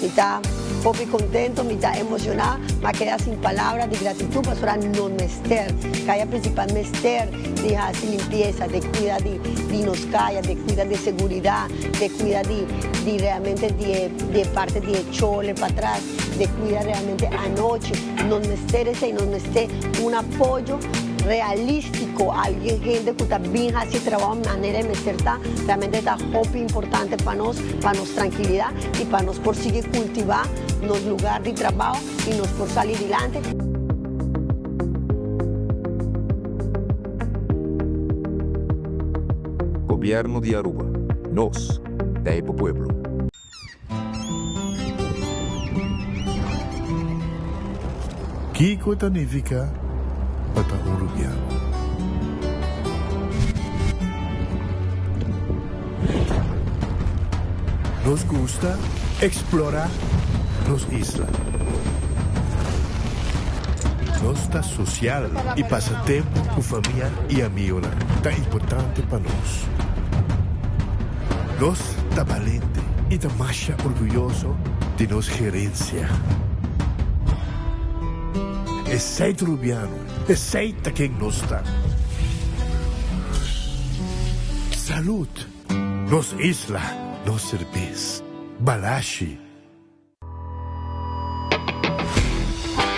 Mi ta hopi contento, mi ta emociona, m'a keda sin palabra di gratitud pasobra no mester, caya principal mester di haci limpieza, di cuida di di nos caya, di cuida di seguridad, di cuida di di realmente di e di e parte di e chole patras, di cuida realmente anochi. Nos mester esey, nos mester un apoyo realistico, alguien hende cu ta bin haci e trabao manera e mester ta, realmente ta hopi importante pa nos, pa nos trankilidad y pa nos por sigui cultiva nos lugar di trabao y nos por sali dilante. Gobierno di Aruba, nos ta e pa pueblo. Kiko ta nifiká pa ta un rubiano? Nos gusta eksplorá nos isla. Nos ta sosial i pasa tempu ku famia i amigonan ta importante pa nos. Nos ta balente i ta masha orguyoso di nos gerensia. Esei ta Rubiano, esei ta ken nos ta. Salud! Nos isla, nos serbes. Balashi.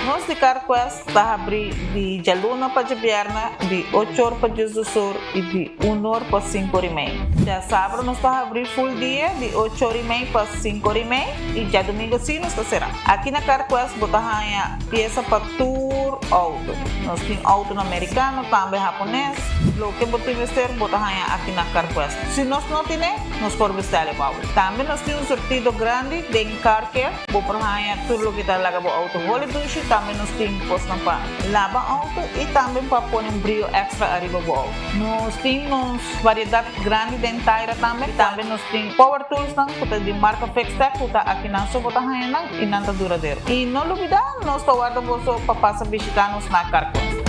Nos di CarQuest ta habrí di djaluna pa djabièrnè di ocho or pa diesdos or i di un or pa sinku or i mei. Djasabra nos ta habrí full dia di ocho or i mei pa sinku or i mei i djadumingu sí nos ta será. Aki na CarQuest bo ta haña piesa pa tur outo. Nos tin outonan merikano, tambe hapones. Loke bo tin mester bo ta haña aki na CarQuest. Si nos no tine, nos por bestèl e bou. Tambe nos tin un surtido grandi den car care. Bo por haña tur loke ta laga bo outo holi dushi. Tambe nos tin kosnan pa laba outo i tambe pa pone un brio extra ariba bo outo. Nos tin nos variedat grandi den taira tambe. Tambe nos tin power toolsnan ku ta di marka Fixtech ku ta akinan so bo ta haña nan i nan ta duradero. I no lubida nos ta warda boso pa pasa bishita nos na Carquest.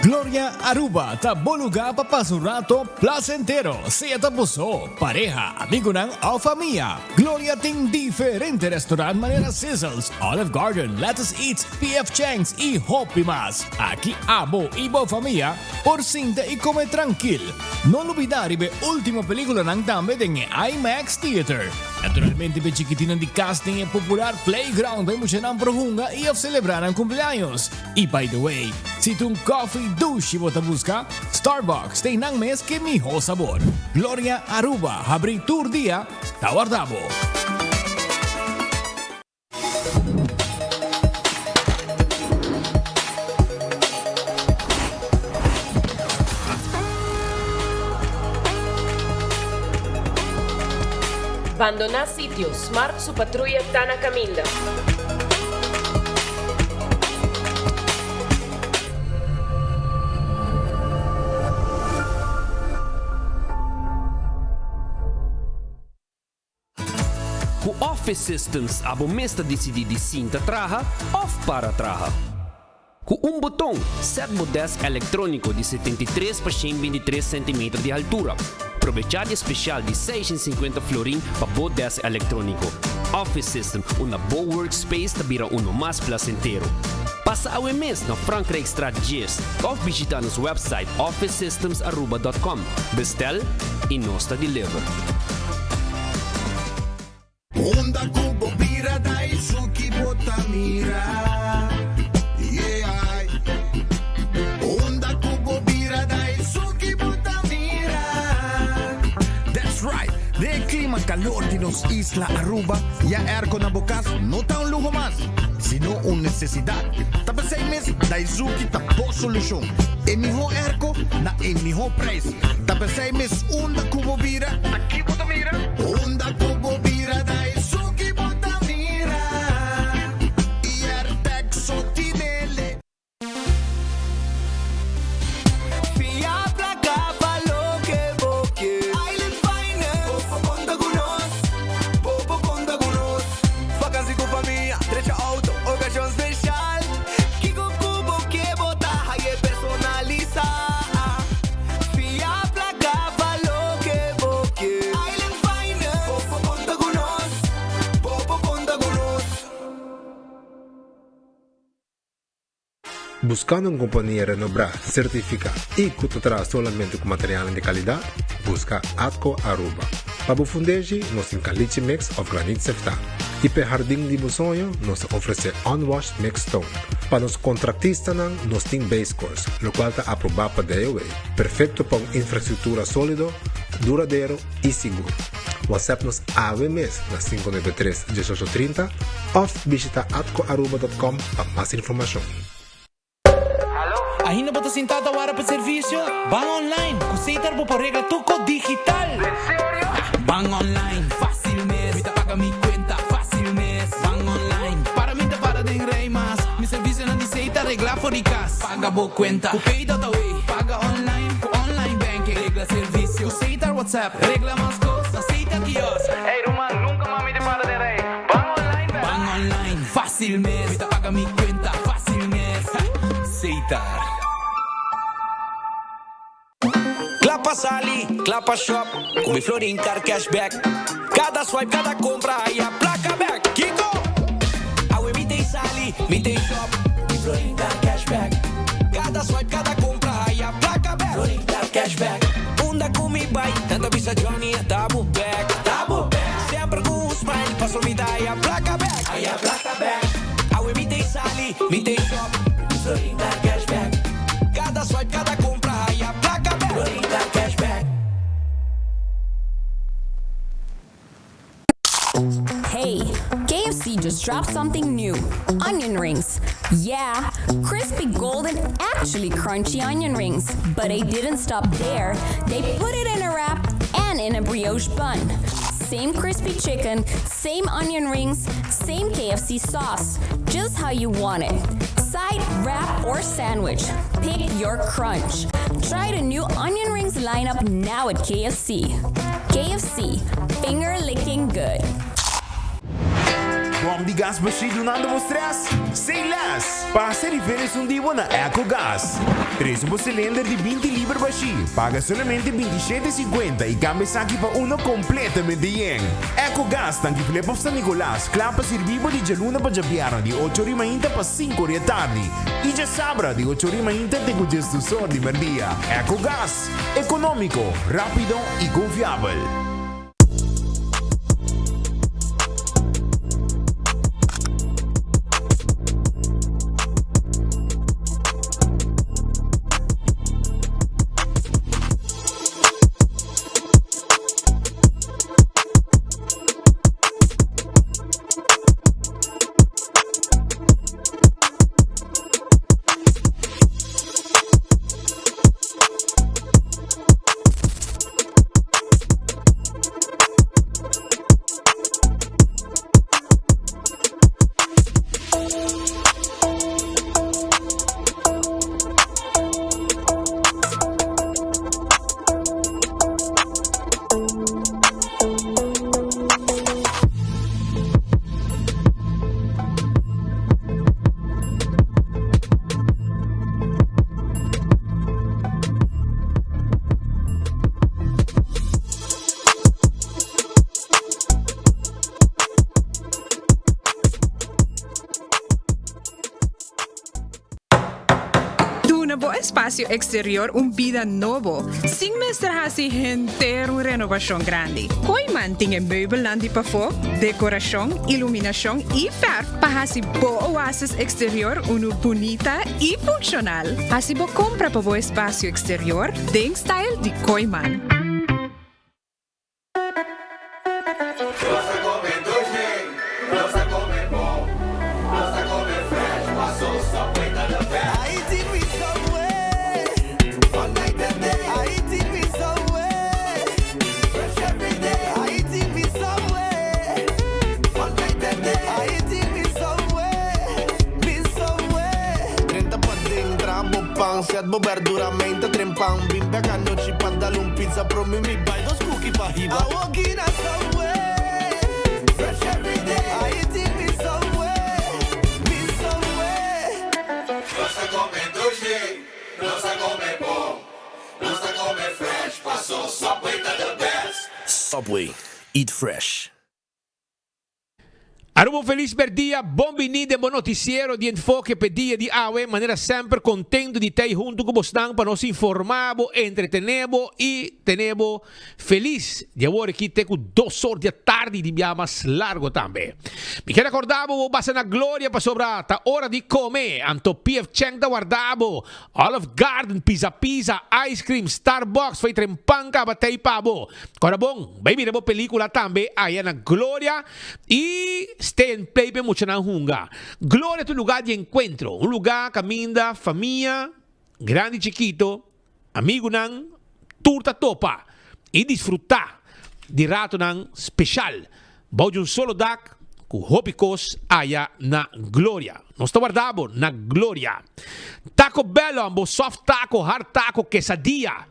Gloria Aruba ta bo lugar pa pasa un rato placentero, sea ta bo so, pareha, amigonan of famia. Gloria tin diferente restaurant manera Sizzles, Olive Garden, Lettuce Eats, PF Chang's y hopi mas. Aki abo y bo famia por sinta y come trankil. No lubida riba e ultimo peliculanan tambe den e IMAX Theater. Naturalmente p'e chikitinnan di cas den e popular playground pa e muchanan por hunga y of celebra nan cumpleaños. Y by the way, si ta un coffee dushi bo ta busca, Starbucks ta einan mes ke miho sabor. Gloria Aruba habri tur dia ta warda bo. Bandoná sitio, Smart su patruya ta na kaminda. Ku Office Systems abo mes ta disidí di sinta traha òf para traha. Ku un boton, sèt bo dèsk elektróniko di 73 pa 123 sentimeter di haltura. Probechá di e spesial di 650 florin pa bo dèsk elektróniko. Office System, unda bo workspace ta bira uno mas plasentero. Pasa awe mes na Frankrijkstraat 10 òf bishitá nos wèpsait officesystemsaruba.com. Bestel y nos ta deliver. Unda ku bo bira ta esun ki bo ta mira, yeah. Unda ku bo bira ta esun ki bo ta mira. That's right! Den e klima kalor. calor di nos isla Aruba, ya airco na bo cas no ta un luho mas, sino un necesidad. Ta p'esey mes Daizuki ta bo solucion. E miho airco na e miho prijs. Ta p'esey mes unda cu bo bira, ta ki bo ta mira? Unda cu bo bira Daizuki bo ta mira. Y Airtec so tinele. Fia placa pa loke bo ke. Island Finance. Bo por conta cu nos. Bo por conta cu nos. Vakantie cu famia, drecha auto, ocasion special. Kico cu bo ke bo ta haye personalisa. Fia placa pa loke bo ke. Island Finance. Bo por conta cu nos. Bo por conta cu nos. Buscando un compania renombra, certifica y cu ta traha solamente cu materialnan di calidad? Busca Atco Aruba. Pa bo fundeshi, nos tin caliche mix of granit sefta. Y p'e hardin di bo soño, nos ta ofrece unwashed mixed stone. Pa nos contractistanan, nos tin base course, locual ta aproba pa DOW, perfecto pa un infrastructura solido, duradero y sigur. WhatsApp nos awe mes na 593 1830 of bishita atcoaruba.com pa mas informacion. Ainda bo ta sinta ta wara pa servicio? Ban online! Cu Setar bo por regla tur cos digital! En serio? Ban online, facil mes! Mi ta paga mi cuenta, facil mes! Ban online, para mi ta para den rij mas! Mi servicionan di Setar regla for di cas! Paga bo cuenta cu Pay.awe! Paga online cu online banking! Regla servicio cu Setar WhatsApp! Regla mas cos na Setar kiosk! Ey ruman, nunca mas mi ta para den rij! Ban online bek! Ban online, facil mes! Mi ta paga mi cuenta, facil mes! Setar. Kla pa sali, kla pa shop, ku mi Florin Card Cashback. Kada swipe, kada kompra, haya plaka bek. Kiko? Awe mi t'ei sali, mi t'ei shop, mi Florin Card Cashback. Kada swipe, kada kompra, haya plaka bek. Florin Card Cashback. Unda ku mi bai, nan ta bisa Johnny a ta bo bek. Ta bo bek. Semper ku un smile, paso mi ta haya plaka bek. Haya plaka bek. Awe mi t'ei sali, mi t'ei shop, mi Florin Card Cashback. Kada swipe, kada kompra, haya plaka bek. Florin Card Cashback. Hey, KFC just dropped something new. Onion rings. Yeah, crispy golden, actually crunchy onion rings. But they didn't stop there. They put it in a wrap and in a brioche bun. Same crispy chicken, same onion rings, same KFC sauce. Just how you want it. Side, wrap, or sandwich. Pick your crunch. Try the new onion rings lineup now at KFC. KFC, finger licking good. Bom di gas bashí dunando bo stress? Say less! Pasa riba esun di bo na Ecogas. Trese bo cilinder di 20 liber bashí, paga solamente 27,50 y cambia esaki pa uno completamente yen. Ecogas tanki Flip of San Nicolas, kla pa sirbi bo di djaluna pa djabièrnè di ocho ori mainta pa sinku ori atardi y djasabra di ocho ori mainta te ku djesdus or di merdia. Ecogas, economico, rapido y confiabel. Duna bo espacio exterior un bida nobo, sin mester haci henter un renovacion grandi. Kooiman tin e meubelnan di pafó, decoracion, iluminacion y verf pa haci bo oasis exterior unu bunita y funcional. Haci bo compra pa bo espacio exterior den style di Kooiman. Nos ta come dushi, nos ta come bon, nos ta come fresh, paso Subway ta the best. I eating with Subway, all night and day. I eating with Subway, fresh every day. I eating with Subway, all night and day. I eating with Subway, with Subway. Drenta paden, traha bo pan, set bo berdura, mainta trempan. Bin bek anochi pa dal un pizza, prome mi bai dos cookie pa hiba. I walking a Subway, fresh every day. I eating with Subway, with Subway. Nos ta come dushi, nos ta come bon, nos ta come fresh, paso Subway ta the best. Subway, eat fresh. Aruba un felis merdia, bon bini den bo noticiero di Enfoke p'e dia di awe. Manera semper contento di t'ey hunto cu bosnan pa nos informa bo, entretene bo y tene bo felis. Di awor aki te cu dos or di atardi di bia mas largo tambe. Mi kier acorda bo, bo basa na Gloria pasobra ta ora di come, anto PF Chang ta warda bo, Olive Garden, Pizza Pizza, Ice Cream, Starbucks, fey tren pan caba t'ey pa bo. Cora bon, bay mira bo pelicula tambe aya na Gloria. I stay and play p'e muchanan hunga. Gloria ta un lugá di enkuentro, un lugá kaminda famia, grandi i chikito, amigunan, tur ta topa i disfrutá di ratonan speshal bou di un solo dak ku hopi kos aya na Gloria. Nos ta warda bo na Gloria. Taco Bell bo soft taco, hard taco, quesadilla.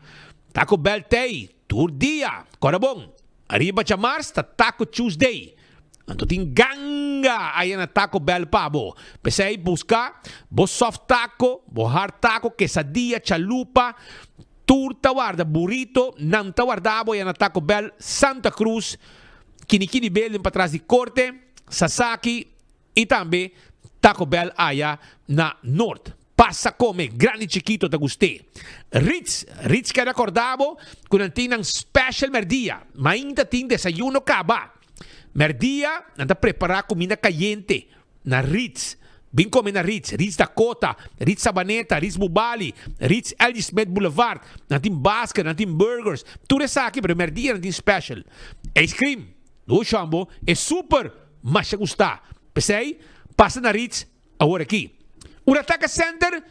Taco Bell t'ei tur dia. Kòrda bon, Ariba djamars ta Taco Tuesday. Anto tin ganga aya na Taco Bell pa bo. P'esei buska bo soft taco, bo hard taco, quesadilla, chalupa, tur ta warda, burrito, nan ta warda bo aya na Taco Bell, Santa Cruz, Kinikini Building patras di Corte, Sasaki, I tambe Taco Bell aya na Noord. Pasa come, grandi chikito ta gust'é. Ritz, Ritz keda korda bo ku nan tin nan special merdia. Mainta tin desayuno kaba. Merdia nan ta prepara kuminda kayente na Ritz. Bin come na Ritz, Ritz Dakota, Ritz Sabaneta, Ritz Bubali, Ritz LG Smith Boulevard. Nan tin basket, nan tin burgers, tur esaki pero merdia nan tin special. Ice cream. Lo shambo e super masha gusta. P'esei, pasa na Ritz awor aki. Urataka Center,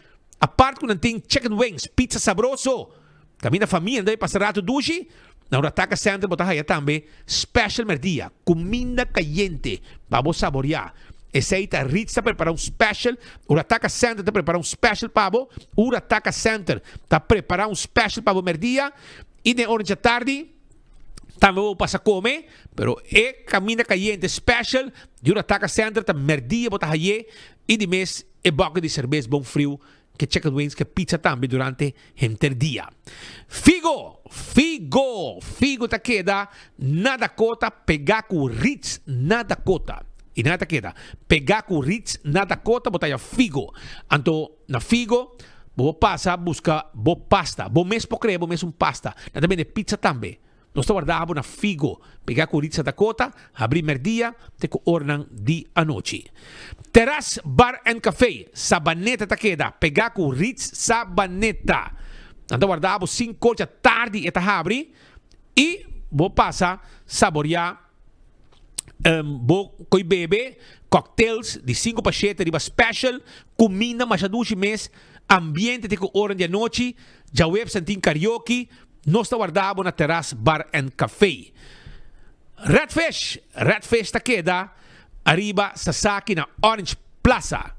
apart ku nan tin chicken wings, pizza sabroso, kaminda famia nan ta bai pasa ratu dushi, na Urataka Center bo ta haya tambe special merdia, kuminda kayente pa bo saboria. Esei ta Ritz ta prepara un special, Urataka Center ta prepara un special pa bo, Urataka Center ta prepara un special pa bo merdia i den ora djatardi, Tambe bo pasa come, pero e caminda cayente special di un Ataka Center ta merdia bo ta haye y di mes e bucket di cerbes bon friu ke chicken wings ke pizza tambe durante henter dia. Figo! Figo! Figo ta keda na Dakota pega cu Ritz na Dakota. Y nan ta keda pega cu Ritz na Dakota bo ta haya Figo. Anto na Figo bo por pasa buska bo pasta. Bo mes por crea bo mes un pasta. Nan ta bende pizza tambe. Nos ta warda bo na Figo, pega cu Ritz na Dakota, habri merdia te cu oranan di anochi. Terras Bar and Café, Sabaneta ta keda pega cu Ritz Sabaneta. Nan ta warda bo cinco dja tardi e ta habri y bo pasa saboria. Bo koi bebe cocktails di sinku pa shete riba special, kuminda masha dushi mes, ambiente te ku oran di anochi, djaweps nan tin karaoke, nos ta warda bo na Terras Bar and Cafe. Red Fish, Red Fish ta keda ariba Sasaki na Orange Plaza.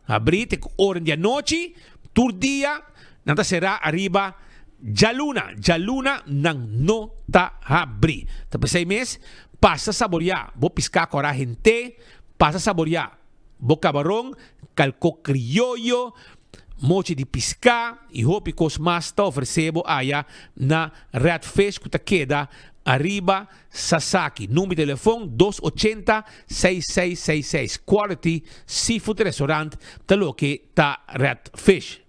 Habrí te ku oren di anochi, tur dia nan ta será ariba djaluna. Djaluna nan no ta habrí. Ta p'esei mes, pasa saboriá bo piská kòrá hent'é, pasa saboriá bo kabaron, kalkó krioyo, mochi di piská i hopi kos mas ta ofresé bo aya na Red Fish ku ta keda ariba Sasaki, number di telefon, dos ochenta, seis seis seis seis. Quality Seafood Restaurant ta loke ta Red Fish.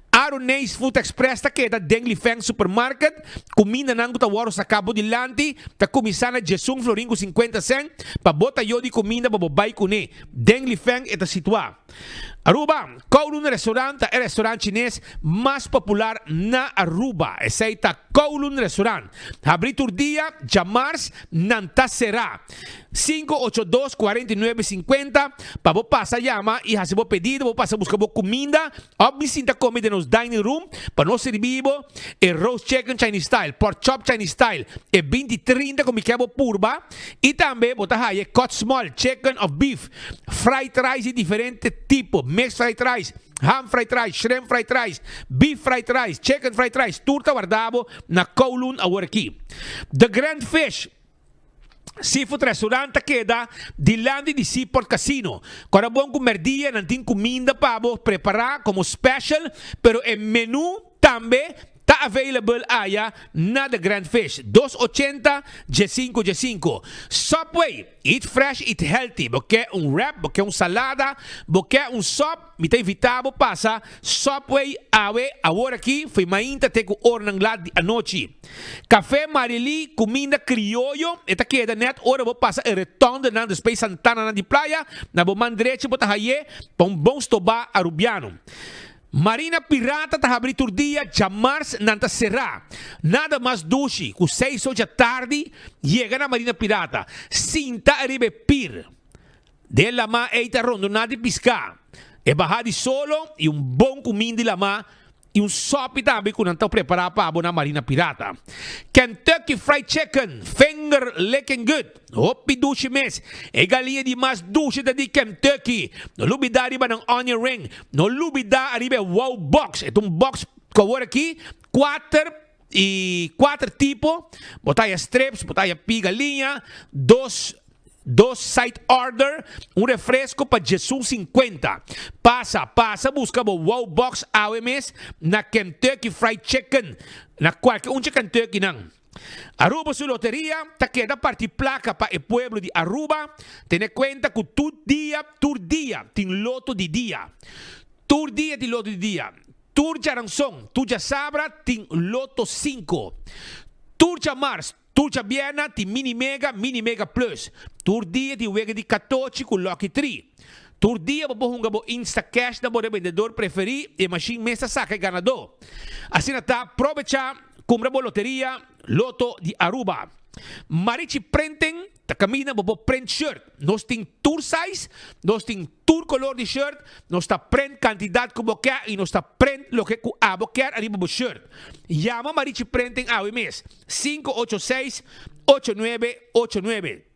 Aruneis Food Express ta keda den Lifeng Supermarket. Kumindanan ku ta wòrdu saká bo dilanti ta kuminsá na djesun florin ku sinkuenta sèn pa bo tayo di kuminda pa bo bai kuné. Den Lifeng e ta situá. Aruba, Kowloon Restaurant ta e restaurant chines mas popular na Aruba. Esei ta Kowloon Restaurant. Habrí tur dia, djamars nan ta será. 582 49 50 pa bo pasa yama y haci bo pedido, bo pasa busca bo cuminda of bin sinta come den nos dining room pa nos sirbi bo e roast chicken Chinese style, pork chop Chinese style, e binti trinta cu mi kier bo purba y tambe bo ta haya e cut small chicken of beef, fried rice di diferente tipo, mixed fried rice, ham fried rice, shrimp fried rice, beef fried rice, chicken fried rice, tur ta warda bo na Kowloon awor aki. The Grand Fish. Seafood Restaurant ta keda dilanti di Seaport Casino. Kora bon ku merdia nan tin kuminda pa bo prepará komo special, pero e menu tambe ta available aya na The Grand Fish. Dos ochenta djesinku djesinku. Subway, eat fresh, eat healthy. Bo ke un wrap, bo ke un salada, bo ke un sop, Mi ta invitá bo pasa Subway awe awor aki fo'i mainta te ku oranan lat di anochi. Café Marily, kuminda krioyo, e ta keda nèt ora bo pasa e retondenan despues Santananan di Playa, na bo man drechi bo ta hay'é pa un bon stobá Arubiano. Marina Pirata ta habrí tur dia, djamars nan ta será. Nada mas dushi ku seis ocha tardi yega na Marina Pirata, sinta ariba e pir. Den lamá ei ta rondoná di piská, e bahá di solo i un bon kumin di lamá i un sòpi tambe ku nan ta prepará pa bo na Marina Pirata. Kentucky Fried Chicken, finger licking good, hopi dushi mes. E galiña di mas dushi ta di Kentucky. No lubidá riba nan onion ring. No lubidá ariba e wow box. E ta un box ku awor aki kuater i kuater tipo, bo ta haya strips, bo ta haya pi galiña, dos dos side order, un refresco pa djesun sinkuenta. Pasa, pasa buska bo wow box awe mes na Kentucky Fried Chicken, na kualke un dje Kentucky nan. Aruba su loteria ta keda parti plaka pa e pueblo di Aruba, tene kuenta ku tur dia, tur dia tin loto di dia. Tur dia tin loto di dia. Tur djaranson, tur djasabra tin Lotto sinku. Tur djamars, tur djabierna tin Mini Mega, Mini Mega Plus. Tur dia tin wega di katochi ku Lucky Tree. Tur dia bo por hunga bo Instacash na bo rebendedor preferí i e mashin mes ta saka e ganadó. Asina ta, probecha, kumpra bo loteria Lotto di Aruba. Marichi Printing ta kaminda bo por print shirt. Nos tin tur size, nos tin tur color di shirt, nos ta print cantidad cu bo kier y nos ta print loke cu abo kier ariba bo shirt. Yama Marichi Printing awe mes, 586 8989.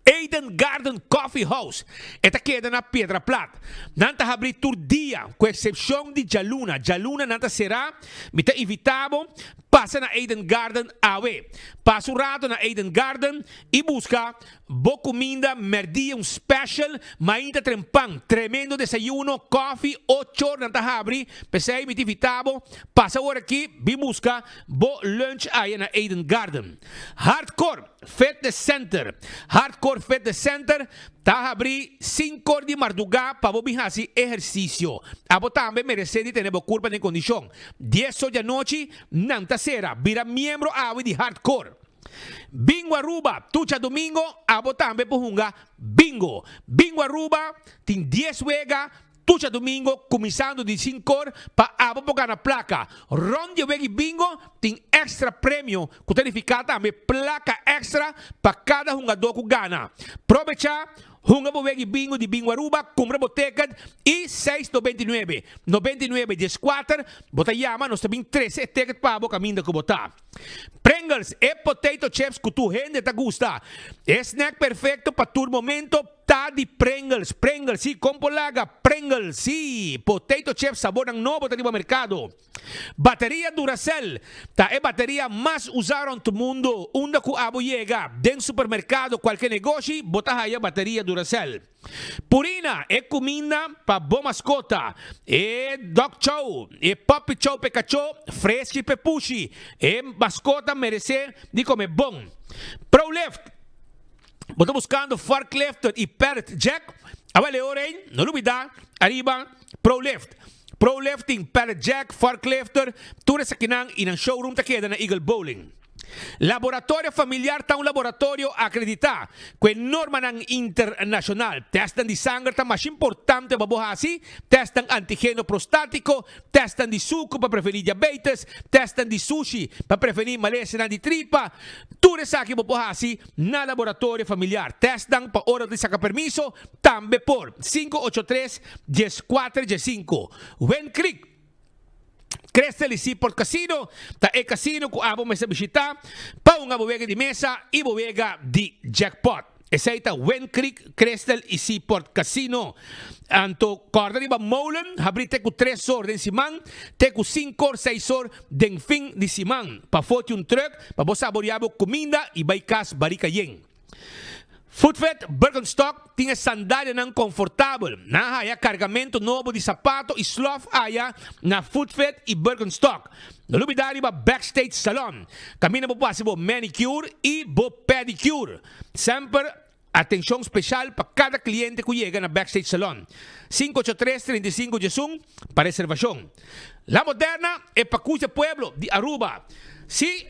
Eden Garden Coffee House, e ta keda na Piedra Plat. Nan ta habri tur dia, cu excepcion di djaluna. Djaluna nan ta cera. Mi ta invita bo pasa na Eden Garden awe. Pasa un rato na Eden Garden y busca Bo kuminda mèrdia un special, mainta trempan, tremendo desayuno, koffie, ocho or nan ta habri, p'esei mi ta invita bo pasa awor aki bin buska bo lunch aya na Eden Garden. Hardcore Fitness Center Hardcore Fitness Center ta habri sinku or di mardugá pa bo bin hasi ehersisio. Abo tambe meresé di tene bo kurpa den kondishon. Dies or di anochi nan ta sera. Bira miembro awe di Hardcore. Bingo Aruba, tur djadomingo abo tambe por hunga bingo. Bingo Aruba tin dies wega tur djadomingo kuminsando di sinkor pa abo por gana plaka. Rond di e wega di bingo tin extra premio ku ta nifiká tambe plaka extra pa kada hungadó ku gana. Probecha Hunga bo wegi bingo di Bingo Aruba, kumpra bo ticket i seis 99, 99 dieskuater bo ta yama, nos ta bin trese e ticket pa bo kaminda ku bo ta. Pringles, e potato chips ku tur hende ta gusta. E snack perfecto pa tur momento ta di Pringles. Pringles, si, kon por laga? Pringles, si, potato chips sabornan nobo ta riba merkado. Bateria Duracell ta e bateria mas usá rond mundo. Unda ku abo yega, den supermerkado, kualke negoshi, bo ta haya bateria Duracell. Purina, e kuminda pa bo maskota. E dog chow, e puppy chow p'e kachó, freski p'e pushi. E maskota meresé di kome bon. Prolift, bo ta buskando forklifter i pallet jack? Awel e ora ei, no lubidá ariba Prolift. Pro Lifting, Pallet Jack, Forklifter, tur esakinan y nan showroom ta keda na Eagle Bowling. Laboratorio Familiar ta un laboratorio acredita cu e normanan internacional. Testnan di sanger ta masha importante pa bo haci, testnan antigeno prostatico, testnan di sucu pa preveni diabetes, testnan di sushi pa preveni malesanan di tripa. Tur esaki bo por haci na Laboratorio Familiar. Testnan pa ora di saca permiso tambe por. 583 14 15. Wen Creek. Crystal y Seaport Casino ta e casino cu abo mester bishita pa hunga bo wega di mesa y bo wega di jackpot. Esey ta Wind Creek, Crystal y Seaport Casino. Anto corda riba Molen habri te cu tres or den siman te cu cinco or seis or den fin di siman. Pafo tin un truck pa bo saboria bo cuminda y bay cas barica yen. Footfit Birkenstock tin e sandalianan konfortabel. Nan a haya kargamentu nobo di sapato i slof aya na Footfit i Birkenstock. No lubidá riba Backstage Salon, kaminda bo por hasi bo manicure i bo pedicure. Semper atenshon speshal pa kada kliente ku yega na Backstage Salon. 583 35 11 pa reservashon. La Moderna e pakus e pueblo di Aruba. Si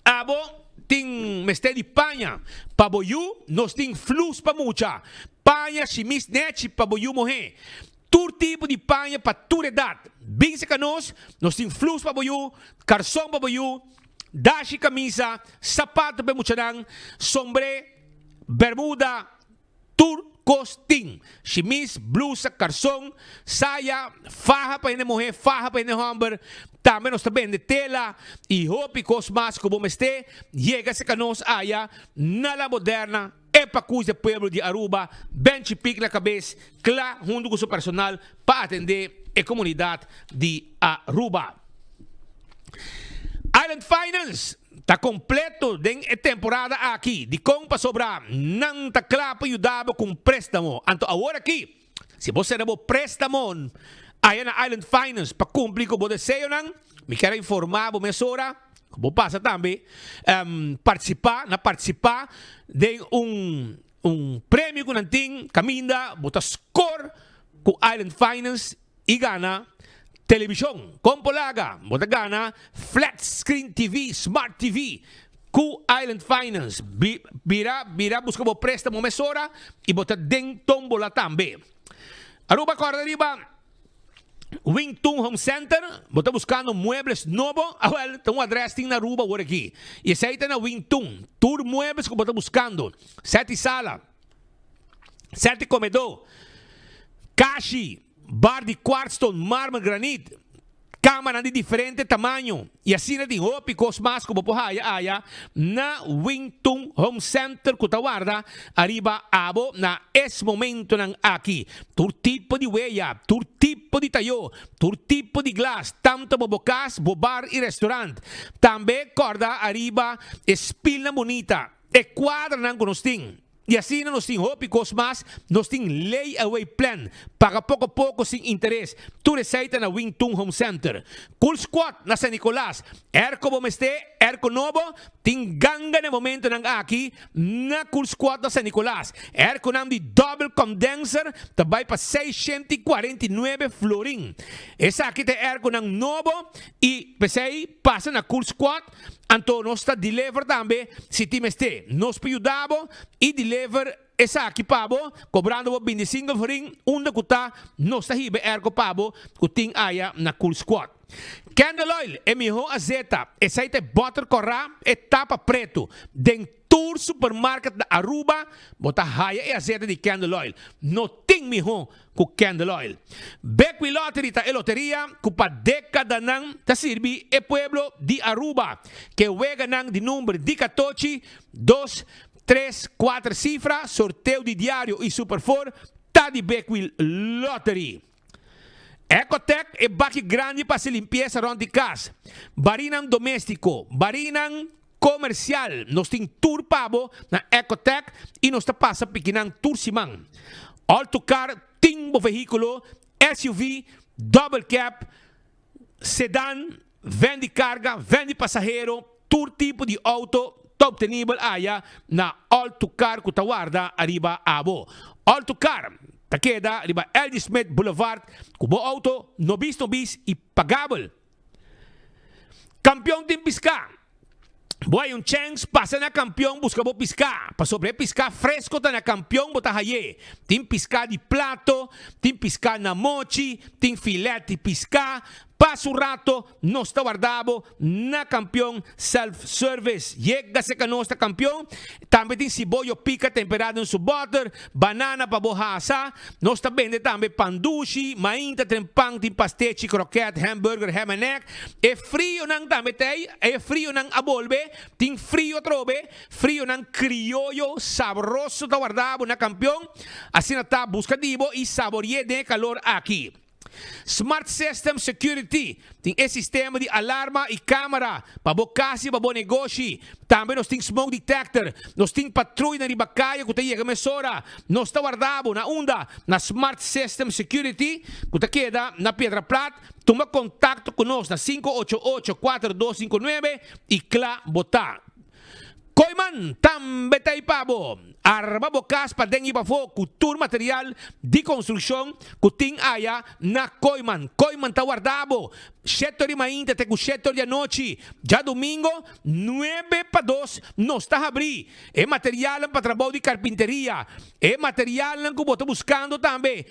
abo. Tin mester di paña pa bo yu, nos tin flus pa mucha, paña shimis nechi pa bo yu muhé, tur tipo di paña pa tur edat. Bin serka nos, nos tin flus pa bo yu, karson pa bo yu, dashi kamisa, sapato pa e muchanan, sombré, bermuda, Tur kos tin, shimis, blusa, karson, saya, faha pa hende muhé, faha pa hende hòmber. Tambe nos ta bende tela i hopi kos mas ku bo mester. Yega serka nos aya na La Moderna, e pakus di pueblo di Aruba, Benchi Pik na kabes, kla huntu ku su personal pa atendé e komunidat di Aruba. Island Finance. Ta completo den e temporada aki. Dicon? Pasobra nan ta cla pa yuda bo cu un prestamo. Anto awor aki, si bo cera bo prestamo aya na Island Finance pa cumpli cu bo deseonan, mi kier a informa bo mesora cu bo pasa tambe participa na participa den un un premio cu nan tin caminda bo ta score cu Island Finance i gana televishon. Kon por laga? Bo ta gana flat screen TV, smart TV ku Island Finance. Bira bira buska bo prestamo mesora i bo ta den tombola tambe. Aruba kòrda riba Wing Tun Home Center, bo ta buskando muebles nobo? Awèl, ta un adrès tin na Aruba awor aki. I esei ta na Wing Tun. Tur muebles ku bo ta buskando, sèt i sala, Sète komedó, kashi, bar di kwartston, marmer, granit, kamanan di diferente tamaño i asina tin hopi kos mas ku bo por haya aya na Wing Tun Home Center ku ta warda ariba abo na es momentonan aki. Tur tipo di weya, tur tipo di tayó, tur tipo di glas, tanto pa bo kas, bo bar i restaurant. Tambe kòrda ariba e spilnan bunita, e kuadranan ku nos tin. I asina nos tin hopi kos mas, nos tin lay away plan, paga poko poko sin interes, tur esei ta na Wing Tun Home Center. Cool Squad na San Nicolas, airco bo mester, airco nobo, tin ganga na e momentonan aki na Cool Squad na San Nicolas. Airconan di double condenser ta bai pa 649 florin. Esaki ta e airconan nobo i p'esei pasa na Cool Squad. Anto nos ta deliver tambe si tin mester. Nos por yuda bo y deliver esaki pa bo cobrando bo 25 florin unda cu ta nos ta hiba e airco pa bo cu tin aya na Cool Squad. Candle Oil e miho azeta esey ta e boter cora e tapa preto den Tur supermarket na Aruba bo ta haya e azeta di Candle Oil. No tin miho ku Candle Oil. Bekwin Lottery ta e loteria ku pa dekadanan ta sirbi e pueblo di Aruba. Ke weganan di number di katochi, dos, tres, kuater sifra, sorteo di diario i Super Four ta di Bekwin Lottery. Ecotec e baki grandi pa hasi limpiesa rond di kas. Barinan domestiko, barinan komersial. Nos tin tur pa bo na Ecotec i nos ta pasa pikinan tur siman. Alto Car tin bo vehíkulo, SUV, double cab, sedan, van di karga, van di pasahero, tur tipo di outo ta obtenibel aya na Alto Car ku ta warda ariba abo. Alto Car. Ta keda riba LG Smith Boulevard ku bo auto nobis nobis i pagabel. Kampion tin piská. Bo hay un chèns pasa na Kampion buska bo piská, pasobra e piská fresko ta na Kampion bo ta hay'é. Tin piská di plato, tin piská na mochi, tin filèt di piská. Pasa un rato nos ta warda bo na Kampion Self Service. Yega serka nos ta Kampion. Tambe tin siboyo pika temperá den su bòter, banana pa bo hasa. Nos ta bende tambe pan dushi, mainta tren pan, tin pastechi, kroket, hamburger, ham and egg. E frionan tambe ta ei, e frionan a bolbe, tin frio atrobe, frionan krioyo sabroso ta warda bo na Kampion. Asina ta, buska di bo i sabori'é den e kalor aki. Smart System Security tin e sistema di alarma y camera pa bo cas y pa bo negoshi. Tambe nos tin smoke detector. Nos tin patruyanan riba caya cu ta yega mesora. Nos ta warda bo na unda? Na Smart System Security cu ta keda na Piedra Plat. Tuma contacto cu nos na 588 4259 y cla bo ta. Kooiman tambe ta ei pa bo. Arma bo kas paden i pafó ku tur material di konstrukshon ku tin aya na Kooiman. Kooiman ta warda bo shete or di mainta te ku shete or di anochi. Djadumingo nuebe pa dos nos ta habrí. E materialnan pa trabou di karpinteria, e materialnan ku bo ta buskando tambe,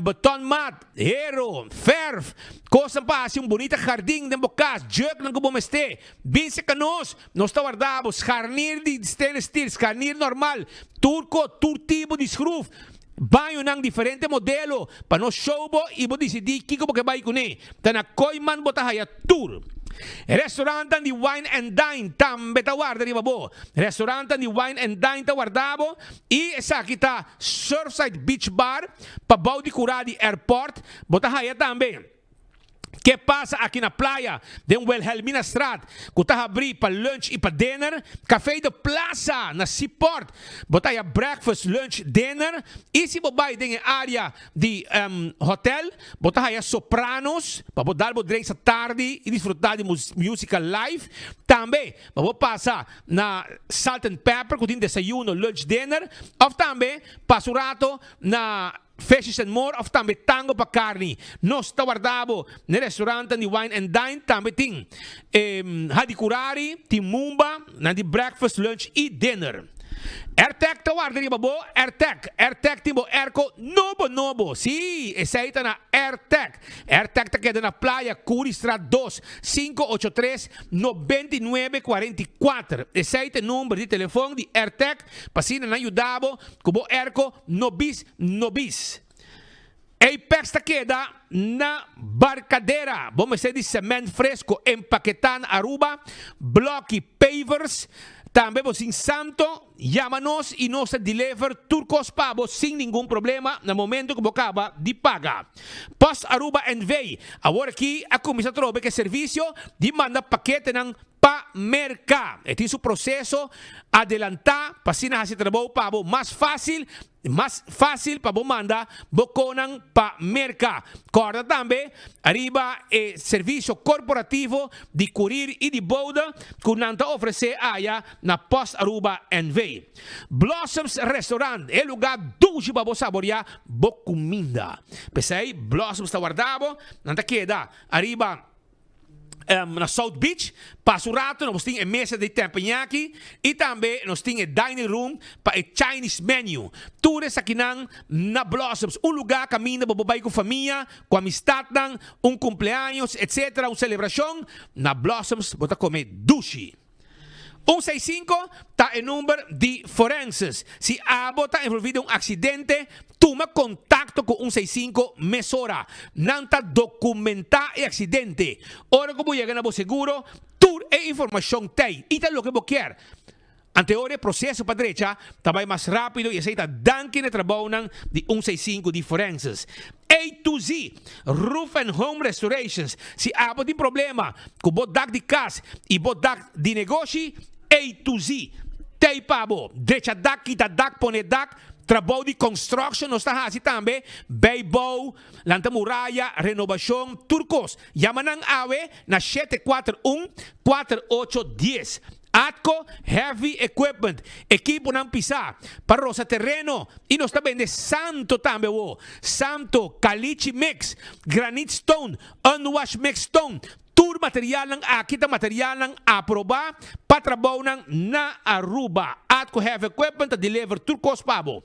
betonmat, hero, fèrf, kosnan pa hasi un bunita hardin den bo kas, jùknan ku bo mester. Bin serka nos, nos ta warda bo, scharnier di stainless steel, scharnier normal, tur ko, tur tipo di schroef, bañonan diferente modelo, pa nos show bo y bo dicidi kico bo ke bay cune. Ta na Kooiman bo ta haya tur. Restaurantan di Wine and Dine tambe ta warda riba bo. Restaurantan di Wine and Dine ta warda bo y esaki ta Surfside Beach Bar, pabou di cura di airport, bo ta haya tambe. Ke pasa aki na playa den Wilhelminastraat ku ta habrí pa lunch i pa dinner? Café de Plaza na Seaport bo ta haya breakfast, lunch, dinner. I si bo bai den e área di hotel bo ta haya Sopranos pa bo dal bo drinks atardi i disfrutá di músika live. Tambe pa bo pasa na Salt and Pepper ku tin desayuno, lunch, dinner òf tambe pasa un rato na Fishes and More of tambe Tango pa Carni. Nos ta warda bo n'e restaurantan di Wine and Dine. Tambe tin Hadicurari, tin Mumba, nan di breakfast, lunch y dinner. Airtec ta warda riba bo, Airtec. Airtec tin bo airco nobo nobo. Sí, esey ta na Airtec. Airtec ta keda na Playa Curistraat dos, 583 99 44. Esey ta e number di telefon di Airtec pa asina nan yuda bo Ku bo erko no bis no bis. Apex ta keda na Barcadera. Bo mester di cement fresco empaketá na Aruba, bloki, pavers. Tambe bo sin santo, yama nos y nos ta deliver tur cos pa bo sin ningun problema na momento cu bo caba di paga. Post Aruba NV. Awor aki a cuminsa trobe cu e servicio di manda paketenan pa Merca. E tin su proceso adelanta pa asina haci trabou pa bo mas facil, mas facil pa bo manda bo conan pa Merca. Corda tambe ariba e servicio corporativo di curir y di bode cu nan ta ofrece aya na Post Aruba NV. Blossoms Restaurant, e lugar dushi pa bo saborea bo cuminda. P'esey Blossoms ta warda bo, nan ta keda ariba. na South Beach. Pasa un rato nos tin e mesa di teppanyaki y tambe nos tin e dining room pa e Chinese menu. Tur esakinan na Blossoms, un lugar caminda bo por bay cu famia, cu amistadnan, un cumpleaños etc. Un celebracion, na Blossoms bo ta come dushi. Un seis sinku ta e number di forenses. Si abo ta envolvi den un aksidente, tuma kontakto ku un seis sinku mesora. Nan ta dokumentá e aksidente. Ora ku bo yega na bo seguro, tur e informashon t'ei i ta loke bo kier. Anteor e proseso pa drecha ta bai mas rápido i esei ta danki na e trabounan di un seis sinku di forenses. A to Z, Roof and Home Restorations, Si abo tin problema ku bo dak di kas i bo dak di negoshi, A to Z t'ei pa bo. Drecha dak, kita dak, pone dak, trabou di construction nos ta hasi tambe, bijbouw, lanta muraya, renobashon, tur kos. Yama nan awe na shete kuater un, kuater ocho dies. Atco Heavy Equipment, ekiponan pisá pa rosa tereno i nos ta bende santo tambe awo. Santo, caliche mix, granite stone, unwash mix stone, tur materialnan aki ta materialnan aprobá pa trabounan na Aruba. Atco Heavy Equipment ta deliver tur kos pa bo.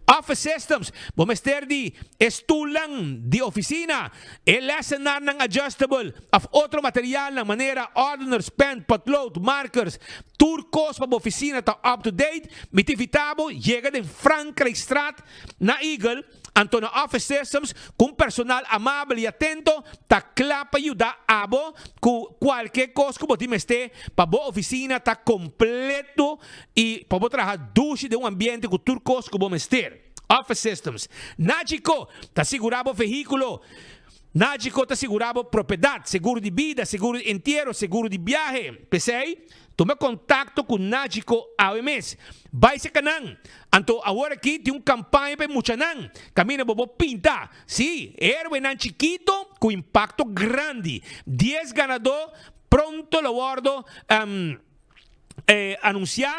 Office Systems, bo mester di e stulnan di ofisina, e lessenarnan adjustable of otro materialnan manera ordeners, pen, potlood, markers, tur kos pa bo ofisina ta up to date, mi ta invita bo yega den Frankrijkstraat na Eagle, anto na Office Systems ku un personal amabel i atento ta kla pa yuda abo ku kualke kos ku bo tin mester pa bo ofisina ta kompleto i pa bo traha dushi den un ambiente ku tur kos ku bo mester. Office Systems. Nagico ta sigurá bo vehíkulo. Nagico ta sigurá bo propiedat, seguro di bida, seguro di entiero, seguro di biahe. P'esei, tuma kontakto ku Nagico awe mes. Bai serka nan. Anto awor aki tin un kampaña pa e muchanan. Kaminda bo por pinta. Sí, héroenan chikito ku impakto grandi. Dies ganadó pronto lo wòrdu. Anunsiá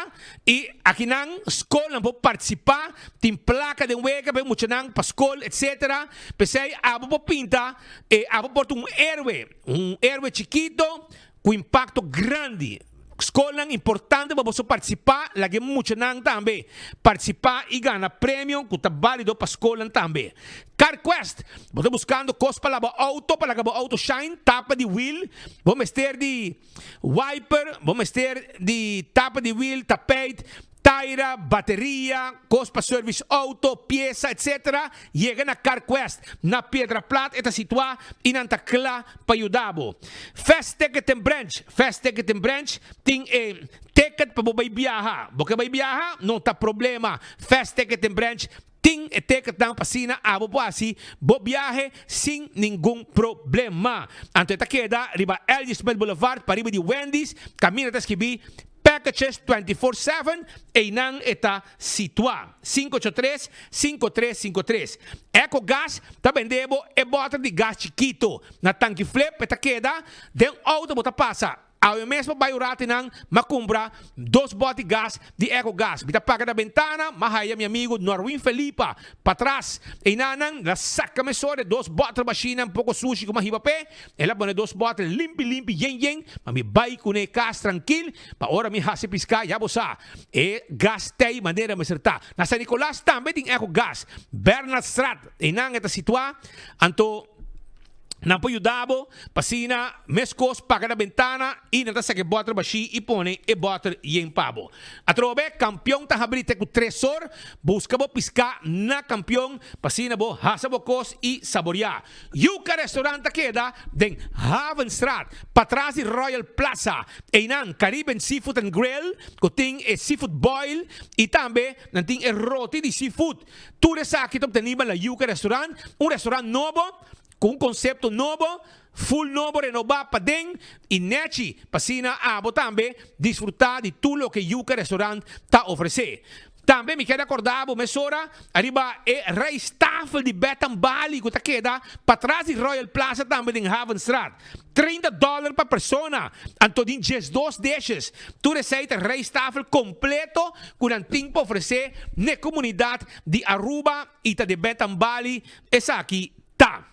i akinan skolnan por partisipá, tin plaka den wega pa e muchanan pa skol etsetera. P'esei abo por pinta e abo por ta un héroe, un héroe chikito ku impakto grandi. Skolnan importante pa boso partisipá, laga e muchanan tambe partisipá i gana premio ku ta bálido pa skolnan tambe. CarQuest, Bo ta buskando kos pa laba outo, pa laga bo outo shine, tapa di wiel, bo mester di. Wiper, bo mester di tapa di wiel, tapijt, taira, bateria, kos pa service auto, piesa etc. Yega na CarQuest na Piedra Plat e ta situá i nan ta kla pa yuda bo. Fast Ticket and Branch, Fast Ticket and Branch tin e ticket pa bo bai biaha. Bo ke bai biaha? No ta problema. Fast Ticket and Branch Tin e teketnan pa asina abo por hasi bo biahe sin ningun problema. Anto e ta keda riba L. Smith Boulevard pariba di Wendy's, kaminda ta skibí Packages 24 seven, einan e ta situá. 583, 5353. Ecogas ta bende bo e bòter di gas chikito. Na Tanki Flip e ta keda, den outo bo ta pasa. Awe mes pa bai un rati nan m'a cumpra dos boti gas di Eco Gas. Mi ta paga na bentana, m'a haya mi amigo Norwin Felipa patras. Einanan el a saca mesora e dos boter bashinan poco sushi cu m'a hiba p'e. El a pone dos boter limpi limpi yen yen pa mi bai cune cas trankil pa ora mi haci pisca ya bo sa e gas tey manera mester ta. Na San Nicolas tambe tin Eco Gas. Bernardstraat einan e ta situa anto. Nan por yuda bo pa asina meskos paga na bentana i nan ta saka e bòter bashí i pone e bòter yen pa bo. Atrobe, Kampion ta habrí te ku tres or. Buska bo piská na Kampion pa asina bo hasa bo kos i saboriá. Yuka Restaurant ta keda den Havenstraat, patras di Royal Plaza. Einan Caribbean Seafood and Grill ku tin e seafood boil i tambe nan tin e roti di seafood. Tur esaki ta obtenibel na Yuka Restaurant, un restaurant nobo ku un konsepto nobo, full nobo renobá paden i nèchi pa asina abo tambe disfrutá di tur loke Yuka Restaurant ta ofresé. Tambe mi keda kòrda bo mesora ariba e rijsttafel di Beth Bali ku ta keda patras di Royal Plaza tambe den Havenstraat. 30 dòler pa persona, anto tin 12 dishes. Tur esei ta rijsttafel kompleto ku nan tin pa ofresé n'e komunidat di Aruba i ta di Beth Bali esaki ta.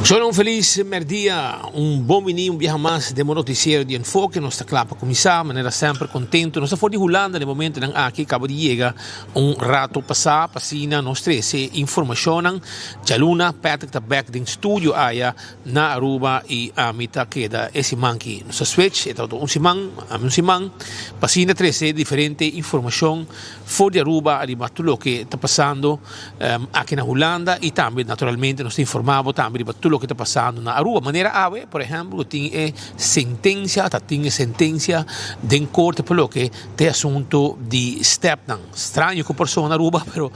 Shona un felis merdia, un bon bini un biaha mas den bo noticiero di Enfoke. Nos ta kla pa kuminsá, manera semper kontento. Nos ta for di Hulanda den momentonan aki, kaba di yega un rato pasá pa asina nos trese informashonnan. Djaluna Patrick ta bek den studio aya na Aruba i ami ta keda e siman ki. Nos ta switch, e ta un siman, ami un siman, pa asina trese diferente informashon for di Aruba riba tur loke ta pasando aki na Hulanda y tambe naturalmente nos ta informa bo tambe riba tur loke ta pasando na Aruba. Manera awe, por ehempel, cu tin e sentencia, ta tin e sentencia den corte pa loke ta e asunto di stepnan. Straño cu por sona Aruba, pero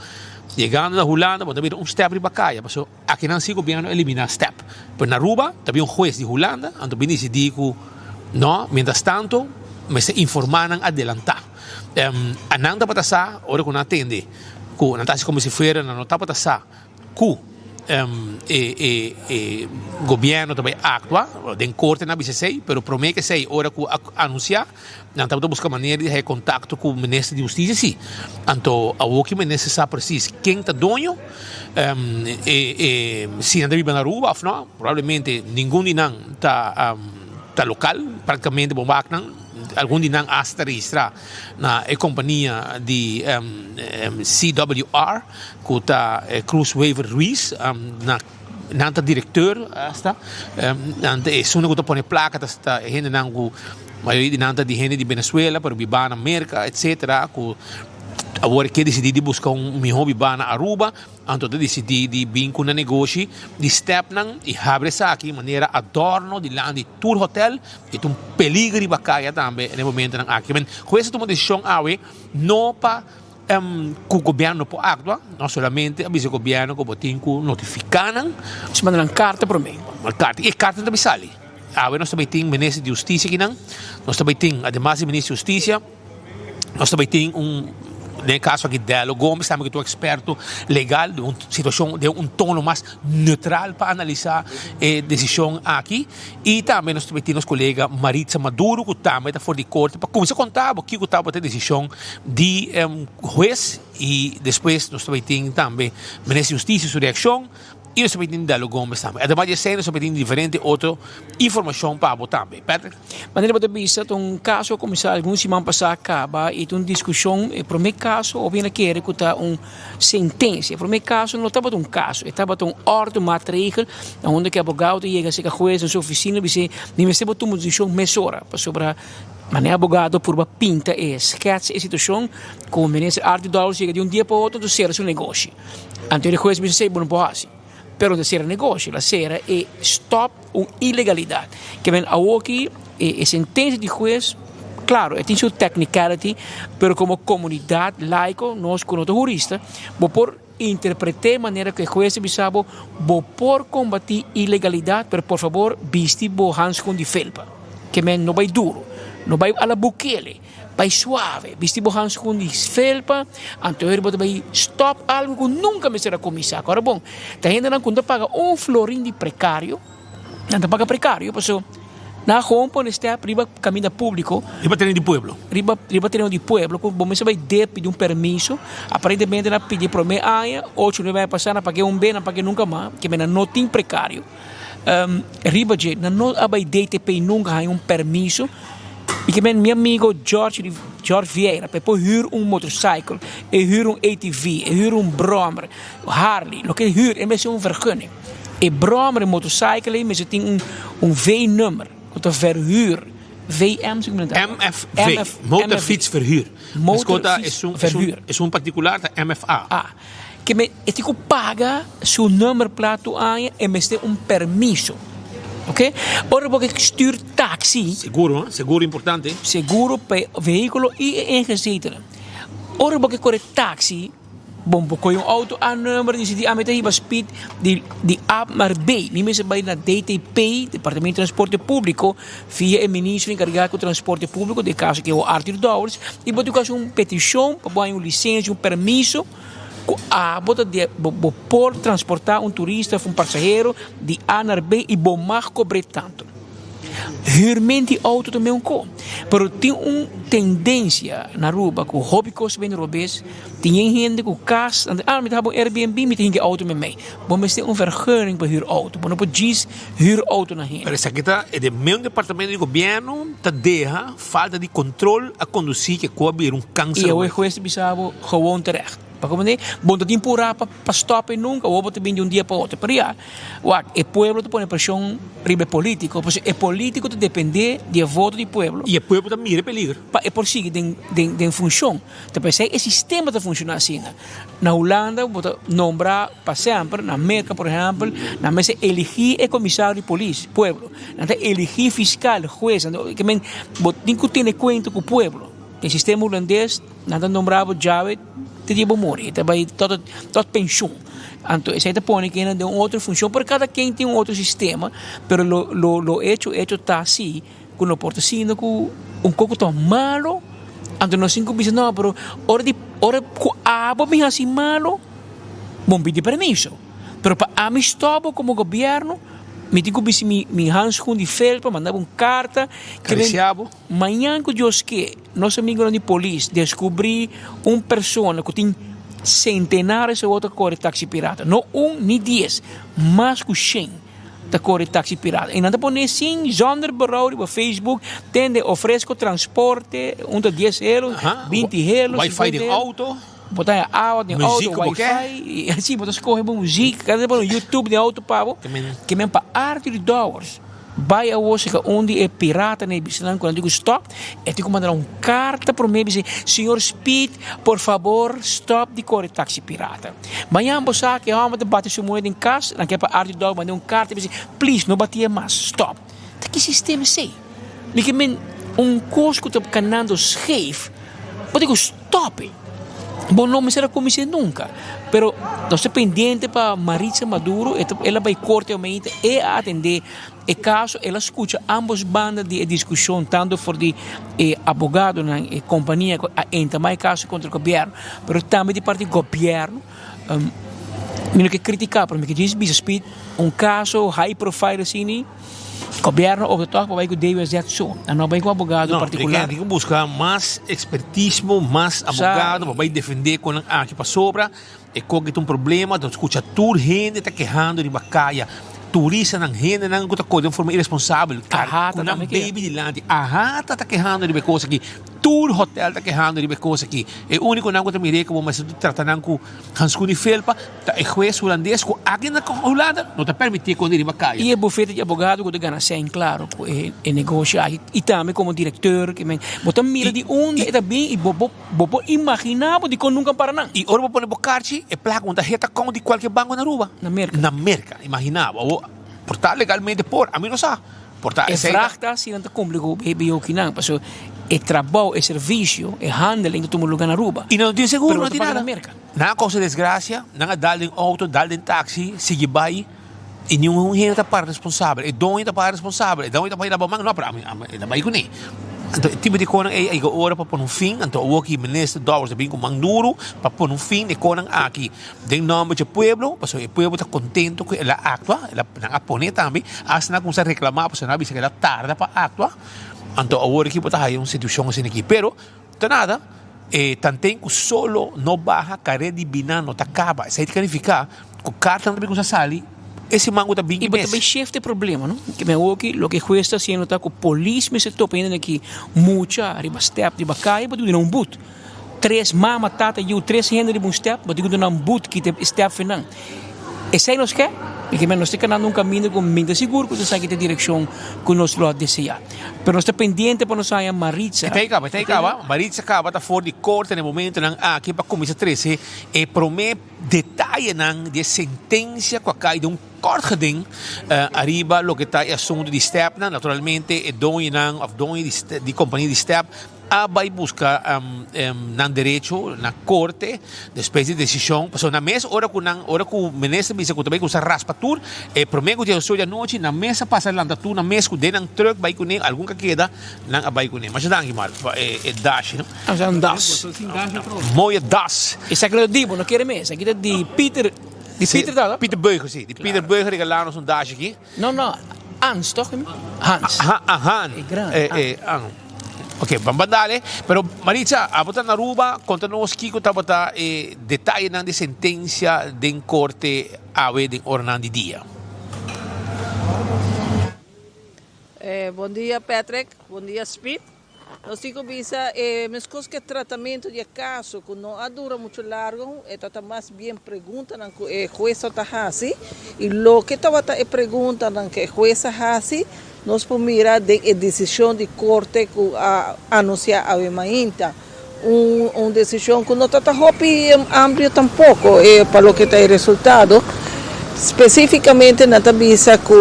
yegando na Hulanda bo ta mira un step riba caya, pasobra akinan si gobierno a elimina step. Pero na Aruba ta bin un hues di Hulanda anto bin dicidi cu no, mientras tanto mester informa nan adelanta. Anan tabata sa ora cu nan a tende cu nan ta haci como si fuera nan no tabata sa cu e e e gobierno ta bay actua den corte nan a bisa esey, pero prome cu esey ora cu a anuncia nan tabata busca manera di haya contacto cu minister di husticia si. Anto awor ki minister sa precies ken ta doño e e si nan ta biba na Aruba of no, probablemente ningun di nan ta ta local, practicamente bo wak nan algun di nan hasta ta registra na e kompania di CWR ku ta Cruz Wever Ruiz na nan ta direkteur asta nan ta esun ku ta pone plaka ta e hendenan ku mayoria di nan ta di hende di Venezuela pero biba na Merka etcetera ku awor ke disidí di buska un mihó biba na Aruba. Anto ta disidí di bin ku nan negoshi di stèpnan i habri esaki manera adòrno dilanti di tur hotèl i ta un peliger riba kaya tambe na e momentonan aki. Men hues a tuma desishon awe no pa ku gobièrnu no por aktua, no solamente a bisa gobièrnu ku bo tin ku notifiká nan. Nos manda nan karta promé. Karta i e karta no ta bin sali. Awe nos ta bai tin minister di hustisia akinan, nos ta bai tin ademas di minister di hustisia. Nos ta bay tin un, den e caso aki Dello Gomez tambe cu ta un experto legal den un situacion, den un tono mas neutral pa analisa e decision aki. Y tambe nos ta bay tin nos colega Maritza Maduro cu tambe ta for di corte pa cuminsa conta bo kico tabata e decision di huez y despues nos ta bay tin tambe Minister di Husticia su reaccion. Y nos tambe tin Dello Gomez tambe. Ademas di esei nos tambe tin diferente otro informacion pa bo tambe. Patrick? Manera bo ta bisa ta un caso a cuminsa algun siman pasa caba y ta un discusion. E prome caso hopi hende a kere cu ta un sentencia. E prome caso no tabata un caso, e tabata un orde maatregel na unda cu e abogado ta yega cerca huez den su oficina y bis'e mi mester bo tuma un decision mesora pasobra manera e abogado a purba pinta e schets e situacion cu minister Arthur Dowers yega di un dia pa otro ta cera su negoshi. Anto e hues bisa, Sey, bo no por hasi. Pero ta sera negoshi, la sera e stop un ilegalidad. Ke men awoki e sentencia di hues, claro, e tin su technicality, pero como comunidad laico, nos cu no ta hurista, bo por interprete manera cu e hues ta bisa bo, bo por combati ilegalidad, pero por favor bisti bo handschoen di felpa. Ke men no bay duro, no bay a la Bukele. Bai suave, bisti bo hanskun di felpa, anto eri bo ta bai stop algu ku nunka mester a kuminsá. Kòrda bon, ta hendenan ku no ta paga un florin di prekario, nan ta paga prekario pasobra nan a gewoon pone stèp riba kaminda públiko. Riba tereno di pueblo. Riba riba tereno di pueblo ku bo mester bai dé pidi un permiso. Aparentemente nan a pidi e promé aña, ocho nuebe aña pasá nan a pag'é un be, nan a pag'é nunka mas, ke nan no tin prekario. Riba dje, nan no a bai DTP nunka haña un permiso. I ke men mi amigo George George Vieira pa e por hür un motorcycle, e hür un ATV, e hür un brommer, Harley, loke e hür e mester un vergunning. E brommer, e motorcycle ei mester tin un un V-nummer ku ta verhuur, VM si ku mi ta. MFV, motorfietsverhuur. Motorfietsverhuur. Esun particular ta MFA. Ah, ke men e tin ku paga su nummerplaat tur aña e mester un permiso. Ok, ora bo ke stuur taxi. Seguro, seguro importante. Seguro pa e vehiculo y e ingezetenen. Ora bo ke kore taxi, bon bo kohe un auto a number di di ami ta hiba speed di di A naar B. Mi mester bai na DTP, Departamento di Transporte Publico, via e ministro encarga cu transporte publico, den caso aki Arthur Dowers, y bo tin cu haci un peticion pa bo haña un licencia, un permiso. Ku abo ta di bo bo por transportá un turista òf un pasahero di A naar B i bo mag kobr'é tantu. Huurment di auto ta meun ko. Pero tin un tendencia na Aruba cu hopi cos ta bini robes. Tin yen hende cu cas, nan ta, ah mi ta haba un Airbnb, mi ta hinca e auto memey. Bo mester un vergunning pa huur auto. Bo no por djis huur auto na hende. Pero esaki ta e den meun departamento di gobierno ta deha falta di control a conduci ke cu a bira un cancer. Y awe hues ta bisa bo gewoon terecht. Pa comprende? Bo no ta tin pura pa stop e nunca, awor bo ta bin di un dia pa otro. Pero ya, wak, e pueblo ta pone presion riba e politico, pasobra e politico ta depende di e voto di pueblo. Y e pueblo ta mira e peligro. Pa e por sigui den den funcion. Ta p'esei e sistema ta funciona asina. Na Hulanda bo ta nombra pa semper, na Merca por ehempel, nan mester eligi e comisario di polis, pueblo. Nan ta eligi fiscal, hues, ke men bo tin cu tene cuenta cu pueblo. Den sistema hulandes nan ta nombra bo djawe te dia bo muri, e ta bai tot tot penshun. Anto esei ta pone ke nan den un otro funshon, pero kada ken tin un otro sistema, pero lo lo lo hecho hecho ta si ku no por ta siendo ku un koko ta malo, anto nos tin ku bisa no, pero ora di ora ku abo bin hasi malo, bo pidi permiso. Pero pa ami stòp bo komo gobièrnu, mi tin ku bisti mi mi hanskun di felpa, manda bo un karta. Karisiá bo. Mañan ku Dios ke, nos amigonan di polis deskubrí un persona ku tin sentenares awor ta kore taksi pirata. No un ni dies, mas ku shen ta kore taksi pirata. I nan ta pone sin zonder berou riba Facebook, tende ofresko transporte, un ta dies helo, binti helo, Wifi den auto. Bo ta haña awa den auto, Muziek bo ke. wifi, si bo ta skohe bo muziek, kada ta pone YouTube den auto pa bo, ke men pa Arthur Dowers. Bai awor serka un di e piratanan i bisa nan ku nan tin ku stòp. E tin ku manda nan un karta promé bisa, Señor Speed, por fabor stòp di kore taksi pirata. Mañan bo sa ku e hòmber ta bati su muhé den kas, nan ke pa Arthur Dog manda un karta i bisa, Please, no batié mas, stòp. Ta ki sistema esei? Mi ke men un kos ku ta kanando scheef, bo tin ku stòp e. Bo no mester a kumins'é nunka. Pero nos ta pendiente pa Maritza Maduro, e ta el a bai korte omeita, e a atendé e kaso, el a skucha ambos banda di e diskushon, tantu for di e abogadonan, e kompania ku a entamá e kaso kontra gobièrnu, pero tambe di parti di gobièrnu. Mi no ke kritiká, pero mi ke djis bisa Speed, un kaso high profile asina. Gobierno opta toch pa bai cu DWZ so, nan no bai cu abogado No, particular. tin cu busca mas expertismo, mas abogado pa bai defende con nan aki pasobra e koki ta un problema, ta scucha tur hende ta kehando riba caya, turistanan, hendenan cu ta core den forma irresponsabel, Ahata cu nan tambe keha. baby dilanti, ahata ta kehando riba e cos aki, tur hotel ta kehando riba e cos aki, e uniconan cu ta mira como mester trata nan cu handschoen di felpa. Ta e hues hulandes ku aki na Hulanda no ta permití kon di riba kaya. I e bufete di abogado ku ta gana sèn klaro ku e negoshi aki i tambe komo direkteur ke men bo ta mira di unda e ta bin i bo bo bo por imaginá bo dikon nunka para nan. I ora bo pone bo karchi e plaka un tarheta kon di kualke banko na Aruba. Na Merka. Na Merka, imaginá bo. Awor por ta legalmente por, ami no sa. Por ta E esei ta. vrag ta si nan ta kumpli ku e BBO kinan pasobra e trabou, e servisio, e handeling ta tuma luga na Aruba. I nan no tin seguro, Pero bo no ta tin paga na nada. Merka. Nan a kousa desgrasia, nan a dal den outo, dal den taksi, sigui bai i niun hende ta para responsabel. E doño ta para responsabel, e doño ta bai laba man, no, pero ami ami e ta bai kuné. Anto e tipo di konan ei a yega ora pa pone un fin, anto awor ki minister Dowers ta bin ku man duru pa pone un fin na e konan aki den nòmber dje pueblo, pasobra e pueblo ta kontento ku el a aktua, el a nan a pone tambe, asta nan a kuminsá reklamá pasobra nan a bisa ku el a tarda pa aktua, anto awor aki bo ta haya un situashon asina aki. Pero Ta nada, e tanten ku solo no baha kare di bina no ta kaba. Esei ta kalifiká ku kartanan ta bin kuminsá sali e siman ku ta bin I ki bo ta mes. bay shift e problema, no? Ke men awoki loke hues ta hasiendo ta ku polis mester topa hende aki mucha riba step riba kaya bo tin ku duna un but. Tres mama, tata, yu, tres hende riba un step bo tin ku duna un but kita e step for nan. Esei nos ke? Ke men nos ta kanando un kaminda ku mi ta sigur ku ta esaki ta e direkshon ku nos lo a deseá. Pero nos ta pendiente pa nos haña Maritza. E ta ei kaba, e ta ei kaba. Maritza kaba ta for di korte na e momentonan aki pa kuminsá trese e promé detayenan di e sentensia ku a kai den un kort geding ariba loke ta e asuntu di stèpnan. Naturalmente e doñonan òf doño di kompania di stèp a bai buska nan derecho na korte despues di desishon pasobra nan mes ora ku nan ora ku minister bisa ku ta bai kusa raspa tur e prome ku dies ocho di anochi nan mes a pasa lanta tur nan mes ku den nan truck bai kuné algun ka keda nan a bai kuné masha danki Mark pa e dashi no. Esaki un das. Mooie das. Esaki lo di bo no kere mes esaki ta di Peter di Peter ta no? Peter Beuger si di Peter Beuger regalá nos un dashi aki. No no. Hans, toch? Hans. Han. E grandi. Han. Ok, ban ban dale. Pero Maritza, abo ta na Aruba, konta nos kiko tabata e detayenan di sentensia den korte awe den oranan di dia. Bon dia Patrick, bon dia Speed. Nos tin ku bisa e meskos ku e tratamentu di e kaso ku no a dura muchu largu, e tabata mas bien preguntanan ku e hues tabata hasi i loke tabata e preguntanan ku e hues a hasi nos por mira den e desishon di korte ku a anunsiá awe mainta. Un un desishon ku no tabata hopi amplio tampoko pa loke ta e resultado. Spesífikamente nan ta bisa ku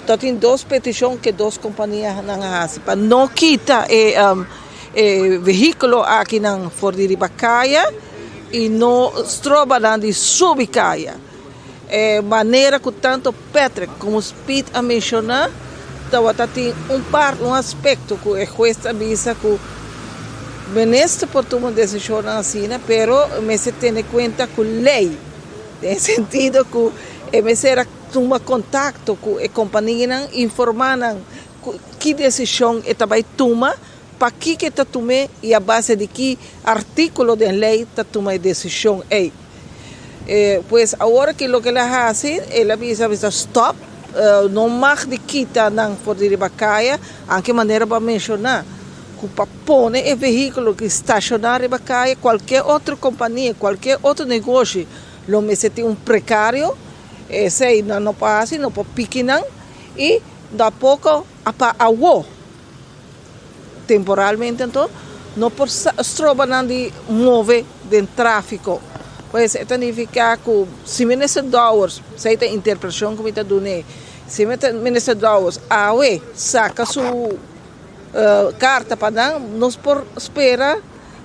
ta tin dos petishon ku e dos kompanianan a hasi pa no kita e e vehíkulo akinan for di riba kaya i no stroba nan di subi kaya. E manera ku tantu Patrick komo Speed a menshoná tabata tin un parti, un aspekto ku e hues ta bisa ku minister por tuma desishonnan asina pero mester tene kuenta ku lei. Den e sentido ku e mester a tuma kontakto ku e kompanianan, informá nan ki desishon e ta bai tuma, pakiko e ta tum'é i a base di ki artíkulo den lei ta tuma e desishon ei. Pues awor ki loke el a hasi, el a bisa bisa stòp, no mag di kita nan for di riba kaya, anke manera bo a menshoná ku pa pone e vehíkulo ki stashoná riba kaya, kualke otro kompania, kualke otro negoshi lo mester tin un prekario, esei nan no por hasi, no por piki nan i tampoko pa awo temporalmente anto no por stroba nan di move den tráfiko. Pues e ta nifiká ku si Minister Dowers, esei ta interpretashon ku mi ta dun'é, si Minister Dowers awe saka su Carta pa nan, nos por spera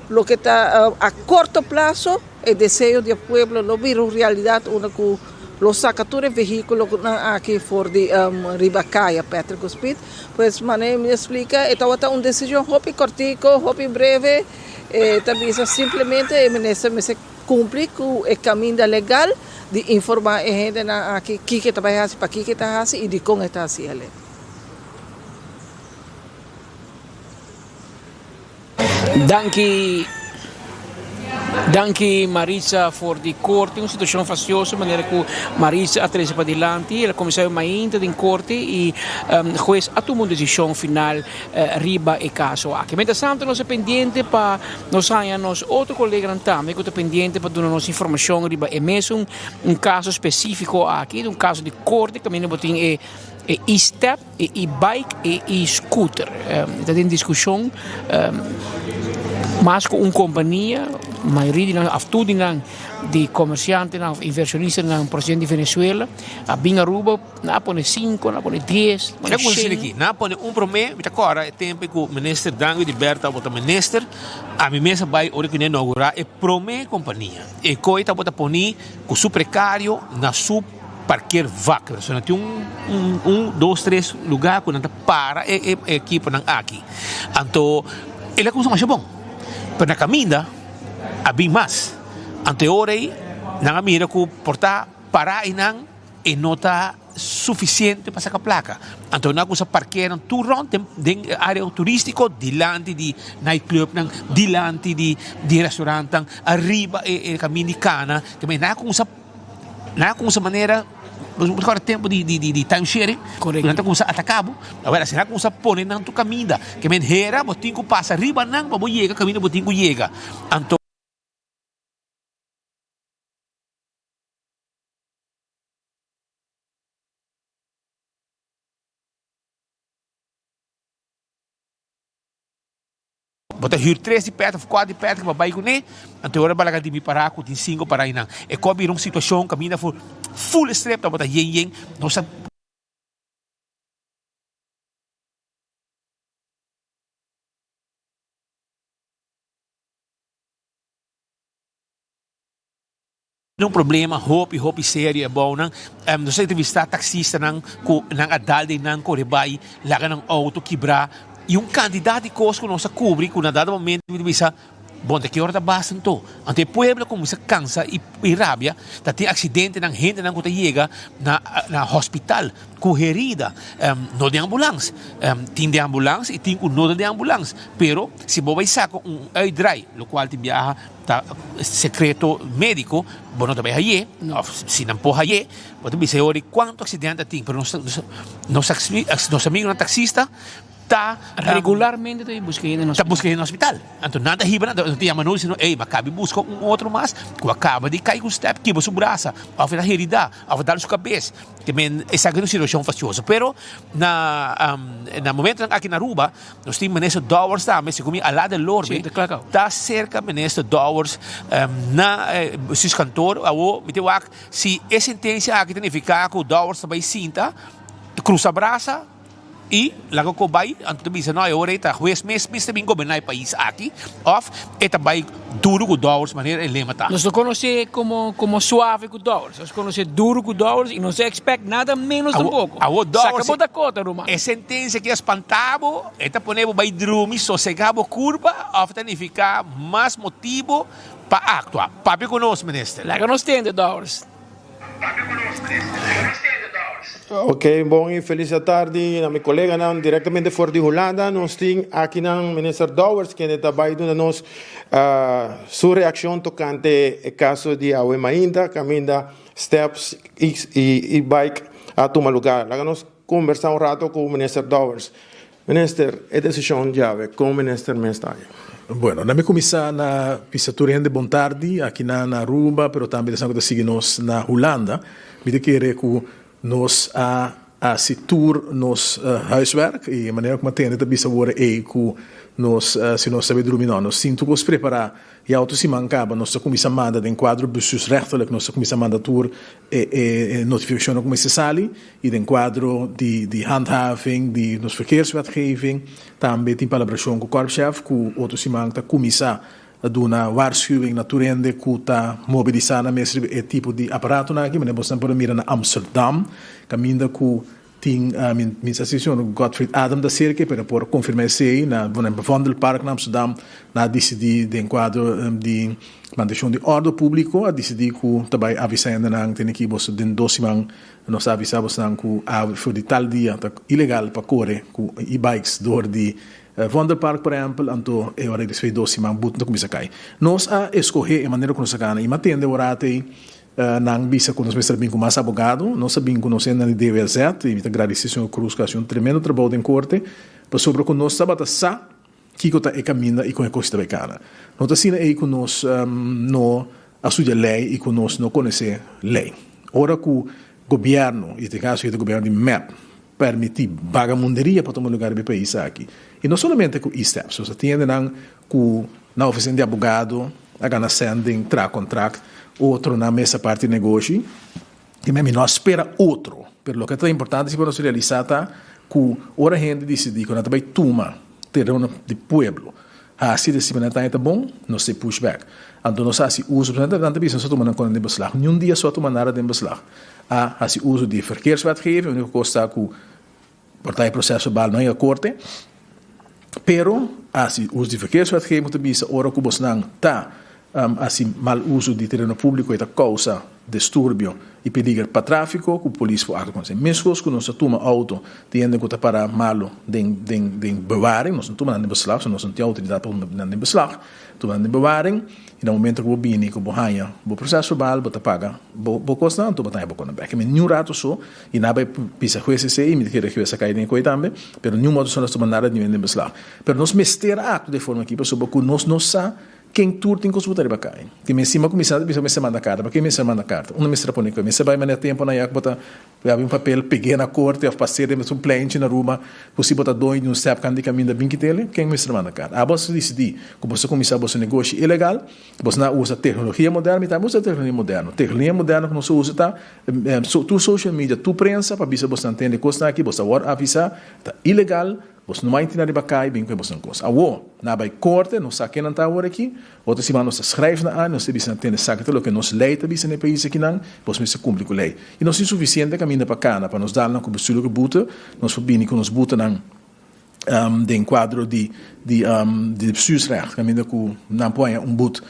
loke ta a corto plazo e deseo di e pueblo lo bira un realidad unda cu lo saca tur e vehiculonan aki for di riba caya Patrick cu Speed. Pues manera mi a splica e tabata un decision hopi cortico, hopi breve, e ta bisa simplemente e minister mester cumpli cu e caminda legal di informa e hendenan aki kico e ta bay haci, pakico e ta haci y dicon e ta haci el'e. Danki Danki Maritza for di korte, un situashon fastioso manera ku Maritza a trese padilanti. El a kuminsá e mainta den korte i hues a tuma un desishon final riba e kaso aki. Mientrastanto nos ta pendiente pa nos haña nos otro koleganan tambe ku ta pendiente pa duna nos informashon riba e mesun un kaso spesífiko aki, un kaso di korte kaminda bo tin e e e-step. E e-bike e e-scooter ta den diskushon mas ku un kompania, mayoria di nan òf tur di nan di komersiantenan òf invershonistanan prosedente di Venezuela a bin Aruba, nan a pone sinku, nan a pone dies, nan a pone shen. Nan a pone un promé, mi ta kòrda e tempu ku minister Dangui di Bertha tabata minister, ami mes a bai ora ku nan a inougurá e promé kompania. E koi tabata poni ku su prekario na su. Parkeer vak. So nan tin un, un, dos, tres lugar ku nan ta para e, e, e ekiponan aki. Anto el a kuminsá masha bon. Pero na kaminda a bin mas. Anto e ora ei nan a mira ku por ta pará einan e no ta sufisiente pa saka plaka. Anto nan a kuminsá parkeer nan tur rònt den den e área turístiko dilanti di nightclubnan, dilanti di di restaurantnan, ariba e e kaminda di kana. Nan a kuminsá. Nan a kumsa manera, bo ta kòrda tempu di di di time sharing, nan ta kumsa ataka bo, awor asina nan a kumsa pone nan tur kaminda, ke men hera bo tin ku pasa riba nan pa bo yega kaminda bo tin ku yega, anto. Bo ta hür tres di pèt òf kuater di pèt pa bai kuné, anto e ora balaga di mi pará ku tin sinku pará einan. E kò bira un situashon kaminda for ful strep tabata yen yen, nos a. Un problema hopi hopi serio e bounan. Nos a entrevista taxistanan ku nan a dal den nan kore bai laga nan outo kibrá i un kantidat di kos ku nos a kubri ku na dado momento mi ta bisa. Bon, ta ki ora ta basta anto? Anto e pueblo a kuminsá kansa i rabia, ta tin aksidentenan, hendenan ku ta yega na na hospital ku herida, no den ambulans. Tin den ambulans i tin ku no ta den ambulans. Pero si bo bai saka un uitdraai, lokual tin biaha ta sekreto médiko, bo no ta bai haye, òf si nan por haye, bo ta bisa e ora kuantu aksidente a tin. Pero nos nos nos amigunan taksista ta Regularmente ta buska hende na ta buska hende na hospital. Anto nan ta hiba nan, nan ta yama nos i ey, bo a kabi buska un otro mas ku a kaba di kai ku step kibra su brasa òf e ta herida òf a dal su kabes. Te men esaki ta un situashon fastioso. Pero na na momentonan aki na Aruba nos tin Minister Dowers tambe, segun mi Ala de Lorbe ta serka Minister Dowers na su kantoor. Awor mi ta wak si e sentensia aki ta nifiká ku Dowers ta bai sinta krusa brasa. I laga ku bai, anto ta bisa, no, e ora ei ta hues mes mester bin goberná e pais aki, òf e ta bai duru ku dòwers manera e lema ta. Nos no konosé komo komo suave ku dòwers, nos konosé duru ku dòwers i nos no expect nada ménos tampoko. Awor dòwers, Saka bo Dakota, ruman. E sentensia ki a spantá bo, e ta pone bo bai drumi, sosegá bo kurpa, òf ta nifiká mas motibu pa aktua? Papia ku nos, minister. Laga nos tende, dòwers. Ok, bon y feliz atardi na mi coleganan directamente for di Hulanda. Nos tin akinan Minister Dowers kende ta bay duna nos su reaccion tocante e caso di awe mainta caminda steps y e-bike a tuma lugar. Laga nos conversa un rato cu Minister Dowers. Minister, e decision djawe, con Minister mes ta haña? Bueno, na mi cuminsa na bisa tur hende bon tardi aki na na Aruba, pero tambe esnan cu ta sigui nos na Hulanda. Mi ta kere cu nos a haci tur nos huiswerk y e manera cu mi a tende ta bisa awor ey cu nos, si nos sabe drumi no, nos tin tur cos prepara. Ya otro siman caba nos ta cuminsa manda den cuadro bestuursrechtelijk nos ta cuminsa manda tur e e notificacionnan cu mester sali y den cuadro di di handhaving di nos verkeerswetgeving tambe tin palabracion cu korpschef cu otro siman ta cuminsa duna waarschuwing na tur hende cu ta mobilisa nan mes riba e tipo di aparatonan aki manera boso nan por a mira na Amsterdam caminda cu Tin mi sa si señor Godfried Adam ta cerca pero por confirma esey na Vondelpark na Amsterdam nan a dicidi den cuadro di mantencion di ordo publico a dicidi cu ta bay avisa hendenan tene ki boso den dos siman nos ta avisa bosnan cu awe for di tal dia ta ilegal pa core cu e-bikes door di Vondelpark por ehempel anto e ora despues di dos siman boete ta cuminsa cay. Nos a escoge e manera cu nos a gana y mi a tende ora atey Nan bisa ku nos mester a bin ku mas abogado. Nos a bin ku nos hendenan di DWZ i mi ta gradisí señor Cruz ku a hasi un tremendo trabou den korte pasobra ku nos tabata sa kiko ta e kaminda i kon e kos ta bai kana. No ta asina ei ku nos no a studia lei i ku nos no konosé lei. Ora ku gobièrnu, i den kaso aki ta gobièrnu di mep, permití bagamunderia pa tuma lugar riba e pais aki, i no solamente ku e-steps, nos a tin hendenan Ku na ofisina di abogado a gana sèn den traha kontrakt, otro na mesa parti negoshi. I mi no a spera otro, pero loke ta importante si pa nos realisá ta ku ora hende disidí ku nan ta bai tuma tereno di pueblo hasi di asina nan ta ta bon, nos ta push back. Anto nos a hasi uso, pasobra nan ta bisa nos a tuma nan kòne den beslag. Niun dia so a tuma nada den beslag. A hasi uso di verkeerswetgeving, úniko kos ta ku Por ta e proceso bal no yega corte, pero haci uso di verkeerswetgeving ta bisa ora cu bosnan ta haci mal uso di tereno publico e ta causa disturbio y peliger pa trafico cu polis por actua con esey. Mescos cu nos ta tuma auto di hende cu ta para malo den den den bewaring, nos no tuma nan den beslag, so nos no tin autoridad pa tuma nan den beslag, tuma nan den bewaring y na momento cu bo bini cu bo haya bo proceso verbal bo ta paga bo bo cosnan anto bo ta haya bo cona bek. Niun rato so I nan a bai bisa hues esei, i mi ta kere hues a kai den e koi tambe, pero niun otro nos tuma nada di den beslag. Pero nos mester a aktua di e forma aki pasobra ku nos no sa ken tur tin kos buta riba kai. Tin mi encima ku mi sa bisa mester manda karta, pa ke mester manda karta? Unda mester a pone koi? Mester bai manera temponan ya ku bo ta yabi un papel peg'é na korte òf pas'é den un pleinchi na Aruba ku si bo ta doño di un stèp kant di kaminda bin kit'el? Ken mester manda karta? Abo a disidí ku boso kuminsá boso negoshi ilegal, boso na usa teknologia moderno, mi tambe usa teknologia moderno. Teknologia moderno ku nos a usa ta Tur social media, tur prensa pa bisa bosnan tende kosnan aki, bos ta wòrdu avisá, ta ilegal, bos no mai tina riba kai bin ku e bosnan kos. Awor, na bai korte, nos sa ken nan ta awor aki, otro siman nos ta skrijf na an, nos ta bisa nan tende esaki ta loke nos lei ta bisa na e pais akinan, bos mester kumpli ku lei. I nos tin sufisiente kaminda pa kana pa nos dal nan ku bestuurlijke boete, nos por bini ku nos butenan. Den kuadro di di di bestuursrecht kaminda ku nan por haña un but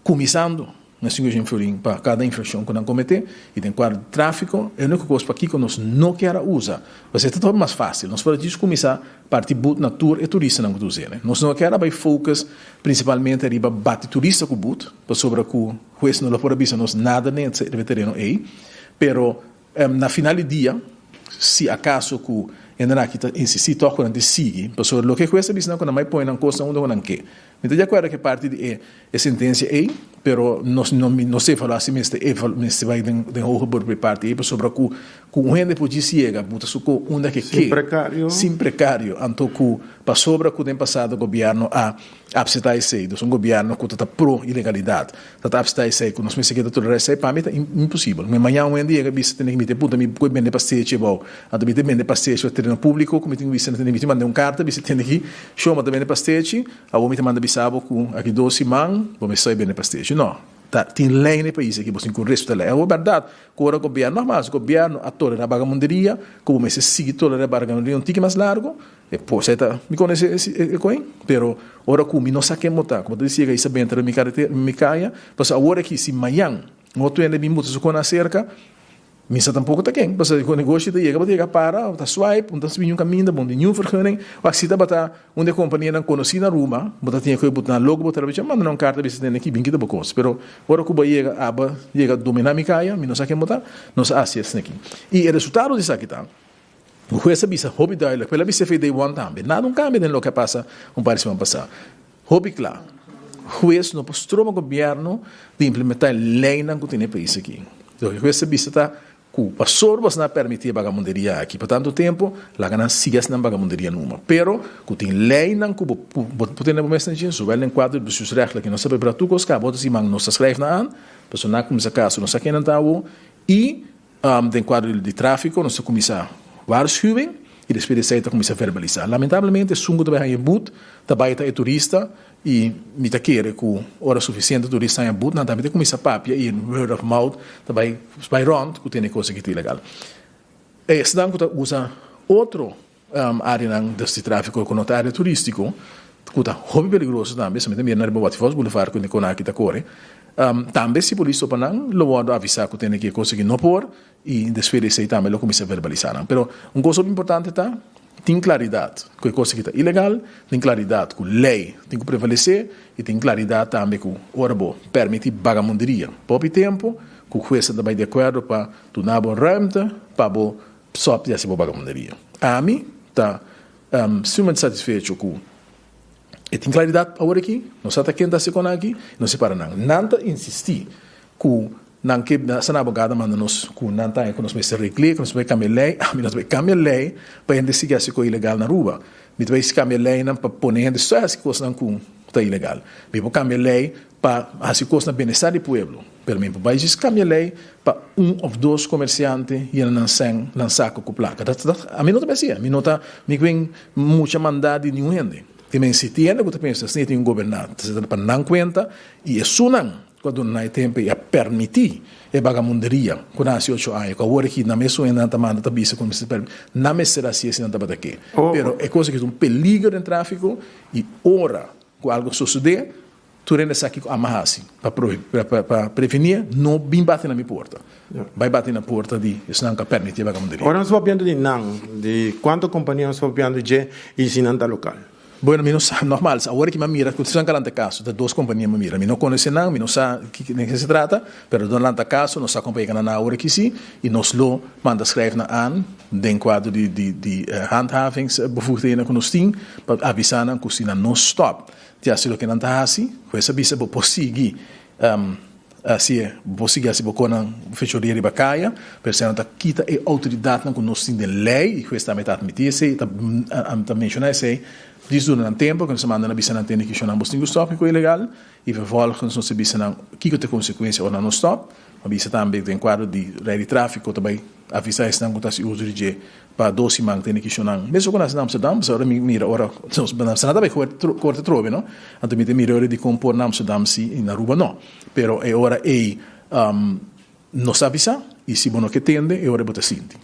kuminsando na sinku shen florin pa kada infrakshon ku nan kometé i den kuadro di tráfiko e úniko kos pakiko nos no kier a usa pasobra e ta hopi mas fásil nos por a djis kuminsá parti but na tur e turistanan ku ta us'é. Nos no kier a bai focus prinsipalmente riba bati turista ku but pasobra ku hues no lo por a bisa nos nada den e tereno ei pero Na final di dia, si acaso cu hendenan aki ta insisti toch cu nan ta sigui, pasobra loke hues ta bisa nan cu nan bay pone nan cosnan unda cu nan ke. Mi ta di acuerdo cu e parti di e e sentencia ey, pero nos no mi no sa evalua si mester eval mester bay den den hoger beroep e parti ey, pasobra cu cu un hende por djis yega buta su co unda ke Sin ke, precario. sin precario, anto cu pasobra cu den pasado gobierno a Apseptá esei, dus un gobièrnu ku ta ta pro ilegalidat ta ta apseptá esei ku nos mester keda tolerá esei, pa mi ta imposibel. Mi mañan un hende yega bisa tene ki mi ta puntra mi ku e bende pastechi abou, anto mi ta bende pastechi pa tereno públiko ku mi tin ku bisa tene mi tin manda un karta bisa tene ki shon bo ta bende pastechi, awor mi ta manda bisa bo ku aki dos siman bo mester stòp bende pastechi. No, ta tin lei na e pais aki bo tin ku respetá lei. Awor bèrdat ku ora gobièrnu, nògmas gobièrnu a tolerá bagamunderia ku bo mester sigui tolerá bagamunderia un tiki mas largu, E por e ta, mi conoce e coin, pero ora cu mi no sa ken bo ta, como ta di ciega isa benta mi carretera, mi caya, pasobra awor aki si mayan un otro hende bin buta su cona acerca, mi sa tampoco ta ken, pasobra cu negoshi ta yega, bo ta yega para, bo ta swipe, bo ta bini un caminda, bo no tin niun vergunning, wak si tabata un di e companianan conoci na Aruba, bo ta tin cu e buta nan logo, bo ta rabia, manda nan un carta bisa tene aki, bin kita bo cos, pero ora cu bo a yega, aba yega domina mi caya, mi no sa ken bo ta, nos a haci esaki. Y e resultado di esaki ta. Un hues a bisa hopi duidelijk, pero el a bisa efe day one tambe. Nada un cambia den loke a pasa un par di siman pasa. Hopi cla, hues no por stroba gobierno di implementa e leynan cu tin e pais aki. Loke hues a bisa ta cu pasobra boso nan a permiti e bagamunderia aki pa tanto tempo, laga nan sigui haci nan bagamunderia numa. Pero cu tin leynan cu bo bo por tene bo mes na dje, zowel den cuadro di bestuursrechtelijk, nos ta prepara tur cos caba otro siman nos ta schrijf nan aan, pasobra nan a cuminsa caso, nos sa ken nan ta awo y Den kuadro di tráfiko nos ta kuminsá waarschuwing i despues di esei ta kuminsá verbalisá. Lamentablemente esun ku ta bai haña but ta bai ta e turista i mi ta kere ku ora sufisiente turista haña but nan tambe ta kuminsá papia i word of mouth ta bai bai rònt ku tene kos aki ta ilegal. Esnan ku ta usa otro Areanan des di tráfiko ku no ta área turístiko, ku ta hopi peligroso tambe, esei mi ta mira na riba Waterfalls Boulevard ku Nikonaki ta kore. Tambe si polis topa nan, lo wòrdu avisá ku tene ki e kos aki no por i despues di esei tambe lo kuminsá verbalisá nan. Pero un kos hopi importante ta, tin klaridat ku e kos aki ta ilegal, tin klaridat ku lei tin ku prevalesé i tin klaridat tambe ku ora bo pèrmití bagamunderia pa hopi tempu, ku huesnan ta bai di akuerdo pa duna bo ruimte pa bo Stop di hasi bo bagamunderia. Ami ta sumamente satisfecho ku e tin klaridat awor aki, no sa ta ken ta hasi kon aki, no separa nan. Nan ta insistí ku nan ke sa nan abogado a manda nos ku nan ta haña ku nos mester regl'é, ku nos mester kambia lei. Ami no ta bai kambia lei pa hende sigui hasi kos ilegal na Aruba. Mi ta bai kambia leinan pa pone hende stòp hasi kosnan ku ta ilegal. Mi por kambia lei pa hasi kos na benestar di pueblo, pero mi por bai djis kambia lei pa un of dos komersiante yena nan sèn, nan sako ku plaka. Dat, dat, ami no ta bai hasié. Mi no ta, mi kwen mucha mandá di niun hende. Te men si tin hende ku ta pensa asina tin un goberná, ta seta pa nan kuenta i esunnan ku a duna nan e tempu i a permití e bagamunderia ku nan hasi ocho aña, ku awor aki nan mesun hende nan ta manda ta bisa ku mester permití, nan mester hasié si nan tabata ke. Pero e kos aki ta un peligro den tráfiko i ora ku algu sosodé, Tur hende sa kiko ama hasi pa pa prevenie no bin bati na mi porta. Bai bati na porta di esnan ku a permiti e bagamunderia. Ora nos papiando di nan, di kuantu kompania nos papiando dje i si nan ta lokal? Bueno, mi no sa, nogmaals, awor ki mi a mira ku esnan ka lanta kaso, ta dos kompania mi a mira. Mi no konosé nan, mi no sa kiko den ke se trata, pero nan lanta kaso, nos sa kompania ka nan na awor aki si, i nos lo manda skrijf nan aan den kuadro di di di handhavingsbevoegdheden ku nos tin pa avisá nan ku si nan no stòp Di hasi loke nan ta hasi, hues a bisa bo por sigui hasi bo por sigui hasi bo konan fechoria riba kaya, pero esei nan ta kita e outoridatnan ku nos tin den lei, i hues tambe ta atmití esei, ta ta menshoná esei, djis duna nan tempu, ku nos a manda nan bisa nan tende kishon nan bos tin ku stòp kiko ilegal, i vervolgens nos a bisa nan kiko ta e konsekuensia ora nan no stòp, a bisa tambe den kuadro di lei di tráfiko ta bai avisá esnan ku ta hasi uso di dje Pa dos siman tene kishonnan. Mesun ku nasi na Amsterdam, pasobra ora mi mira ora nos na Amsterdam ta bai korte atrobe no, anto mi ta mira ora dikon por na Amsterdam si i na Aruba no. Pero e ora ei nos ta avisá i si bo no ke tende e ora bo ta sinti.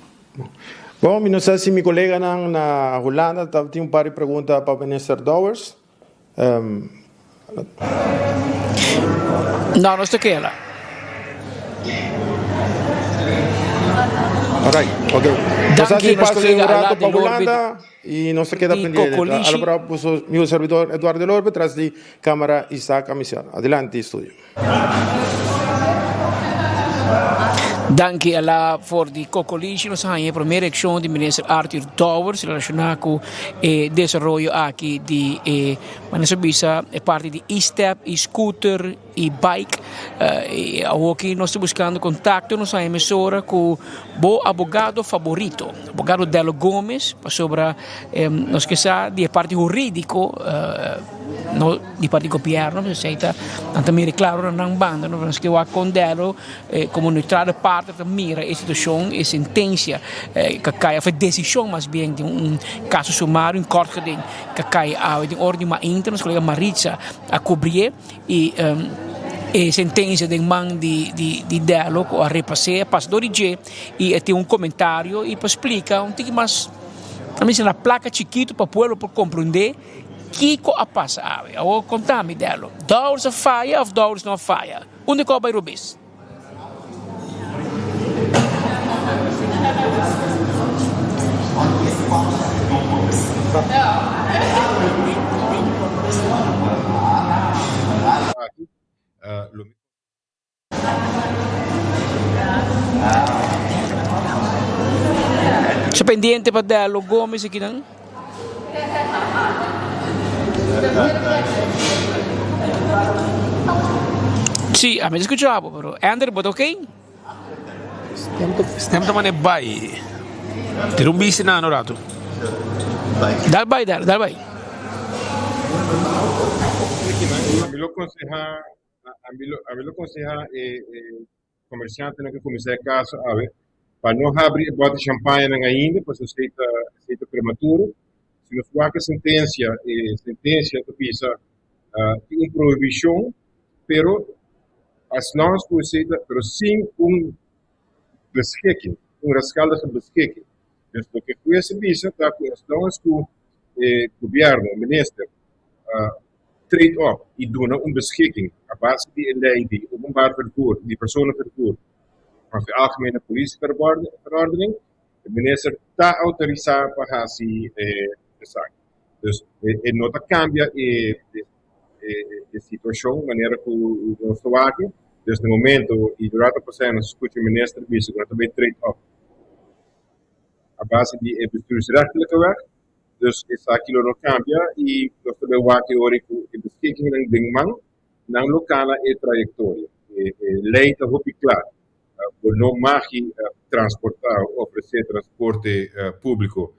Bon, mi no sa si mi koleganan na Hulanda tabatin un par di pregunta pa Minister Dowers. No, nos ta keda. Alright, ok. Nos Danki, hasi nos pase un kolega rato Ala pa de Lorbe Hulanda y nos ta keda di pendiente. Kokolishi. Ala para boso mi servidor Eduardo de Lorbe tras di camara Isaac Amiciano. Adelante, estudio. Danki Ala for di Kokolishi. Nos a haña e prome reakshon di Minister Arthur Dowers relashoná ku e desaroyo aki di e, manera nos a bisa, e parti di e-step, e-scooter i bike. I awoki nos ta buskando kontakto, nos a haña mesora ku bo abogado faborito, abogado Dello Gomez, pasobra nos ke sa di e parti hurídiko. No di parti gobierno, esey ta nan ta mira claro na nan banda, no nos ke wak con Dello como neutrale parte ta mira e situacion, e sentencia ka cay of e decision mas bien di un caso sumario, un kort geding ka cay awe den ora di mainta nos colega Maritza a cubrié y e sentencia den man di di Dello cu a repas'é, a pasa door di dje y e tin un comentario y pa splica un tiki mas, nan bisa na placa chikito pa pueblo por comprende. Kiko a pasa awe? Awor konta mi, Dello. Dowers a faya of Dowers no a faya? Unda ku a bai robes? Sa pendiente pa Dello Gomez aki nan. Si, ami ta scucha bo, pero Ender, bo ta ok? Stem ta mane bai. Tira un bisti na no rato. Dal bai, dal, dal bai. Ami lo conseha Ami lo, ami lo conseha e, e comerciantenan cu cuminsa e caso awe pa no habri e bote champañanan ainda, pasobra esey ta, esey ta prematuro. Si nos wak e sentencia, e sentencia ta bisa ah, tin un prohibicion, pero as long as cu esey ta, pero sin un beschikking, un rechtsgeldige beschikking. Dus loke hues a bisa ta cu as long as cu e gobierno, minister, ah, treedt op y duna un beschikking a base di e ley di openbaar vervoer, di personenvervoer of e algemene politieverordening, e minister ta autorisa pa haci esaki. Dus e no ta cambia e situacion manera cu nos ta wak. Dus na momento y durante e proceso nos a scucha e minister bisa cu nan ta bay treedt op a base di e bestuursrechtelijke wet. Dus esaki lo no cambia y nos ta bay wak e ora cu e beschikkingennan den man, nan lo cana e trayectoria. E ley ta hopi cla. Bo no magi transporta o ofrece transporte publico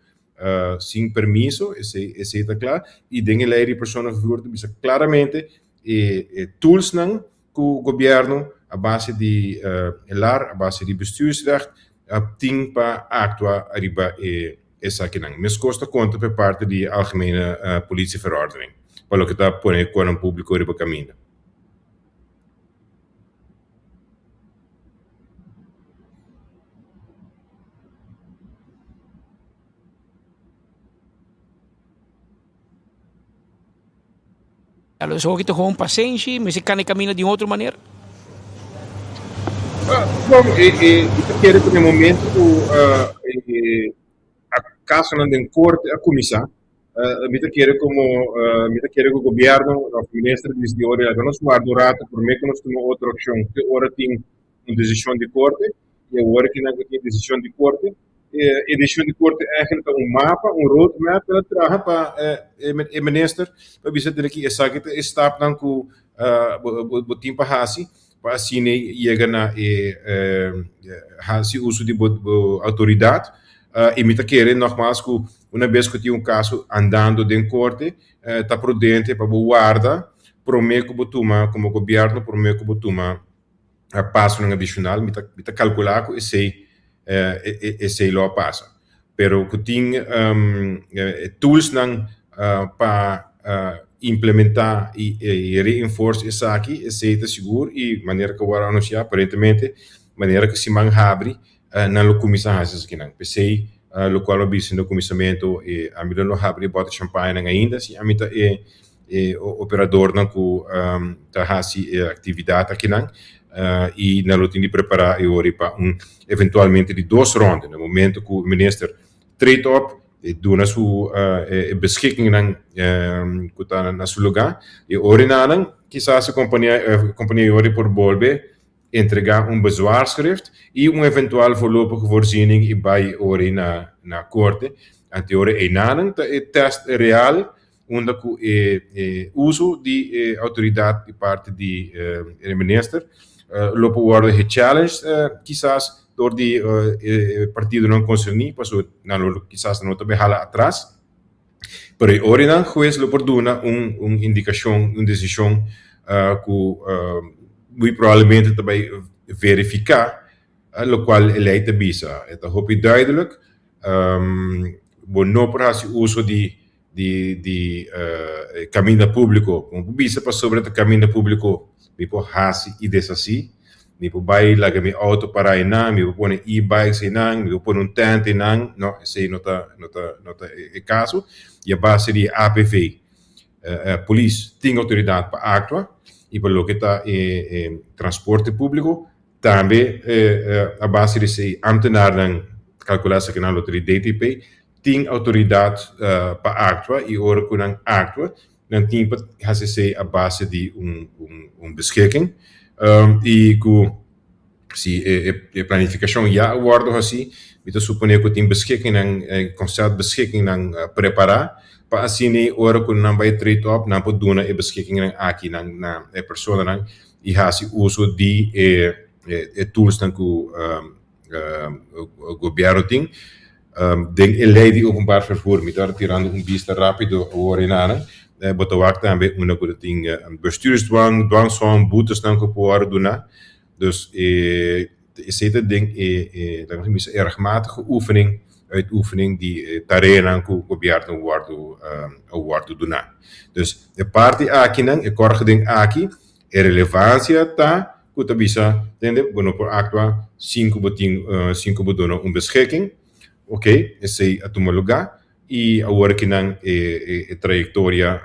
sin permiso, esey esey ta cla. Y den e ley di personenvervoer ta bisa claramente e toolsnan cu gobierno a base di lar, a base di bestuursrecht tin pa actua ariba e esakinan. Meskos ta konta pa e parti di Algemene Politieverordening pa loke ta pone konan públiko riba kaminda. Los hoki ta gewoon pasenshi, mester kanda e kaminda di un otro manera. Bon, e e mi ta kere ku den momento ku e kasonan den korte a kuminsá, mi ta kere komo mi ta kere ku gobièrnu òf minister di di ora nos warda un rato promé ku nos tuma otro akshon te ora tin un desishon di korte i awor ki nan ku tin desishon di korte e desishon di korte eigenlijk ta un mapa, un roadmap ku el a traha pa e minister pa bisa tene ki esaki ta e stapnan ku bo tin pa hasi pa asina yega na e hasi uso di bo outoridat i mi ta kere nogmaals ku una bes ku tin un kaso andando den korte ta prudente pa bo warda prome ku bo tuma komo gobièrnu prome ku bo tuma pasonan adishonal mi ta mi ta kalkulá ku esei esei lo a pasa pero ku tin e toolsnan pa implementá i reinforce esaki esei ta sigur i manera ku awor a anunsiá aparentemente manera ku siman habri nan lo kuminsá hasi esakinan p'esei. Locual mi a bisa na cuminsamento, e ami lo no habri e bote champañanan ainda si ami ta e e operadornan cu ta haci e actividad akinan y nan lo tin di prepara e ora pa un eventualmente di dos ronde. Na momento cu minister treedt op e duna su e beschikkingnan cu ta na su lugar e orinanan kisas e compania compania e ora por bolbe Entregá un bezwaarschrift i un eventual voorlopige voorziening i bai ora na na korte. Ante ora einanan ta e test real unda ku e e uso di e outoridat di parti di e minister lo por wòrdu gechallenged kisas dor di e partidonan konserní pasobra nan lo kisas nan lo ta bai hala atras. Pero e orinan hues lo por duna un un indikashon, un desishon ku muy probablemente ta bai verifiká lokual e lei ta bisa. E ta hopi duidelik, bo no por hasi uso di di di kaminda públiko. Bo por bisa pasobra ta kaminda públiko mi por hasi i deshasí. Mi por bai laga mi auto para einan, mi por pone e-bikes einan, mi por pone un tent einan. No, esei no ta, no ta, no ta e caso. I a base di e APV, polis tin autoridad pa actua i pa loke ta e, e transporte publico, tambe a base di esei ambtenarnan, calcula esaki nan lo ta di DTP, tin autoridad pa actua i ora cu nan actua, Nan tin pa hasi esei a base di un un beschikking i ku si e e planifikashon ya a wòrdu hasi, mi ta suponé ku tin beschikkingnan, conceptbeschikkingnan prepará pa asina ora ku nan bai treed op nan por duna e beschikkingnan aki na e personanan i hasi uso di e e toolsnan ku Gobierno tin. Den e ley di openbaar vervoer, mi ta tirando un bista rapido awor enanan, bo ta wak tambe unda ku ta tin bestuursdwang, dwangsom, boetesnan ku por wòrdu duna. Dus e esei ta den e e laga nos bisa e rechtmatige oefening, uitoefening di e tareanan ku gobierno wòrdu a wòrdu duna. Dus e parti akinan, e kort geding aki, e relevansia ta ku ta bisa, tende, bo no por aktua sin ku bo tin, sin ku bo duna un beschikking. Oké, esei a tuma lugá i awor kinan e e trayektoria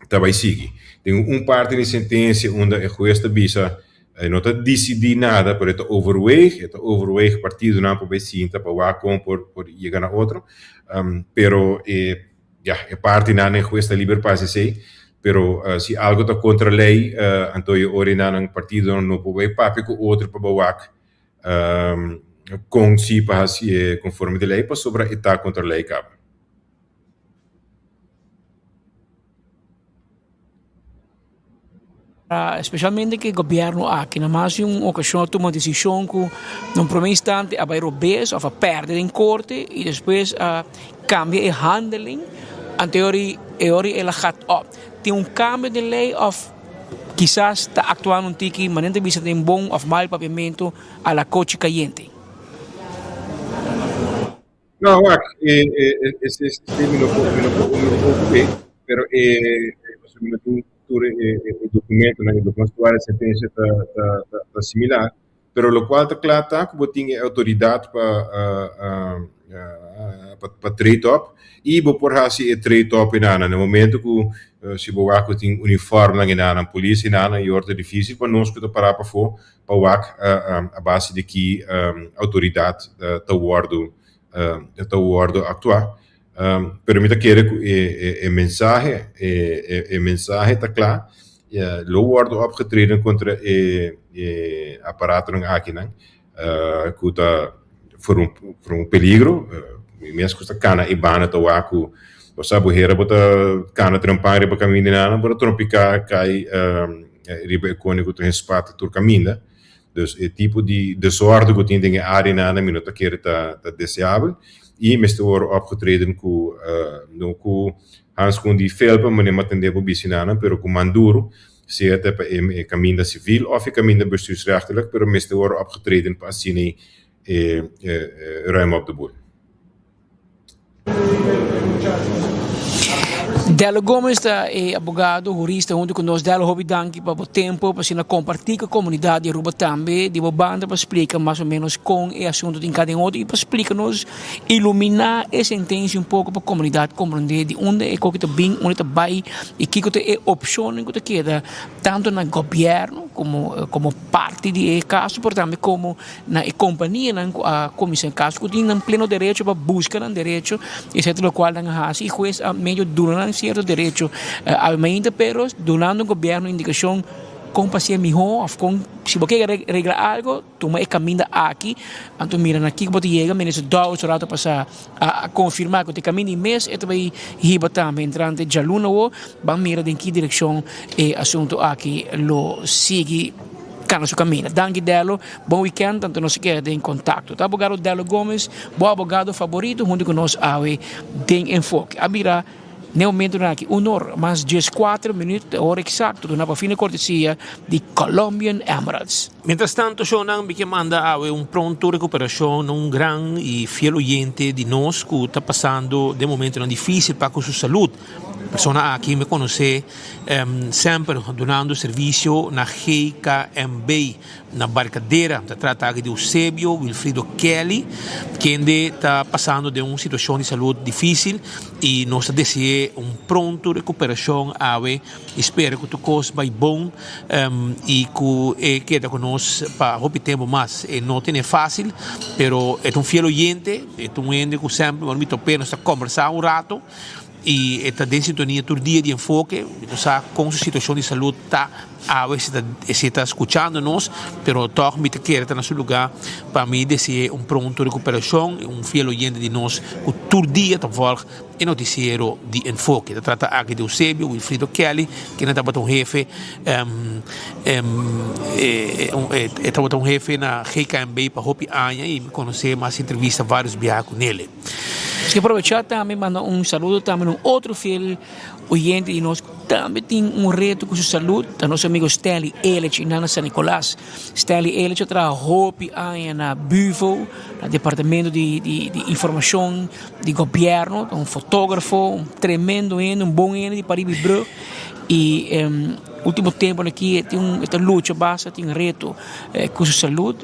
ta bai sigui. Den un parti di sentensia unda e hues ta bisa e no ta disidí nada pero e ta overweeg, e ta overweeg partidonan por bai sinta pa wak kon por por yega na otro, pero e Ya, e partinan den hues ta liber pa hasi esei, pero si algo ta kontra lei, anto e orinanan partidonan no por bai papia ku otro pa bawak kon si pa hasi e konforme di lei pasobra e ta kontra lei kaba. Especialmente ku e gobierno aki na mas di un ocasion a tuma decision ku na un prome instante a bai robes of a perde den corte y despues a cambia e handeling ante e ora el a gat op. Tin un cambio den ley of kisas ta actuando un tiki manera ta bisa den bon of mal papiamento a la cochi cayente? No, wak, e, e, e, e, e, mi no por, mi no por, mi no por ocupé, pero e, e, pasobra mi no tin tur e, e, e documentonan, e loke nos a sentencia ta, ta, ta, ta similar, pero locual ta cla ta cu bo tin e autoridad pa, pa, pa treed op y bo por haci e treed op enanan. Na momento cu si bo wak cu tin uniformnan enanan, polis enanan, y ora ta dificil pa nos cu ta para pafó pa wak a base di ki outoridat ta wòrdu ta wòrdu aktuá. Pero mi ta kere ku e e mensahe e e mensahe ta kla, lo wòrdu opgetreden kontra e e aparatonan akinan ku ta forma un peligro. Mi mes ku ta kana e banda ta wak ku bo sa bo hera bo ta kana trempan riba kaminda nan bo ta trompiká kai riba e kone ku ta hen spat tur kaminda. Dus e tipo di desòrdu ku tin den e áreanan mi no ta kere ta ta deseabel i mester wòrdu opgetreden ku no ku hanskun di felpa manera mi a tende bo bisi nan pero ku man duru sea ta pa e kaminda sivil òf e kaminda bestuursrechtelijk pero mester wòrdu opgetreden pa asina e ruim op de boel. Dello Gomez ta e abogado, hurista hunto cu nos. Dello, hopi danki pa bo tempo pa asina comparti cu e comunidad di Aruba tambe di bo banda pa splica mas o menos con e asunto tin cada en otro y pa splica nos, ilumina e sentencia un poco pa comunidad comprende di unda e koki ta bin, unda ta bay y kico ta e opcionnan cu ta keda tanto na gobierno como como parti di e caso pero tambe como na e companianan cu a cuminsa e caso cu tin nan pleno derecho pa busca nan derecho etcetera locual nan a haci y hues a medio duna nan cierto derecho awe pero dunando gobierno indicacion con pa hacié miho of con si bo kier regla algo tuma e caminda aki anto mira na kico bo ta yega minister Dowers un rato pasa a confirma cu ta e caminda y mes e ta bay hiba tambe entrante djaluna awo ban mira den ki direccion e asunto aki lo sigui cana su caminda. Danki Dello, bon weekend, tanto nos keda den contacto. Ta abogado Dello Gomez, bo abogado favorito hunto cu nos awe den Enfoke. A bira n'e momentonan aki un or mas diescuatro minuut, e ora exacto duna pa fin e cortesia di Colombian Emeralds. Mientras tanto shownan mi ke manda awe un pronto recuperacion na un gran y fiel oyente di nos cu ta pasando den momentonan dificil pa cu su salud. Persona aki mi conoce semper dunando servicio na GKMB na Barcadera. Ta trata aki di Eusebio Wilfrido Kelly, kende ta pasando den un situacion di salud dificil y nos ta dese'e un pronto recuperacion awe y spera cu tur cos bay bon y cu e keda cu nos pa hopi tempo mas. E no tene facil, pero e ta un fiel oyente, e ta un hende cu semper ora mi top'e nos ta combersa un rato. Y e ta den sintonia tur dia di Enfoke. Mi no sa con su situacion di salud ta awe, si ta si e ta scuchando nos, pero tog mi ta kere ta na su lugar pa mi dese'e un pronto recuperacion. E un fiel oyente di nos cu tur dia ta volg e noticiero di Enfoke. Ta trata aki di Eusebio Wilfrido Kelly, kende tabata un hefe e tabata un hefe na GKMB pa hopi aña y mi conoce mas entrevista varios biaha cu nele. Nos ke aprovechá tambe manda un saludo tambe na un otro fiel oyente di nos ku tambe tin un reto ku su salud, ta nos amigo Stanley Elich i nan na San Nicolas. Stanley Elich a traha hopi aña na Buvo, na departamento di di di informashon di gobièrnu, ta un fotógrafo, un tremendo hende, un bon hende di pariba i brug i ultimo temponan aki e tin un e ta lucha basta, tin reto. Ku su salud,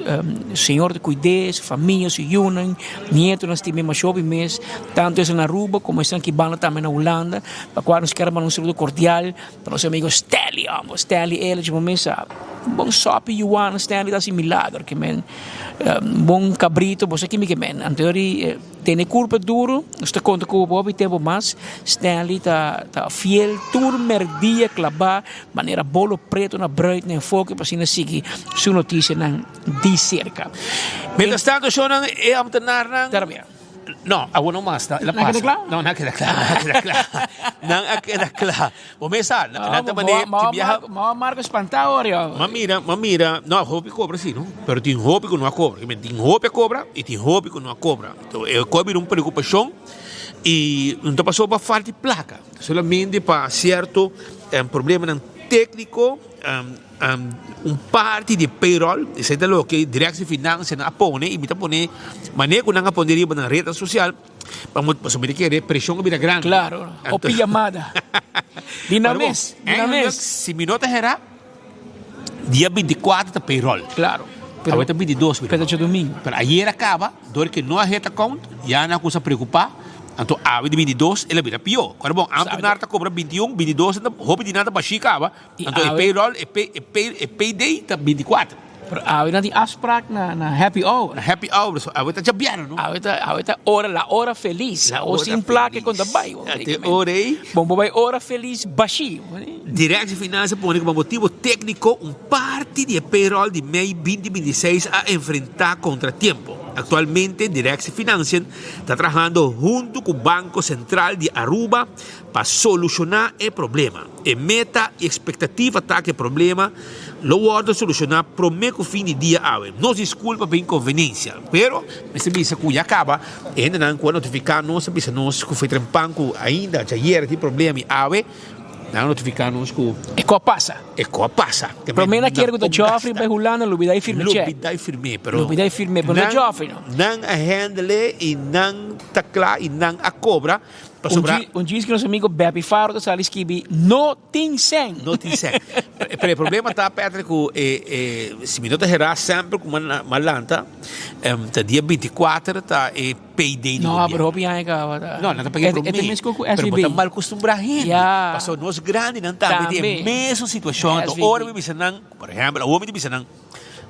Señor ta kuid'é, su famia, su yunan, nietonan stim'é masha hopi mes, tantu esnan na Aruba komo esnan ki banda tambe na Hulanda, pa kua nos kier a manda un saludo kordial pa nos amigo Stanley homber, Stanley Elich bo mes sa, un bon sòpi yuana Stanley ta hasi milager ke men, un bon kabrito bo sa kimi ke men, anto yori Tene kurpa duru, nos ta konta ku bo hopi tempu mas. Stanley ta ta fiel tur merdia klabá manera bolo pretu na bruid na enfoke pa asina sigui su notisianan di serka. Mientras tanto shownan e ambtenarnan. Tarbia. No, awor no mas ta, el a Nan a pasa. keda kla? No, nan a keda kla, nan a keda kla. Nan a keda kla. Bo mes sa, nan ta manera Ma tin biaha. Ma Marco spantá ora yo. Ma mira, ma mira, no, hopi cobra si no, pero tin hopi cu no a cobra. Tin hopi a cobra y tin hopi cu no a cobra. Enton e cu a bira un preocupacion y no ta pasobra pa falta di placa, solamente pa cierto problemanan tecnico, un parti di e payroll, esey ta loke Directie Financiën a pone y mi ta pone manera cu nan a pone riba nan rednan social. Pasobra mi ta kere preshon a bira grandi. Claro, hopi yamada. Di nan mes, di nan mes. Si mi no ta hera, dia 24 ta payroll. Claro. Pero awe ta 22. Pero ta djadumingu. Pero ayer a caba, dor ke no a heta count, ya nan a cuminsa preocupa, anto awe di 22 el a bira pio. Ora bon, ambtenaar ta cobra 21, 22 hopi di nan ta bashi caba, Anto e payroll, e pay, e pay, e payday ta 24. Pero awe nan tin afspraak na, na happy hour. Na happy hour, so awe ta djabièrnè, no? Awe ta, awe ta ora, la ora felis. La O ora sin plaka e felis. kon ta bai. Te ora ei. Bon, bo bai ora felis bashí. Directie Financiën pone ku pa motibu tékniko un parti di e payroll di mei 2026 a enfrentá kontratiempo. Aktualmente Directie Financiën ta trahando huntu ku Banko Sentral di Aruba pa solushoná e problema. E meta i ekspektativa ta ku e problema lo wòrdu solushoná promé ku fin di dia awe. Nos diskulpa pa inkonveniensia, pero mester bisa ku ya kaba e hendenan ku a notifiká nos a bisa nos ku foi trempan ku ainda djayer tin problema i awe nan a notifiká nos ku E ko a pasa. E ko a pasa. Promé nan kier ku ta Geoffrey bai Hulanda lubidá i firm'é chèk. Lubidá i firm'é pero Lubidá i firm'é pero no Geoffrey no. Nan a handle i nan ta kla i nan a kobra. Pasobra. Un djis ku nos amigo Beppy Faro ta sali skibi, No tin sèn. No tin sèn. Pero e problema ta, Patrick, ku e, e, si mi no ta herá semper ku m'a lanta, ta dia 24 ta e payday di No, gobierno. pero hopi aña kaba ta. No, nan ta paga e E promé. ta meskos ku Pero bo SVB. ta mal kustumbrá hende. Ya. Pasobra nos grandinan tambe tin e Tambe. mesun situashon. Anto SVB. ora mi bisa nan, por ehèmpel, awor mi ta bisa nan,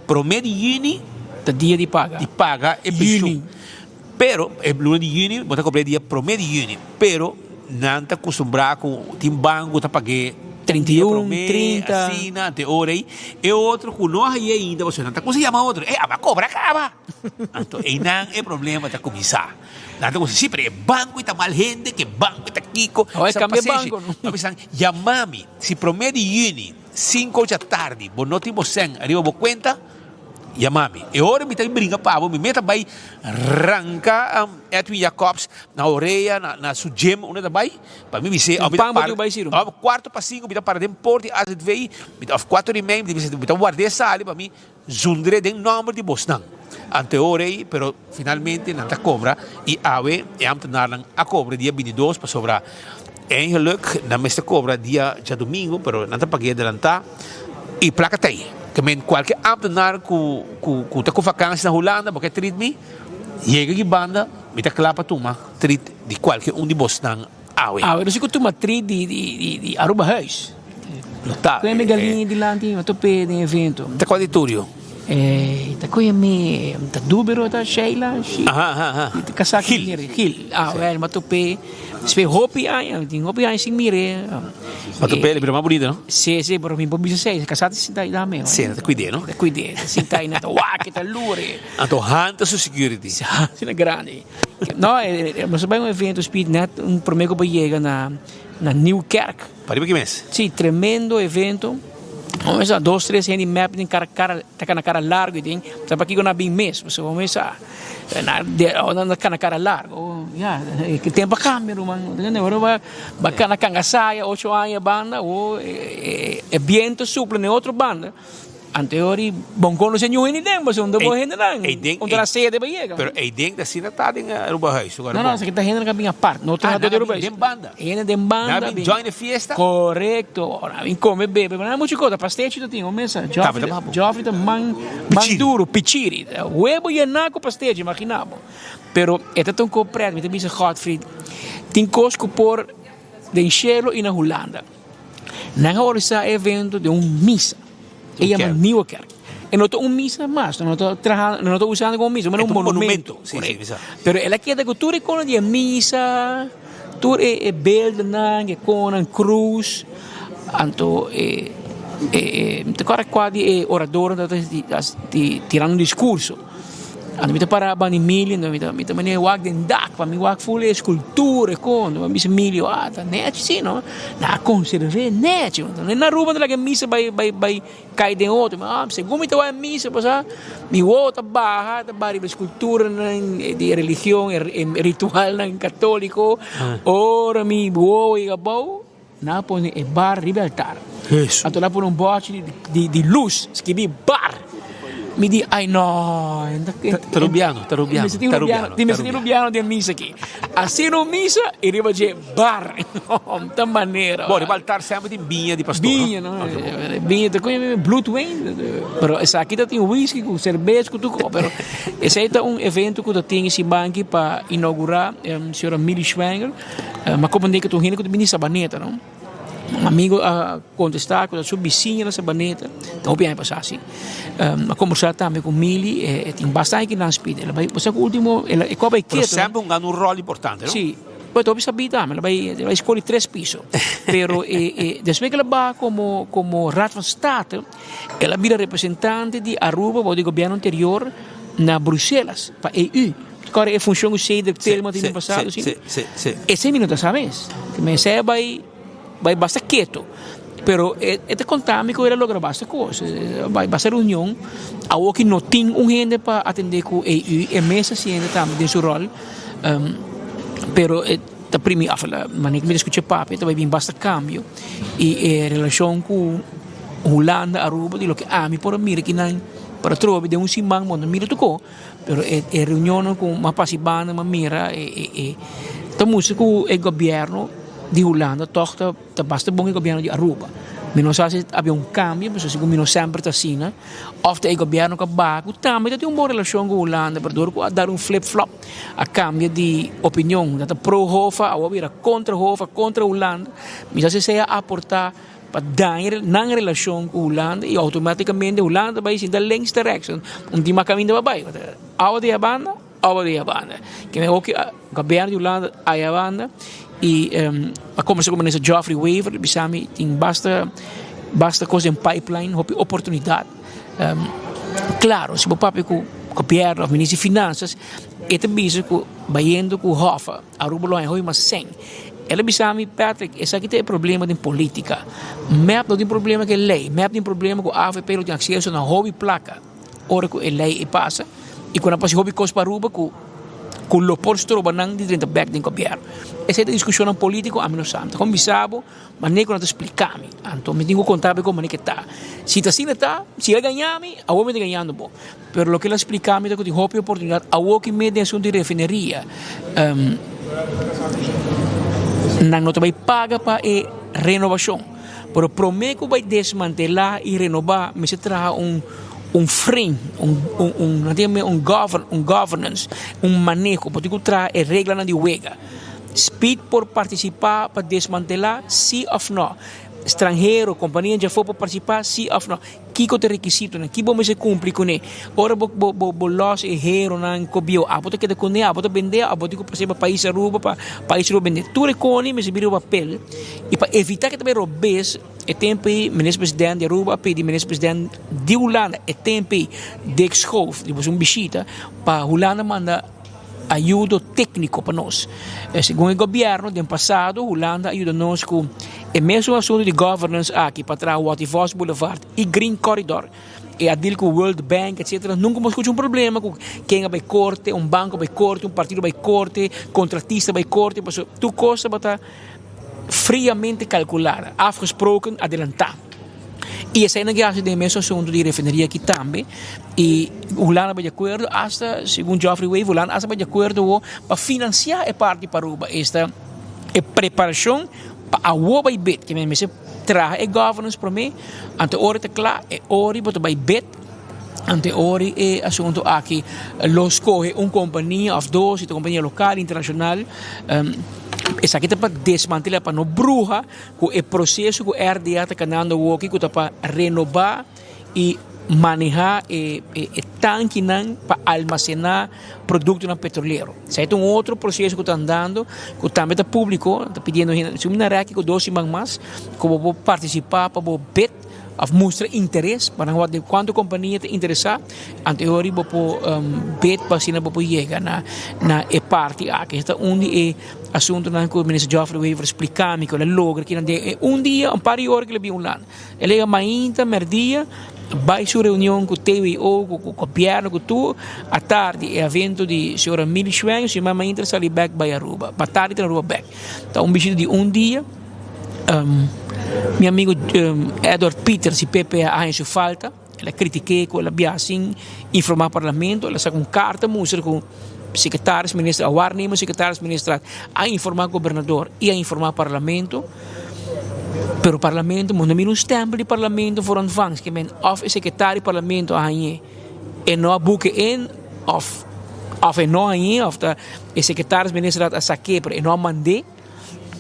Promé di yüni. Ta dia di paga. Di paga e penshun. Pero, e luna di yüni, bo ta kobr'é dia promé di yüni. Pero, nan ta kustumbrá ku tin banko ta pag'é un dia 31, promé, 30. asina, ante ora ei. E otro ku no a hañ'é ainda, pasobra nan ta kuminsá yama otro, Ey, aba kobra kaba! Anto, einan e problema ta kuminsá. Nan ta kuminsá, Sí, pero e banko ei ta mal hende, ku e banko ei ta kiko. Awor e Sa kambia pasenshi. banko, no? Nan bisa, Yama mi, si promé di yüni. Sinku ocha tardi, bo no tin bo sèn riba bo kuenta, yama mi. E ora mi ta bringa pa bo, mi meta bai ranka Edwin Jacobs na orea, na su gym unda ta bai, pa mi bis'é, Un pan bo tin ku bai siru. Of kuarto pa sinku mi ta para den port di AZV, mi ta, of kuater i mei, mi ta bisa, mi ta ward'é sali pa mi zundr'é den nòmber di bosnan. Anto e ora ei, pero finalmente nan ta kobra i awe e ambtenarnan a kobra dia bintidos pasobra eigenlijk nan mester kobra dia djadumingu pero nan ta pag'é adelantá i plaka ta ei. Ke men kualke ambtenar ku ku ku ta ku vakansi na Hulanda bo ke treat mi yega aki banda mi ta kla pa tuma treat di kualke un di bosnan awe. Awe nos ku tuma treat di di di di Aruba Huis. No ta. Koe mi galiña dilanti mi tope den evento. Ta kua di Turio? Eh, ta koe mi ta Dubero ta Sheila Gil. Aha aha aha. Ta kasá ku Gil. Gil. Gil. Ah wel mi a tope despues hopi aña mi tin hopi aña sin mir'é. Mi a tope el bira mas bunita no? Si si pero mi por bisa esei kasá ta sinta ayuda mi. Si ta kuid'é no? Ta kuid'é ta sinta ayina ta wak ta lure. Anto Han ta su security. Si Han ta grandi. No nos a bai un evento speed net un prome ku bo yega na na Nieuwkerk. Pariba ki mes? Si, tremendo evento. Bo mesa dos tres hende mep den kara kara ta kana kara largo i den sa pakiko nan a bin mes pasobra bo mesa nan ta kana kara largo ya e tempo a kambia ruman ora bo a kana kanga saya ocho aña banda awo e biento supla na e otro banda. Anteori bon conoce ñu hende den pasobra unda bo hendenan unda nan sede pa yega. Pero eyden ta asina ta den Aruba Huis. No no esaki ta hendenan ka bin apart no trahador di Aruba Huis. Den banda. Hende den banda. Nan a bin join e fiesta. Corecto nan a bin come bebe pero nan mucho cosa pastechi ta tin mesa Joffrey ta man man duro pichiri huevo yena cu pastechi imagina bo pero e ta ta un co pret mi ta bisa Godfried tin cos cu por den cielo y na Hulanda. Nan a organisa e evento den un misa. E yama Nieuwe Kerk. E no ta un misa mas, no ta traha, no ta usando como misa, ma un monumento. Sí, sí, misa. Pero el a keda ku tur e konan di e misa, tur e e beeldennan, e konan, krus. Anto e e e mi ta kòrda kua di e oradornan tabata di tirando un diskurso. Anto mi ta para banda Emilio, anto mi ta mi ta manera wak den dak pa mi wak ful e eskultura e kon, mi bisa Emilio ah ta nechi si no, nan a konserv'é nechi, no na Aruba nan ta laga e misa bai bai bai kai den otro, ah segun mi ta wak e misa pasá mi wowo ta baha ta baha riba e eskulturanan di e religion e ritualnan katoliko, ora mi wowo yega abou. Nan a pone e bar riba e altar. Anto nan a pone un bòchi di lus skibí bar. Mi di, ai no! Ta rubiano, ta rubiano, ta rubiano. Ti mester tin rubiano den misa aki. Asina un misa i riba dje bar. Ta manera. Bo, riba altar semper tin biña di pastor, no? Biña, no? Biña ta koe bloedwijn. Pero esaki ta tin whisky ku serbes ku tur kos. Pero esei ta un evento ku ta tin e siman aki pa inougurá señora Milly Schwengle. M'a comprende cu ta un hende cu ta bini Sabaneta, no? Un amigo a contesta cu ta su bisiña na Sabaneta, ta hopi aña pasa si. M'a combersa tambe cu Milly, e tin basta aña ki nan spita. El a bay, bo sa cu ultimo, el a cua bay Pero keto. semper hunga un rol importante, no? Si, bo ta hopi sabi tambe, el a bay, el a bay scol di tres piso. Pero e, e, despues cu el a baha como, como Raad van State, el a bira representante di Aruba bou di gobierno anterior na Bruselas pa EU. Kòrda e funshon ku Cedric Telma tin den pasado si? Esei mi no ta sa mes. Esei a bai bai basta keto. Pero e e ta konta mi ku el a logra basta kos. Bai basta reunion. Awor ki no tin un hende pa atendé ku EU, e mes ta hasiendo tambe den su ròl. Pero e ta primi af manera ku mi ta skucha papia ta bai bin basta kambio. I e relashon ku Hulanda, Aruba di loke ami por a mira kinan por a trobe den un siman bo no mira tur kos. Pero e e reunionnan ku m'a pasa i banda m'a mira e e e. Ta mustra ku e gobièrnu di Hulanda tòg ta ta basta bon ku e gobièrnu di Aruba. Mi no sa si habia un kambio, pasobra segun mi no semper ta asina. Òf ta e gobièrnu ku a baha ku tambe ta tin un bon relashon ku Hulanda, pero dor ku a dar un flip flop, a kambia di opinion. Ta pro Hoffa, awor a bira kontra Hoffa, kontra Hulanda. Mi sa si esei a aportá pa daña nan relashon ku Hulanda i outomátikamente Hulanda ta bai sinta links ta rèks, un tin mas kaminda pa bai. Awa di e banda. Awa di banda. Kende hoki gobierno di Hulanda aya banda y a conversa cu minister Geoffrey Wever bisa mi tin basta basta cos den pipeline hopi oportunidad. Claro si bo papia cu gobierno of minister di finanzas e ta bisa cu bayendo cu Hoffa Aruba lo haya hopi mas cen. El a bisa mi Patrick esaki ta e problema den politica. Mep no tin problema cu e ley, mep tin problema cu avp lo tin acceso na hopi placa. Ora ku e lei ei pasa i ku nan por hasi hopi kos pa Aruba ku ku lo por stroba nan di drenta bèk den gobièrnu. Esei ta diskushonnan polítiko, ami no sa. Mi ta kon bisa bo manera ku nan ta splika mi. Anto mi tin ku konta bo kon manera ke ta. Si ta asina ta, si el a gaña mi, awor mi ta gañando bo. Pero loke el a splika mi ta ku tin hopi oportunidat awor ki mete den asuntu di refineria. Nan no ta bai paga pa e renovashon. Pero promé ku bai desmantelá i renobá mester traha un un frame, un un un nan ta yama un govern un governance, un maneho. Bo tin ku traha e reglanan di wega. Speed por partisipá pa desmantelá, sí òf nò? Stranhero, kompania djafó por partisipá, sí òf nò? Kiko ta e rekisitonan? Ki bo mester kumpli kuné? Ora bo bo bo bo lòs e heronan ku bieu, abo ta keda kuné, abo ta bendé, abo tin ku pas'é pa pais Aruba pa pais Aruba bendé. Tur e koni mester bira papel i pa evitá ke ta bai robes, e tempu ei Minister President di Aruba a pidi Minister President di Hulanda e tempu ei Dick Schoof di un bishita pa Hulanda manda ayudo tékniko pa nos. Segun e gobièrnu den pasado Hulanda a yuda nos ku e mesun asuntu di governance aki pa traha Waterfalls Boulevard i Green Corridor e a deal ku World Bank etcetera. Nunka bo skucha un problema ku ken a bai korte, un banko a bai korte, un partido a bai korte, kontratista a bai korte pasobra tur kos tabata friamente kalkulá, afgesproken, adelantá. I esei nan ke hasi den e mesun asuntu di refineria aki tambe. I Hulanda bai di akuerdo asta, segun Geoffrey Wever, Hulanda asta bai di akuerdo awor pa finansiá e parti pa Aruba, esta e preparashon pa awor bai bid. Ke men mester traha e governance promé, anto ora ta kla e ora bo ta bai bid, anto e ora e asuntu aki lo skohe un kompania òf dos, si ta kompania lokal, internashonal. Esaki ta pa desmantelá, pa no bruha ku e proseso ku RDA ta kanando awoki ku ta pa renobá i manehá e e tankinan pa almasená produktonan petrolero. Esei ta un otro proseso ku ta andando ku tambe ta públiko, ta pidiendo hende, si bo na rèki ku dos siman mas ku bo por partisipá pa bo bid òf mustra interes pa nan wak di kuantu kompania ta interesá, anto e ora bo por bid pa asina bo por yega na na e parti aki. Esei ta un di e asuntunan ku Minister Geoffrey Wever splika mi ku el a logra kinan den e un dia, un par di ora ku el a bin Hulanda. El a yega mainta, merdia, bai su reunion ku TWO, ku gobièrnu, ku tur. Atardi e evento di señora Mili Schwenk, su mama mainta sali bèk bai Aruba. Pa tardi ta na Aruba bèk. Ta un bishita di un dia. Mi amigu Edward Pieters di PPA a haña su falta. El a kritik'é ku el a biaha sin informá parlamento. El a saka un karta mustra ku sekretaris minister, a waarnemer sekretaris minister a informá gobernador i a informá parlamento. Pero parlamento, bo no mira un stèmpel di parlamento for ontvangst, ke men òf e sekretario di parlamento a hañ'é e no a buke in òf òf e no hañ'é òf ta e sekretaris minister a sak'é pero e no a mand'é.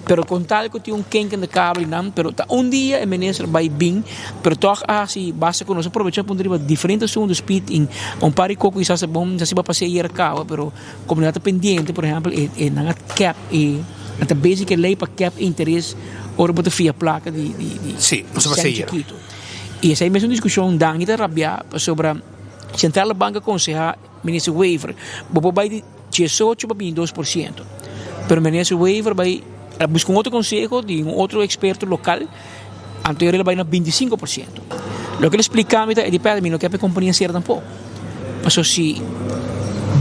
Pero con tal cu tin un kink in de kabel y nan, pero ta un dia e minister bay bin, pero toch a haci basta cu nos a probecha punta riba diferente asunto, speed in un par di coco quizás ta bon, ta siba pasa ayer caba, pero comunidad ta pendiente, por ehempel e e nan a cap e nan ta bezig cu e ley pa cap interes ora bo ta fia placa di di di Sí, nos a pasa cen ayer. chikito. Y esey mes un discusion, Dangui ta rabia pasobra Centrale Bank a conseha Minister Wever, bo por bay di 18 pa 22%. Pero Minister Wever bay a busca un otro conseho di un otro experto local, anto el a bay na 25%. Loke el a splica mi ta, e di perde mi no kier pa e compania cera tampoco. Pasobra si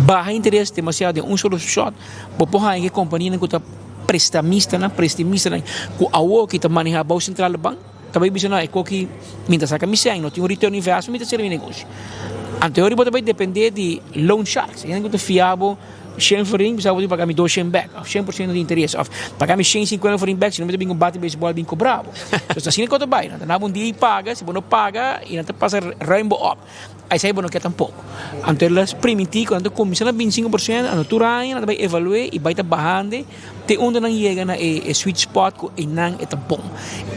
baha interes demasiado den un solo shot, bo por haya e companianan cu ta prestamistanan, prestimistanan, cu awo ki ta maneha bao Centrale Bank, Ta bai bisa no e koki mi ta saka mi sèn no tin un return investment mi ta sera mi negoshi. Anto e ora bo ta bai depende di loan sharks, hende ku ta fia bo. 100 florin, bisa bo tin paga mi 200 bek, of 100% di interes, of paga mi 150 florin bek, si no mi ta bin ku bate beisbòl bin kobra bo. So asina ku ta bai, nan ta naba un dia i paga, si bo no paga i nan ta pasa ruim bo op. Esei bo no ke tampoko. Anto el a primintí ku nan ta kuminsá na 25%, anto tur aña nan ta bai evalu'é i bai ta bahande te unda nan yega na e sweet spot ku einan e ta bon.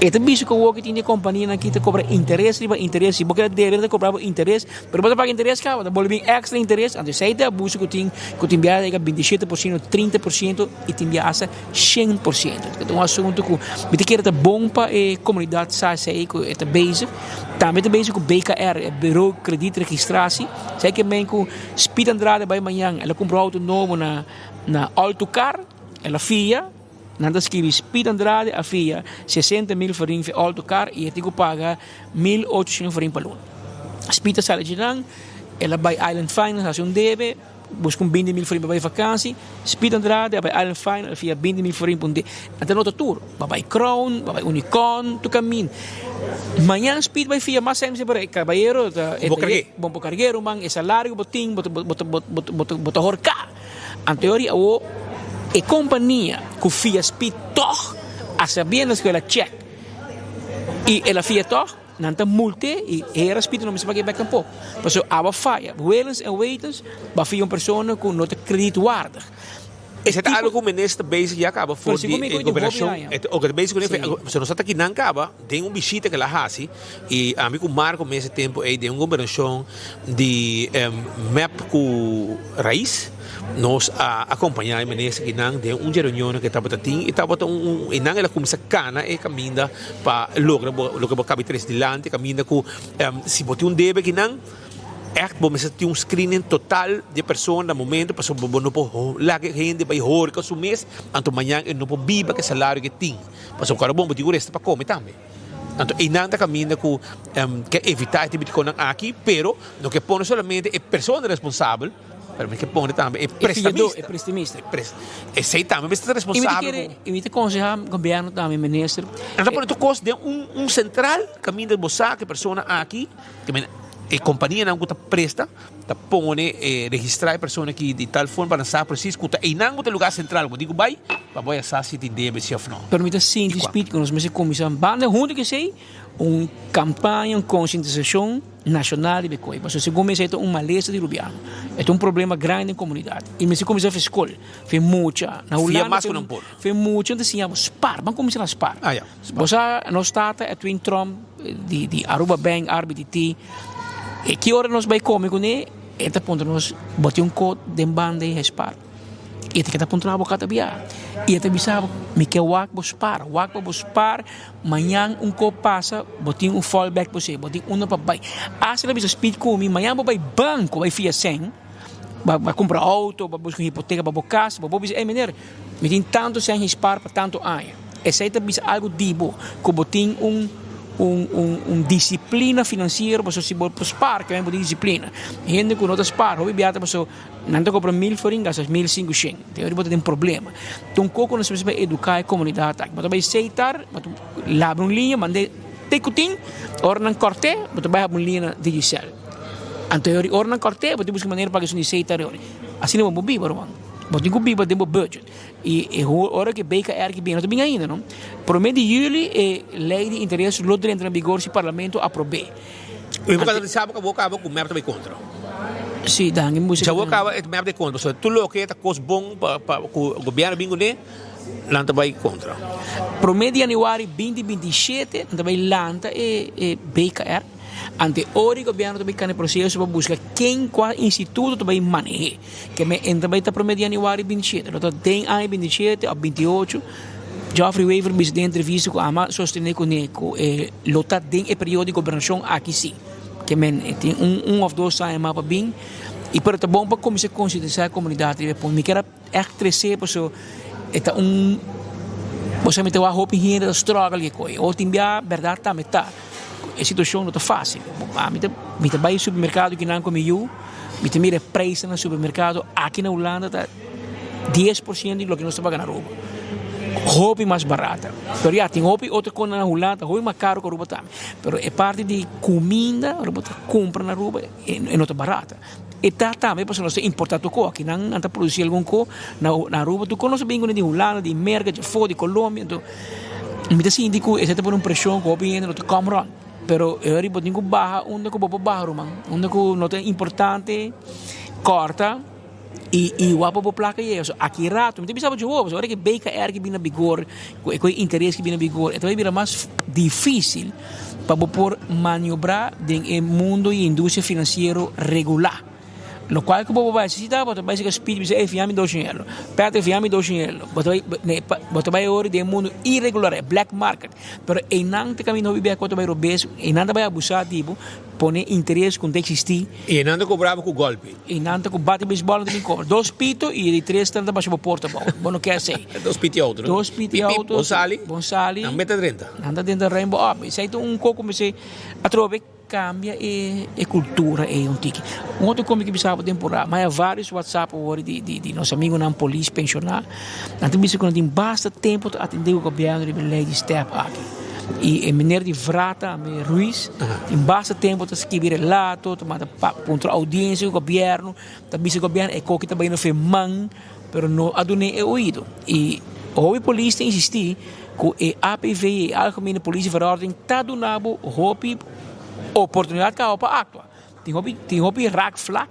E ta bisa ku awor ku tin di kompanianan aki ta kobra interes riba interes. Si bo keda debe nan ta kobra bo interes, pero bo ta paga interes kaba, ta bolbe bin èkstra interes. Anto esei ta e abuso ku tin, ku tin biaha ta yega 27%, 30% i tin biaha asta 100%. Ta un asuntu ku mi ta kere ta bon pa e komunidat sa esei ku e ta bezig. Tambe ta bezig ku BKR, e Bureau Krediet Registratie. Esei ke men ku Speed Andrade bai mañan, el a kumpra un outo nobo na na Altocar, el a fia, nan ta skibi Speed Andrade a fia 60 mil florin fi Altocar i e tin ku paga 1800 florin pa luna. Speed a sali dje el a bai Island Finance hasi un debe, buska un 20 mil florin pa bai vakansi. Speed Andrade a bai Island Finance a fia 20 mil florin pa un debe. Nan ta nota tur, bo a bai Crown, bo a bai Unicorn, tur kamin. Mañan Speed bai fia mas sèn pero e kabayero ta Bo karg'é. Bo karg'é ruman, e salario ku bo tin bo ta bo ta bo ta bo ta horká. Anto yori awo e kompania ku fia Speed tòg a sabiendas ku el a chèk i el a fia tòg, nan ta mult'é i hera Speed no mester pag'é bèk tampoko. Pasobra awa faya, Willens en Waitens bo a fia un persona ku no ta kredietwaardig. Esei ta algo ku minister bezig ya kaba for di e gobernashon. E ta bezig ku pasobra nos a ta kinan kaba den un bishita ku el a hasi i ami ku Marco mes e tempu ei den un gobernashon di mep ku Raiz nos a akompañá e minister kinan den un dje reunionnan ku e tabata tin i tabata un einan el a kuminsá kana e kaminda pa logra loke bo kabi tres dilanti kaminda ku si bo tin un debe kinan. Ègt bo mester tin un screening total di e persona na momento pasobra bo no por laga e hende bai horka su mes anto mañan e no por biba ku e salario ku e tin pasobra kòrda bon bo tin ku resta pa kome tambe. Anto einan ta kaminda ku ke evitá e tipo di kosnan aki pero no ke pone solamente e persona responsabel pero mi ke pone tambe e prestamista. Esei tambe mester ta responsabel. I mi ta konsehá gobièrnu tambe minister. Nan ta pone tur kos den un sentral kaminda bo sa ku e persona aki. E kompanianan ku ta presta ta pone e registrá e persona aki di tal forma pa nan sa presis ku ta einan ku ta e lugá sentral ku bo tin ku bai pa bo a sa si tin debe si òf no. Pero mi ta sinti Speed ku nos mester kuminsá banda huntu ku esei un kampaña, un konsientisashon nashonal riba e koi. Pasobra segun mi esei ta un malesa di rubiano. E ta un problema grandi den komunidat. I mester kuminsá for skol, for mucha. Na Fia Hulanda mas ku nan por. for mucha nan ta siña bo spar. Ban kuminsá na spar. Ah ya. Bo sa nos tata Edwin Tromp di di Aruba Bank RBTT e ki ora nos bai come cune e ta puntra nos bo tin un cot den banda y spar y e ta keda puntra bo cada bia y e ta bisa bo mi ke wak bo spar wak pa bo spar mañan un cos pasa bo tin un fall back bo bo tin uno pa bai asta el a bisa speed cu mi mañan bo bai banco bai fia cen Ba ba kumpra outo, ba buska un hipoteka pa bo kas, bo por bisa, ey meneer, mi tin tantu sèn hispar pa tantu aña. Esei ta bisa algu di bo, ku bo tin un un un un disiplina finansiero, pasobra si bo por spar, kimen bo tin disiplina. Hende ku no ta spar, hopi bia ta pasobra nan ta kompra mil florin, gasta 1500. Te ora bo ta den problema. Ta un koko nos mester bai eduká e komunidat aki. Bo ta bai seitar, bo ta labra un liña, mand'é te ku tin, ora nan kòrt'é, bo ta bai haba un liña na Digicel. Anto e ora nan kòrt'é, bo tin buska manera pa paga esun di seita riba. Asina bo por biba, ruman. Bo tin ku biba den bo budget. I e ora ku BKR ki bini, no ta bini ainda, no. Promé di yüli e lei di interes lo drenta na bigor si parlamento aprob'é. Mi por sa bo kaba ku mep ta bai kontra. Si, danki. Mi buska. Dja bo kaba e mep ta bai kontra. Pasobra tur loke ta kos bon pa ku gobièrnu bin kuné, nan ta bai kontra. Promé di yanüari 2027 nan ta bai lanta e BKR. Ante ora e gobierno ta bay cana e proceso pa busca ken cua instituto ta bay manehe. Ke men entra bay ta prome di januari 27. Lo ta den aña 27 of 28. Geoffrey Wever bisa den entrevista cu ama sostene cune cu e lo ta den e periodo di gobernacion aki si. Ke men e tin un un of dos aña mas pa bin. Y pero ta bon pa cuminsa concientisa e comunidad riba e punto. Mi kier a echt trece paso e ta un bo sa mi ta wak hopi hende ta struggle ke koe. Ora tin bia berdad tambe ta. E situacion no ta facil. Ami ta mi ta bay supermercado kinan cu mi yu, mi ta mira e prijsnan na supermercado aki na Hulanda ta 10% di loke nos ta paga na Aruba. Hopi mas barata. Pero ya, tin hopi otro cosnan na Hulanda ta hopi mas caro cu Aruba tambe. Pero e parti di cuminda ora bo ta cumpra na Aruba e no ta barata. E ta tambe pasobra nos ta importa tur ko. Akinan nan ta produci algun ko na na Aruba tur ko nos ta bin di Hulanda, di Merca, di afo, di Colombia. Anto mi ta sinti ku esei ta pone un preshon ku hopi hende no ta come rond. Pero e ora bo tin ku baha unda ku bo por baha ruman. Unda ku no ta importante kòrta i i wak pa bo plaka yega. So aki rato mi ta bisa bo dje hopi ora ku BKR ke bin na bigor ku e interes ke bin na bigor e ta bai bira mas dificil pa bo por maniobrá den e mundo i industria finansiero regulá. Lokual ku bo por bai hasi ta bo ta bai sika Speed bisa ey fiami dos shen elo, Patrick fiami dos shen elo, bo ta bai bo ta bai ora den e mundo iregular, e black market, pero eynan ta kaminda hopi bia ku bo ta bai robes, eynan ta bai abusá di bo, pone interes ku no ta eksistí. I eynan ta kobra bo ku gòlpi. Eynan ta ku bate beisbòl nan ta bin kobra. Dos pito i e di tres nan ta basha bo porta abou. Bo no kier esei. Dos piti outo. Dos piti outo. Bon sali. Bon sali. Nan mete drenta. Nan ta drenta rainbow up. Esei ta un kos ku mester atrobe kambia e e kultura ei un tiki. Un otro kos mi ke bisa bo temporada, mi haya varios whatsapp awor di di di nos amigonan polis penshoná. Nan ta bisa ku nan tin basta tempu ta atendé ku gobièrnu riba e lei di step aki. I e meneer di vra tambe, Ruiz, tin basta tempu ta skibi relato, ta manda pa puntra oudiensia ku gobièrnu, ta bisa gobièrnu e koki ta bai na fe man. Pero no a dun'é e oido. I hopi polis ta insistí ku e APV, e Algemene Politieverordening, ta duna bo hopi oportunidat kaba pa aktua. Tin hopi, tin hopi raakvlak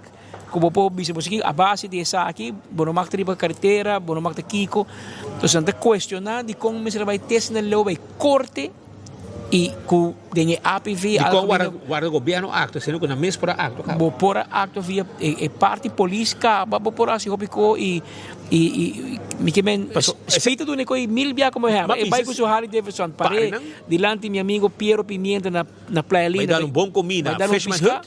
ku bo por bisa bo sigui a base di esaki bo no mag ta riba karetera, bo no mag ta kiko. Entonces nan ta kuestioná dikon mester a bai test na leu bai korte. I ku den e APV Dikon warda warda gobierno aktua siendo ku nan mes por a aktua kaba? Bo por a aktua via e parti polis kaba bo por hasi hopi ko i i i mi ke men Speed ta duna e ko mil bia komo ehempel e bai ku su Harley Davidson pare dilanti mi amigo Piero Pimienta na na Playa Linda bai dal un bon komida Fishman Hut.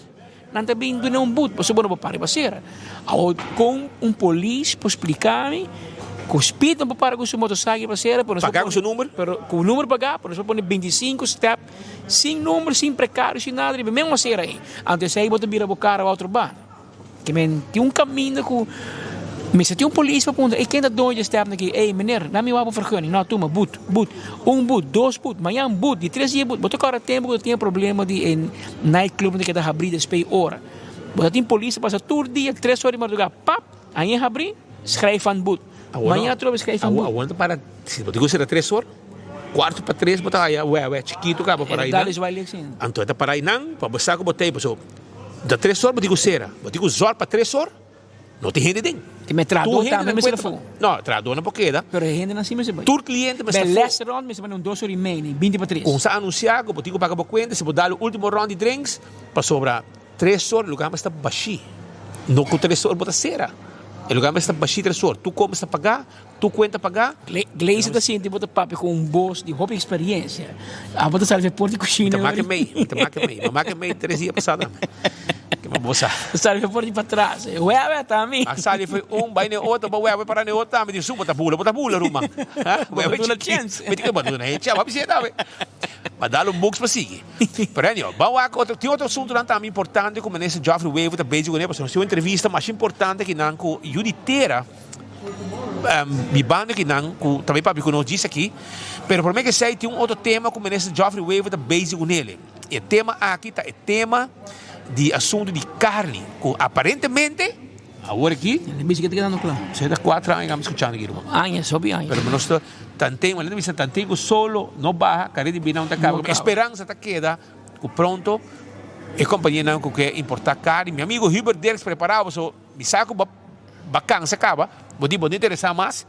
Nan ta bin duna un but pasobra bo no por para riba sera. Awor kon un polis por splika mi ku speed no por para ku su motorcycle riba sera pero nos por Pagá ku su number? Pero ku number pagá pero nos por pone bintisinko step sin number sin prekario sin nada riba e mesmo sera ei. Anto esei bo ta bira bo kara otro banda. Ke men tin un kaminda ku mester tin un polis pa puntra ey ken ta doño di e step aki? Ey meneer dame wak bo vergunning. No tuma but but un but dos but mañan but di tres dia but bo ta kòrda tempu ku ta tin e problema di e Nightclub ta keda habrí despues ora. Bo ta tin polis ta pasa tur dia tres ora di mardugá pap, aña habrí, schrijf van boet. Mañana atrobe schrijf van boet. Awor ta para, si bo tin ku sera tres or, kuarto pa tres bo ta haya wèwè chikitu kaba para einan. Anto e ta para einan pa bo sa ku bo ta ei pasobra da tres or bo tin ku sera, bo tin ku zòrg pa tres or. No tin hende den. Ti me trahador tambe mester afó. No, trahador no por keda. Pero e hendenan si mester bai. Tur cliente mester afó. Bij last round mester bai na un dos ora y media, ni binti pa tres. Kumsa anuncia cu bo tin cu paga bo cuenta si bo dal e ultimo round di drinks, pasobra tres or lugar mester ta bashi. No cu tres or bo ta cera. E lugar mester ta bashi tres or. Tur cos mester paga, tur cuenta paga. Gleisi ta sinti bo ta papia cu un bos di hopi experiencia. Abo ta sali for por di cushina. Mi ta make mei, mi ta make mei. Mi a make mei tres dia pasa tambe. Ke bo sa. Sali for di patras. Wewe ta mi. A sali foi un bai ne otro, bo wewe para ne otro tambe. Di su bo ta bula, bo ta bula ruman. Bo ta duna chens. Mi tin bo ta duna e chens. Bo a bis'é tambe. Ma dal un buks pa sigui. Pero anyhow, ban wak otro, tin otro asuntonan tambe importante ku Minister Geoffrey Wever ta bezig kuné, pasobra nos tin un entrevista masha importante akinan ku yu di tera bibando akinan ku tambe papia ku nos djis aki. Pero promé ke esei tin un otro tema ku Minister Geoffrey Wever ta bezig kunele. E tema aki ta e tema di asuntu di karni ku aparentemente awor aki. E bichi ta kedando kla. Esei ta kuater aña ku mi skuchando aki ruman. Aña, hopi aña. Pero nos ta tanten, manera ta bisa tanten ku solo no baha, kare di bina no ta kaba. E speransa ta keda ku pronto e kompanianan ku ke importá karni. Mi amigo Hubert Dirks prepara bo, so mi sa ku bo bakansa kaba, bo di bo no interesá mas.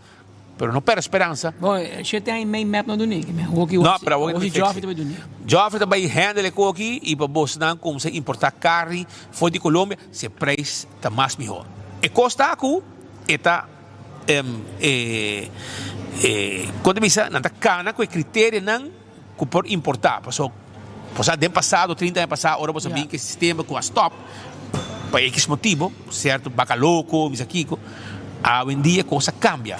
Pero no perde speransa. Bo, shete aña y mei mep no duni. Hoki No, pero awor hoki Joffrey ta bai duni. Joffrey ta bai handle e koki y pa bosnan kumsa importa carni for di Colombia, si e prijs ta mas miho. E kos ta ku e ta e e kon ta bisa nan ta kana ku e kriterianan ku por importa paso bo sa den pasado 30 aña pasa ora bo sa bin ku e sistema ku a stop pa ekis motibo sierto baka loko misa kiko awendia kos a kambia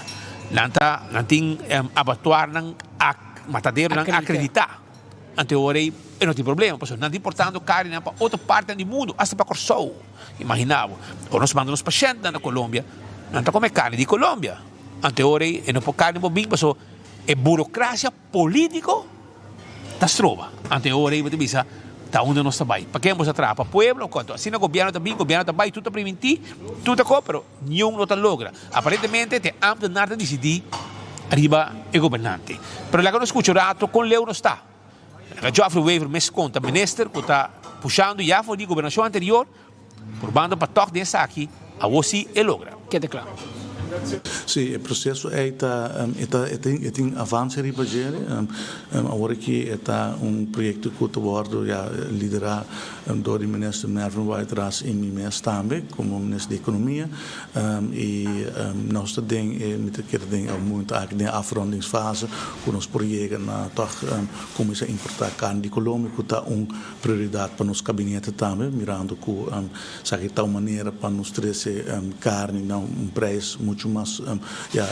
nan ta nan tin abatuarnan ak mataderonan akredita anto e ora ei e no tin problema pasobra nan ta importando karinan pa otro partinan di mundu asta pa Kòrsou imagina bo ora nos manda nos pashèntnan na Colombia nan ta kome karni di Colombia anto e ora ei e no por karni por bin pasobra e burokrasia Politico ta stroba. Anto e ora ei bo ta bisa. Ta unda nos ta bai? Pa ken boso a traha? Pa pueblo o konto? Asina gobierno ta bin, gobierno ta bai, tur ta primintí, tur ta ko, pero niun no ta logra. Aparentemente te ambtenaar ta disidí riba e gobernante. Pero laga nos skucha un rato kon leu nos ta. Laga Geoffrey Wever mes konta minister ku ta pushando ya for di gobernashon anterior Purbando pa tòg den esaki, awor sí e logra. Keda kla. Sí, e proseso ei ta e ta e tin e tin avanse riba dje. Awor aki e ta un proyekto ku ta wòrdu ya liderá dor di Minister Mervin Wyatt-Ras i mi mes tambe komo Minister di Ekonomia. I nos ta den e mi ta kere den e momento aki den e afrondingsfase ku nos por yega na tòg kuminsá importá karni di Colombia ku ta un Prioridad pa nos kabinete tambe, mirando ku esaki ta un manera pa nos trese karni na un prijs muchu mas ya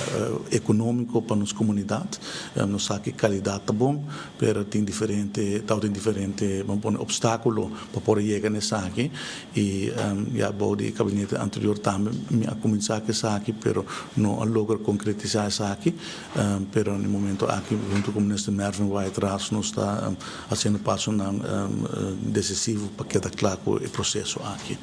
ekonómiko pa nos komunidat. Nos sa ku e kalidat ta bon, pero tin diferente, tabatin diferente, ban pone, opstákulo pa por a yega na esaki. I ya bou di e kabinete anterior tambe mi a kuminsá ku esaki, pero no a logra konkretisá esaki. Pero na e momento aki huntu ku Minister Mervin Wyatt-Ras nos ta Haciendo pasonan decisivo pa keda cla cu e proceso aki.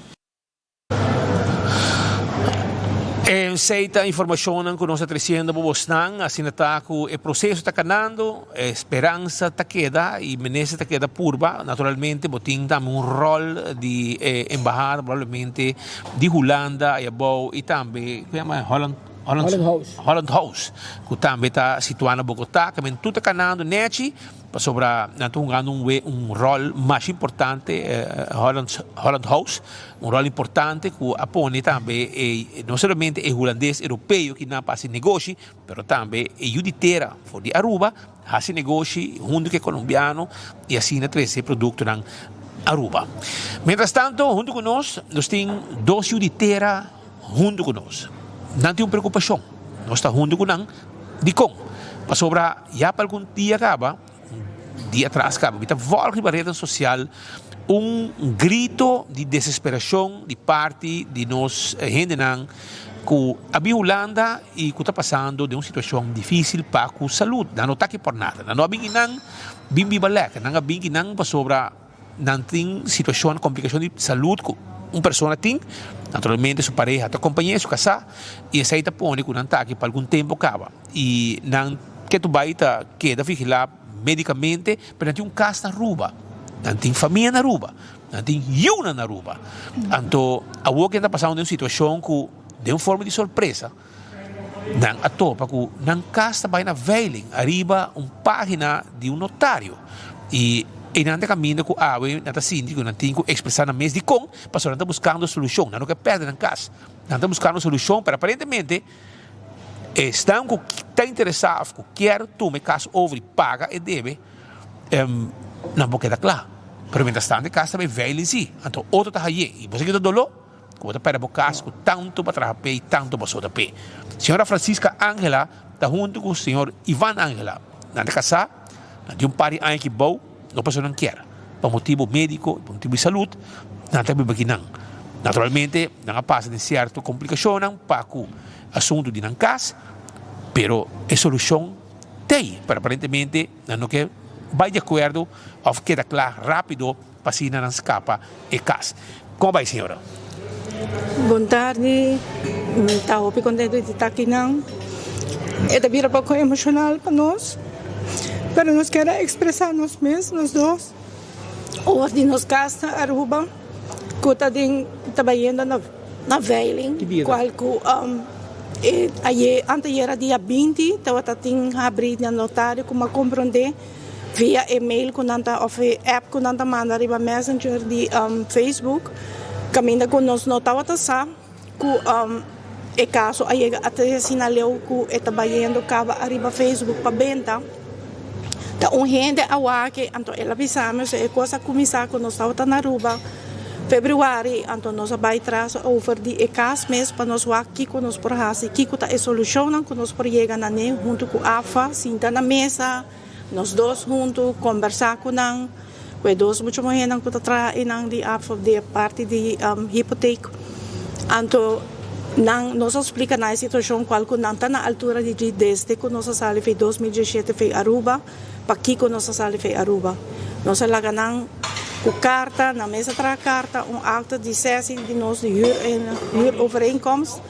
Esey ta informacionnan cu nos ta treciendo pa bosnan. Asina ta cu e proceso ta canando, e speransa ta keda y minister ta keda purba. Naturalmente bo tin tambe un rol di e embahada probablemente di Hulanda ayabou y tambe, cu yama Holland? Holland House. Holland House, cu tambe ta situa na Bogota. Caminda tur ta canando nechi. Pasobra nan ta hungando un we un ròl masha importante, Holland Holland House, un ròl importante ku a pone tambe e no solamente e hulandes europeo ki nan pa hasi negoshi, pero tambe e yu di tera for di Aruba hasi negoshi huntu ku e kolombiano i asina trese e produktonan Aruba. Mientras tanto huntu ku nos, nos tin dos yu di tera huntu ku nos. Nan tin un preokupashon, nos ta huntu ku nan. Dikon? Pasobra ya pa algun dia kaba, un dia atras kaba, mi ta vòlg riba redan sosial un grito di desesperashon di parti di nos hendenan ku a bin Hulanda i ku ta pasando den un situashon difísil pa ku salud. Nan no ta aki por nada. Nan no a bin kinan bin biba lèker. Nan a bin kinan pasobra Nan tin situacion, complicacion di salud cu un persona tin, naturalmente su pareha ta acompañ'é, su casá, y esey ta pone cu nan ta aki pa algun tempo caba. Y nan ketu bay ta keda vigilá medicamente, pero nan tin un cas na Aruba, nan tin famia na Aruba, nan tin yiunan na Aruba. Anto awor cu nan ta pasando den un situacion cu den un forma di sorpresa, Nan a topa ku nan kas ta bai na veiling ariba un página di un notario. I einan ta kaminda ku awe nan ta sinti ku nan tin ku ekspresá nan mes dikon, pasobra nan ta buskando solushon. Nan no ke pèrdè nan kas. Nan ta buskando solushon, pero aparentemente esnan ku ta interesá òf ku kier tuma e kas over i paga e debe, nan por keda kla. Pero mientrastanto e kas ta bai veiling sí, anto otro ta haye. I bo sa ke ta doló? Ku bo ta pèrdè bo kas ku tantu bo a traha p'e i tantu bo a soda p'e. Señora Francisca Angela ta huntu ku señor Ivan Angela. Nan ta kasá, nan tin un par di aña aki bou, no pasobra nan kier. Pa motibu médiko, pa motibu di salud, nan ta biba aki nan. Naturalmente, nan a pasa den sierto komplikashonnan pa ku asuntu di nan kas, pero e solushon t'ei. Pero aparentemente nan no ke bai di akuerdo òf keda kla rápido. Pa asina nan skapa e kas. Kon bai señora? Bon tardi, mi ta hopi contento di ta akinan. E ta bira poco emocional pa nos, pero nos kier a expresa nos mes, nos dos, over di nos cas na Aruba cu ta den ta bayendo na na veiling, cual cu e ayer anteayer a dia binti tabata tin habri na notario cu mi a compronde. Via e mail ku nan ta òf e app ku nan ta manda riba messenger di Facebook kaminda ku nos no tabata sa ku e kaso a yega a te asina leu ku e ta bayendo kaba ariba Facebook pa benta. Ta un hende a wak anto el a bisa mi e kos a kuminsá ku nos tabata na Aruba februari anto nos a bai tras over di e kas mes pa nos wak kiko nos por hasi kiko ta e solushonnan ku nos por yega na ne huntu ku AFA sinta na mesa. Nos dos huntu kombersá ku nan, ku e dos mucha muhénan ku ta traha einan di AFOP di e parti di hipotek. Anto nan nos a splika nan e situashon kual ku nan ta na altura di dje desde ku nos a sali fei 2017 fei Aruba, pakiko nos a sali fei Aruba. Nos a laga nan. Ku karta, nan mes a traha karta, un akto di sesi di nos di huur en huurovereenkomst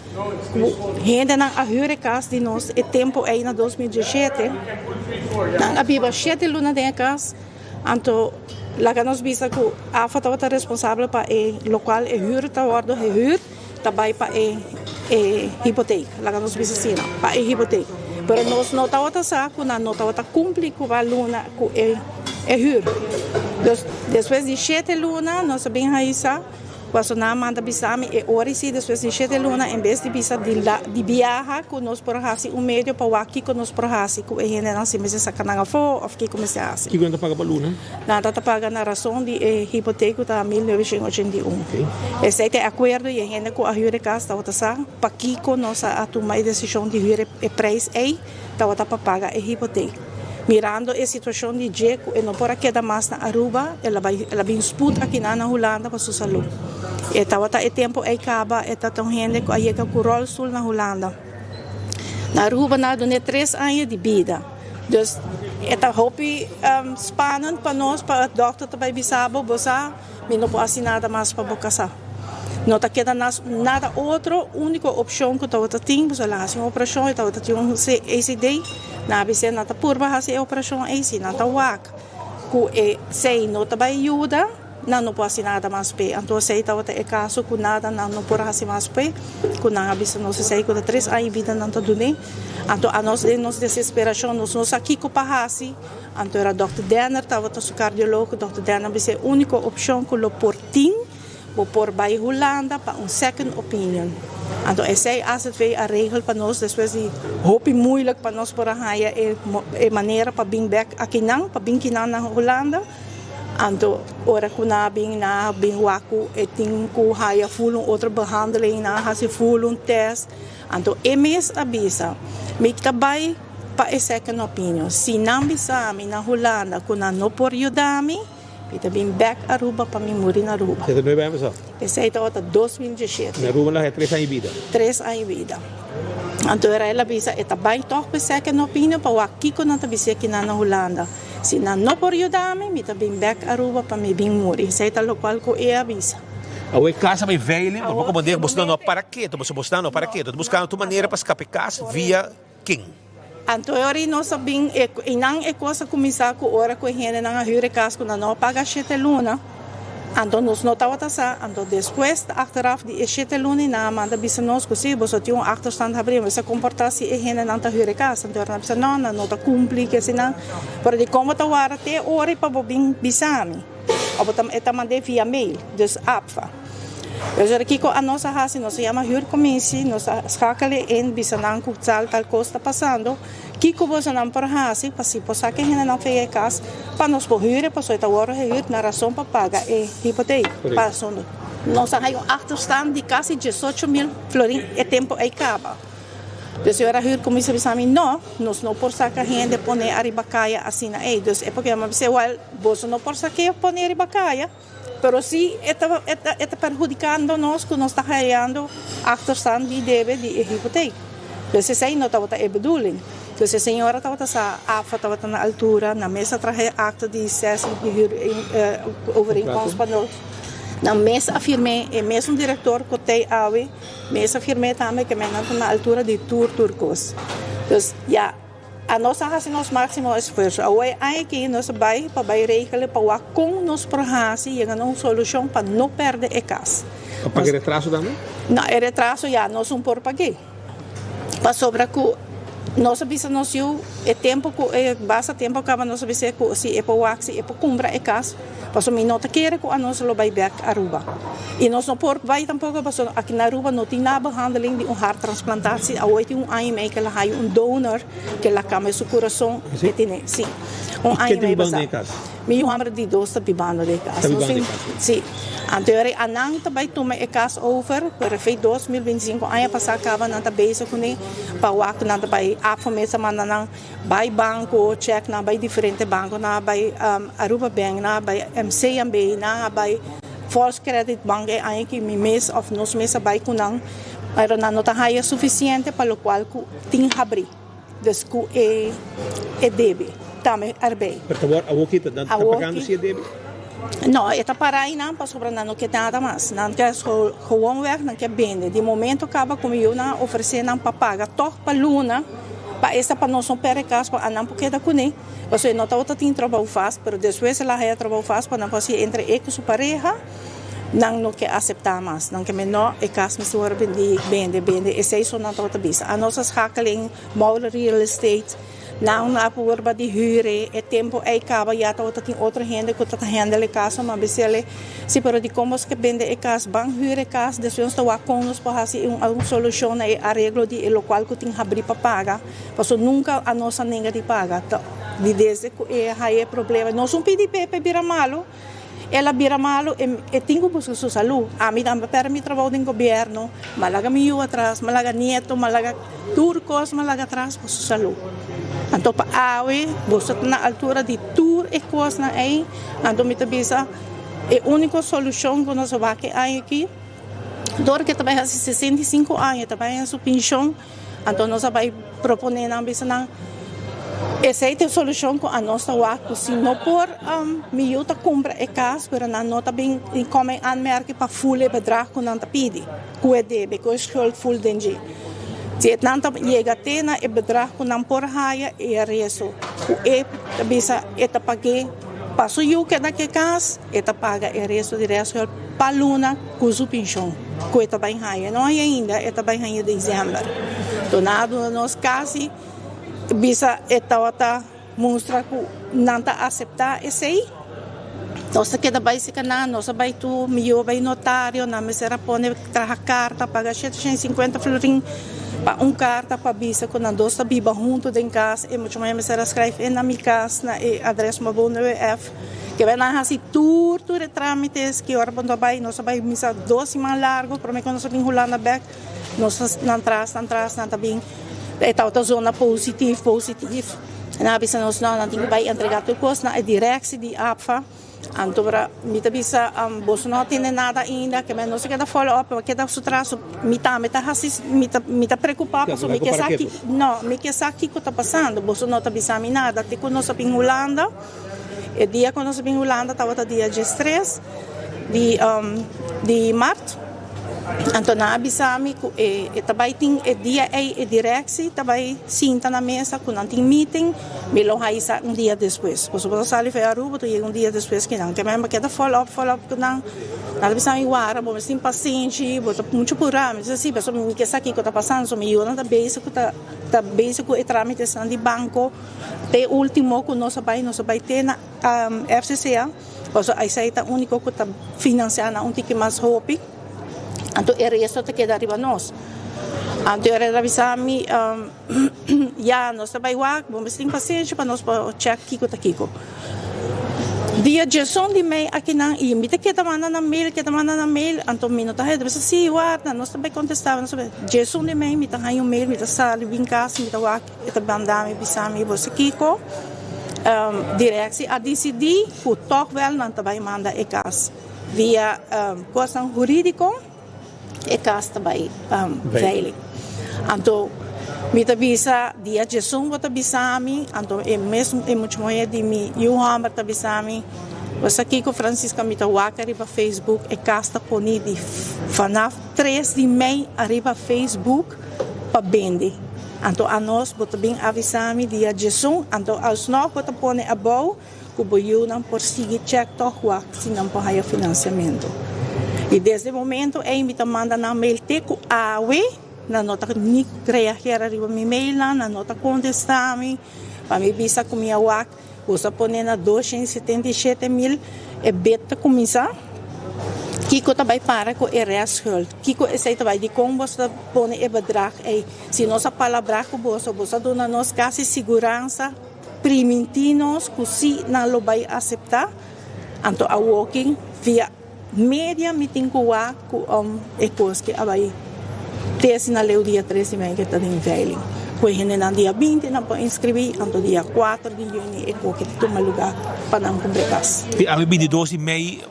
ku hendenan a huur e kas di nos e tempu ei na 2017. Nan a biba shete luna den e kas, anto laga nos bisa ku AFA tabata responsabel pa e lokual e huur ta wòrdu gehuurd. Ta bai pa e e hipoteek, laga nos bisa asina, pa e hipoteek. Pero nos no tabata sa ku nan no tabata kumpli ku a luna ku e e hür. Dus despues di shete luna nos a bin haisa paso nan a manda bisa mi e ora i si despues di shete luna en bes di bisa di la di biaha ku nos por hasi un medio pa wak kiko nos por hasi ku e hendenan si mester saka nan afó òf kiko mester hasi. Kiko nan ta paga pa luna? Nan ta ta paga na rason di e hipotek ku ta 1981. Esei ta e akuerdo i e hende ku a hür e kas tabata sa pakiko nos a tuma e desishon di hür e preis ei tabata pa paga e hipotek. Mirando e situashon di dje ku e no por a keda mas na Aruba el a bai el a bin sput akinan na Hulanda pa su salú. E tabata e tempu ei kaba e ta ta un hende ku a yega ku ròlstul na Hulanda. Na Aruba nan a dun'é tres aña di bida. Dus e ta hopi spannend pa nos pa e dokter ta bai bisa bo, bo sa mi no por hasi nada mas pa bo kasá. No ta keda nas nada otro, úniko opshon ku tabata tin, pasobra el a hasi un operashon, e tabata tin un ACD, nan a bis'é nan ta purba hasi e operashon ei, si nan ta wak ku esei no ta bai yuda. Nan no por hasi nada mas p'e. Anto esei tabata e kaso ku nada nan no por a hasi mas p'e, ku nan a bisa nos esei ku ta tres aña bida nan ta dun'é. Anto anos den nos desesperashon nos no sa kiko pa hasi. Anto era dòkter Denner tabata su kardiologo. Dòkter Denner a bisa e úniko opshon ku lo por tin, bo por bai Hulanda pa un second opinion. Anto esei AZV a regel pa nos despues di hopi moeilijk pa nos por a haña e manera pa bin bèk akinan, pa bin kinan na Hulanda. Anto ora ku nan a bin, nan a bin wak ku e tin ku haya ful un otro behandeling, nan a hasi ful un test. Anto e mes a bisa, Mi ta bai pa e second opinion. Si nan bisa mi na Hulanda ku nan no por yuda mi, mi ta bin bek Aruba pa mi muri na Aruba. Esei ta nuebe aña pasá? Esei tabata 2017. Na Aruba nan a haya tres aña di bida? Tres aña di bida. Anto ora el a bisa e ta bai tòg pa e second opinion pa wak kiko nan ta bis'é kinan na Hulanda. Si nan no por yuda mi, mi ta bin bek Aruba pa mi bin muri. Esei ta lokual ku e a bisa. Awe kas a bai veiling, por poko manera boso no a para keto, boso boso no a para keto, ta buskando tur manera pa skapa e kas via ken? Anto e ora ei nos a bin, einan e kos a kuminsá ku ora ku e hendenan a hür e kas ku nan no a paga shete luna. Anto nos no tabata sa, anto despues achteraf di e shete luna i nan a manda bisa nos ku si boso tin un achterstand habri, mester komportá si e hendenan ta hür e kas. Anto nan a bisa no, nan no ta kumpli ke eseinan, pero di kon bo ta warda te ora i pa bo bin bisa mi? Òf bo ta e ta mand'é via mail, dus APFA. Dus ora kiko anos a hasi, nos a yama huurcommissie, nos a schakel in, bisa nan ku tal tal kos ta pasando. Kiko bosonan por hasi pa si por saka e hendenan for e kas pa nos por hür e pasobra e ta wòrdu gehuurd na rason pa paga e hipotek pasobra nos a haña un achterstand di kasi diesocho mil florin e tempu ei kaba. Dus e ora huurcommissie a bisa mi no, nos no por saka hende pone ariba kaya asina ei. Dus e por keda mi a bisa wèl boso no por sak'é pone riba kaya pero si e ta e ta perhudikando nos ku nos ta hayando achterstand di debe di e hipotek. Dus esei no tabata e bedoeling. Dus e señora tabata sa AFA tabata na altura, nan mes a traha e akto di sesi di huur overeenkomst pa nos. Nan mes a firm'é, e mesun direktor ku t'ei awe mes a firm'é tambe ke men nan ta na altura di tur tur kos. Dus ya. Anos a hasi nos máksimo esfuerso. Awor e aña aki nos a bai pa bai regla pa wak kon nos por hasi yega na un solushon pa no pèrdè e kas. Pa paga e retraso tambe? No, e retraso ya nos un por pag'é. Pasobra ku nos a bisa nos yu e tempu ku e basta tempu a kaba nos a bis'é ku si e por wak si e por kumpra e kas. Pasobra mi no ta kere ku anos lo bai bèk Aruba. I nos no por bai tampoko pasobra aki na Aruba no tin nada behandeling di un harttransplantatie. Awor tin un aña i mei ku el a haña un donor ku el a kambia su kurason. E tene, si. Un aña i mei pasá. Mi yu hòmber di dos ta bibando den e kas. Si. Anto e ora anan ta bai tuma e kas over, pero fei 2025 aña pasá kaba nan ta bezig kuné pa wak nan ta bai afmesa manda nan. Bai banco check nan a bai diferente banco nan a bai Aruba Bank nan a bai MCMB nan a bai Volkscredit Bank e aña ki mi mes of nos mes a bai cu nan pero nan no ta haya suficiente pa locual cu tin habri dus cu e e debe tambe erbij. Pero ta wor awo ki ta nan ta pagando si e debe? No, e ta para einan pasobra nan no ke nada mas. Nan ke gewoonweg nan ke bende. Di momento kaba ku mi yunan a ofresé nan pa paga tòg pa luna pa esta pa nos no pèrdè kas pa anan por keda kuné. Pasobra e no tabata tin trabou fast pero despues el a haya trabou fast pa nan por hasi entre e ku su pareha nan no ke aseptá mas. Nan ke men no e kas mester wòrdu bendí, bende, bende. Esei so nan tabata bisa. Anos a schakeling Mauler Real Estate. Nan a purba di huur e, e tempo ei caba ya tabata tin otro hende cu ta handle e caso, ma bisele si pero dicon bos ke bende e cas, ban huur e cas, despues nos ta wak con nos por haci un algun solucion na e areglo di e locual cu tin habri pa paga, pasobra nunca anos a nenga di paga, ta di desde cu e haya e problema, nos un pidi p'e p'e bira malo. El a bira malu, e tin ku buska su salú. Ami tambe a pèrdè mi trabou den gobièrnu, m'a laga mi yu atras, m'a laga nieto, m'a laga tur kos m'a laga atras pa su salú. Anto pa awe boso ta na altura di tur e kosnan ei, anto mi ta bisa e úniko solushon ku nos a wak e aña aki, dor ku e ta bai hasi 65 aña, e ta bai haña su penshon, Anto nos a bai proponé nan bisa nan, Esei ta e solushon ku anos ta wak ku si no por mi yu ta kumpra e kas pero nan no ta bin kome en aanmerking pa ful e bedrag ku nan ta pidi ku e debe ku e schuld ful den dje. Si e nan ta yega te na e bedrag ku nan por haya e resto ku e ta bisa e ta pag'é pa su yu keda ku e kas e ta paga e resto di restschuld pa luna ku su penshon ku e ta bai haña. No haña ainda, e ta bai haña desèmber. Duna a duna nos kasi bisa e tabata mustra ku nan ta aseptá esei. Nos ta keda bai seka nan, nos a bai tur, mi yu a bai notario, nan mester a pone traha karta, paga 750 florin pa un karta pa bisa ku nan dos ta biba huntu den kas. E mucha muhé mester a skrijf e na mi kas na e adrès Mabonue F. Ke bai nan hasi tur tur e tramites ki ora bo no bai nos a bai misa dos siman largo prome ku nos a bin Hulanda bek nos ta nan tras nan tras nan ta bin e tabata zona positif positif nan a bisa nos no nan tin ku bai entrega tur kos na e directie di APFA anto ora mi ta bisa boso no a tene nada ainda ke men nos a keda follow up a keda su tras mi tambe ta hasi mi ta mi ta preocupa pasobra mi ke sa no mi ke sa kiko ta pasando boso no ta bisa mi nada te ku nos a bin Hulanda. E dia ku nos a bin Hulanda tabata dia diestres di di mart. Anto nan a bisa mi ku e e ta bai tin e dia ei e direksi ta bai sinta na mesa ku nan tin meeting, mi lo haisa un dia despues. Pasobra bo ta sali for Aruba bo ta yega un dia despues ki nan. Kemey mi a keda follow up follow up ku nan. Nan ta bisa mi wara bo mester tin pasenshi, bo ta muchu purá. Mi bisa si pasobra mi ke sa kiko ta pasando. So mi yunan ta bezig ku ta ta bezig ku e trámitesnan di banko. Te ultimo ku nos a bai, nos a bai te na FCCA, pasobra esei ta úniko ku ta finansiá nan un tiki mas hopi, anto e resto ta keda riba nos. Anto e ta bisa mi, ya nos ta bai wak, bo mester tin pasenshi pa nos por chèk kiko ta kiko. Dia diesun di mei akinan i mi ta keda manda nan mail, keda manda nan mail, anto mi no ta haña, ta bisa si warda nos ta bai kontestá, nos ta bai. Diesun di mei mi ta haña un mail, mi ta sali bin kas, mi ta wak. E ta banda mi bisa mi bo sa kiko, Directie a disidí ku tòg wèl nan ta bai manda e kas via kosnan hurídiko, e kas ta bai veiling. Anto mi ta bisa dia djesun bo ta bisa mi, anto e mes e mucha muhé di mi yu hòmber ta bisa mi, bo sa kiko Francisca mi ta wak ariba Facebook e kas ta poni di vanaf tres di mei ariba Facebook. pa bende. Anto anos bo ta bin avisa mi dia djesun, anto alsnog bo ta pone abou ku bo yunan por sigui chèk tòg wak si nan por haya finansiamentu. I desde e momento ei mi ta manda nan mail te ku awe nan no ta ni reagera riba mi mailnan, nan no ta kontestá mi pa mi bisa ku mi a wak. Bo sa pone na 277 mil e bid ta kuminsá. Kiko ta bai para ku e restschuld? Kiko esei ta bai? Dikon bo ta pone e bedrag ei? Si nos a palabrá ku boso, boso a duna nos kasi siguransa, primintí nos ku sí nan lo bai aseptá. Anto awoki via media mi tin ku wak ku e kos ke a bai te asina leu dia tres di mei ke ta den veiling. Ku e hendenan dia binti nan por inskribí, anto dia kuater di yüni e koke ta tuma lugá pa nan kumpra kas. I awe bintidos di mei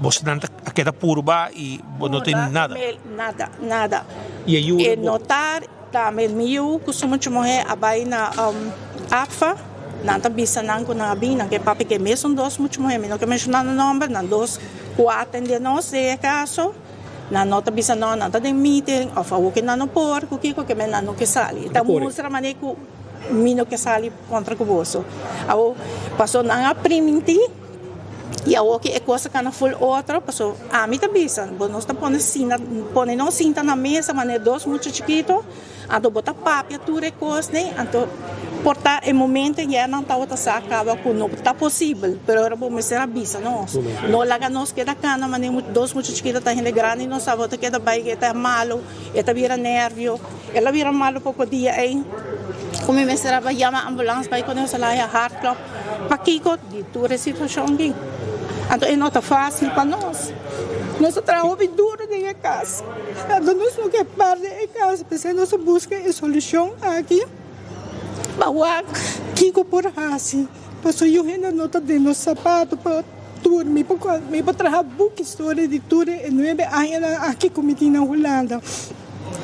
bosonan ta a keda purba i bo no tin nada? Nada, nada. I e yu E notar tambe mi yu ku su mucha muhé a bai na APFA. Nan ta bisa nan ku nan a bin, nan ke papia ku e mesun dos mucha muhé, mi no ke menshoná nan nòmber, nan dos ku a atendé nos den e kaso, nan no ta bisa no, nan ta den meeting òf awor ke nan no por ku kiko ke men nan no ke sali. Ta mustra manera ku mi no ke sali kontra ku boso. Awor paso nan a primintí i awor ke e kos a kana ful otro, paso ami ta bisa bo nos ta pone sinta pone nos sinta na mesa manera dos mucha chikito. Anto bo ta papia tur e kosnan, anto por ta e momento ya nan tabata sa kaba ku no ta posibel, pero ora bo mester a bisa nos. No laga nos keda kana manera dos mucha chikito ta hende grandi nos sa bo ta keda bai e ta malo, e ta bira nervio, el a bira malo poko dia ei ku mi mester a bai yama ambulans bai ku nos a laha hartklop. Pakiko di tur e situashon aki? Anto e no ta fásil pa nos. Nos a traha hopi duru den e kas. Anto nos no ke pèrdè e kas, p'esei nos a buska e solushon aki pa wak kiko por hasi. Pasobra yu hende no ta den nos sapato pa tur. Mi por mi por traha buki storia di tur e nuebe añanan aki ku mi tin na Hulanda.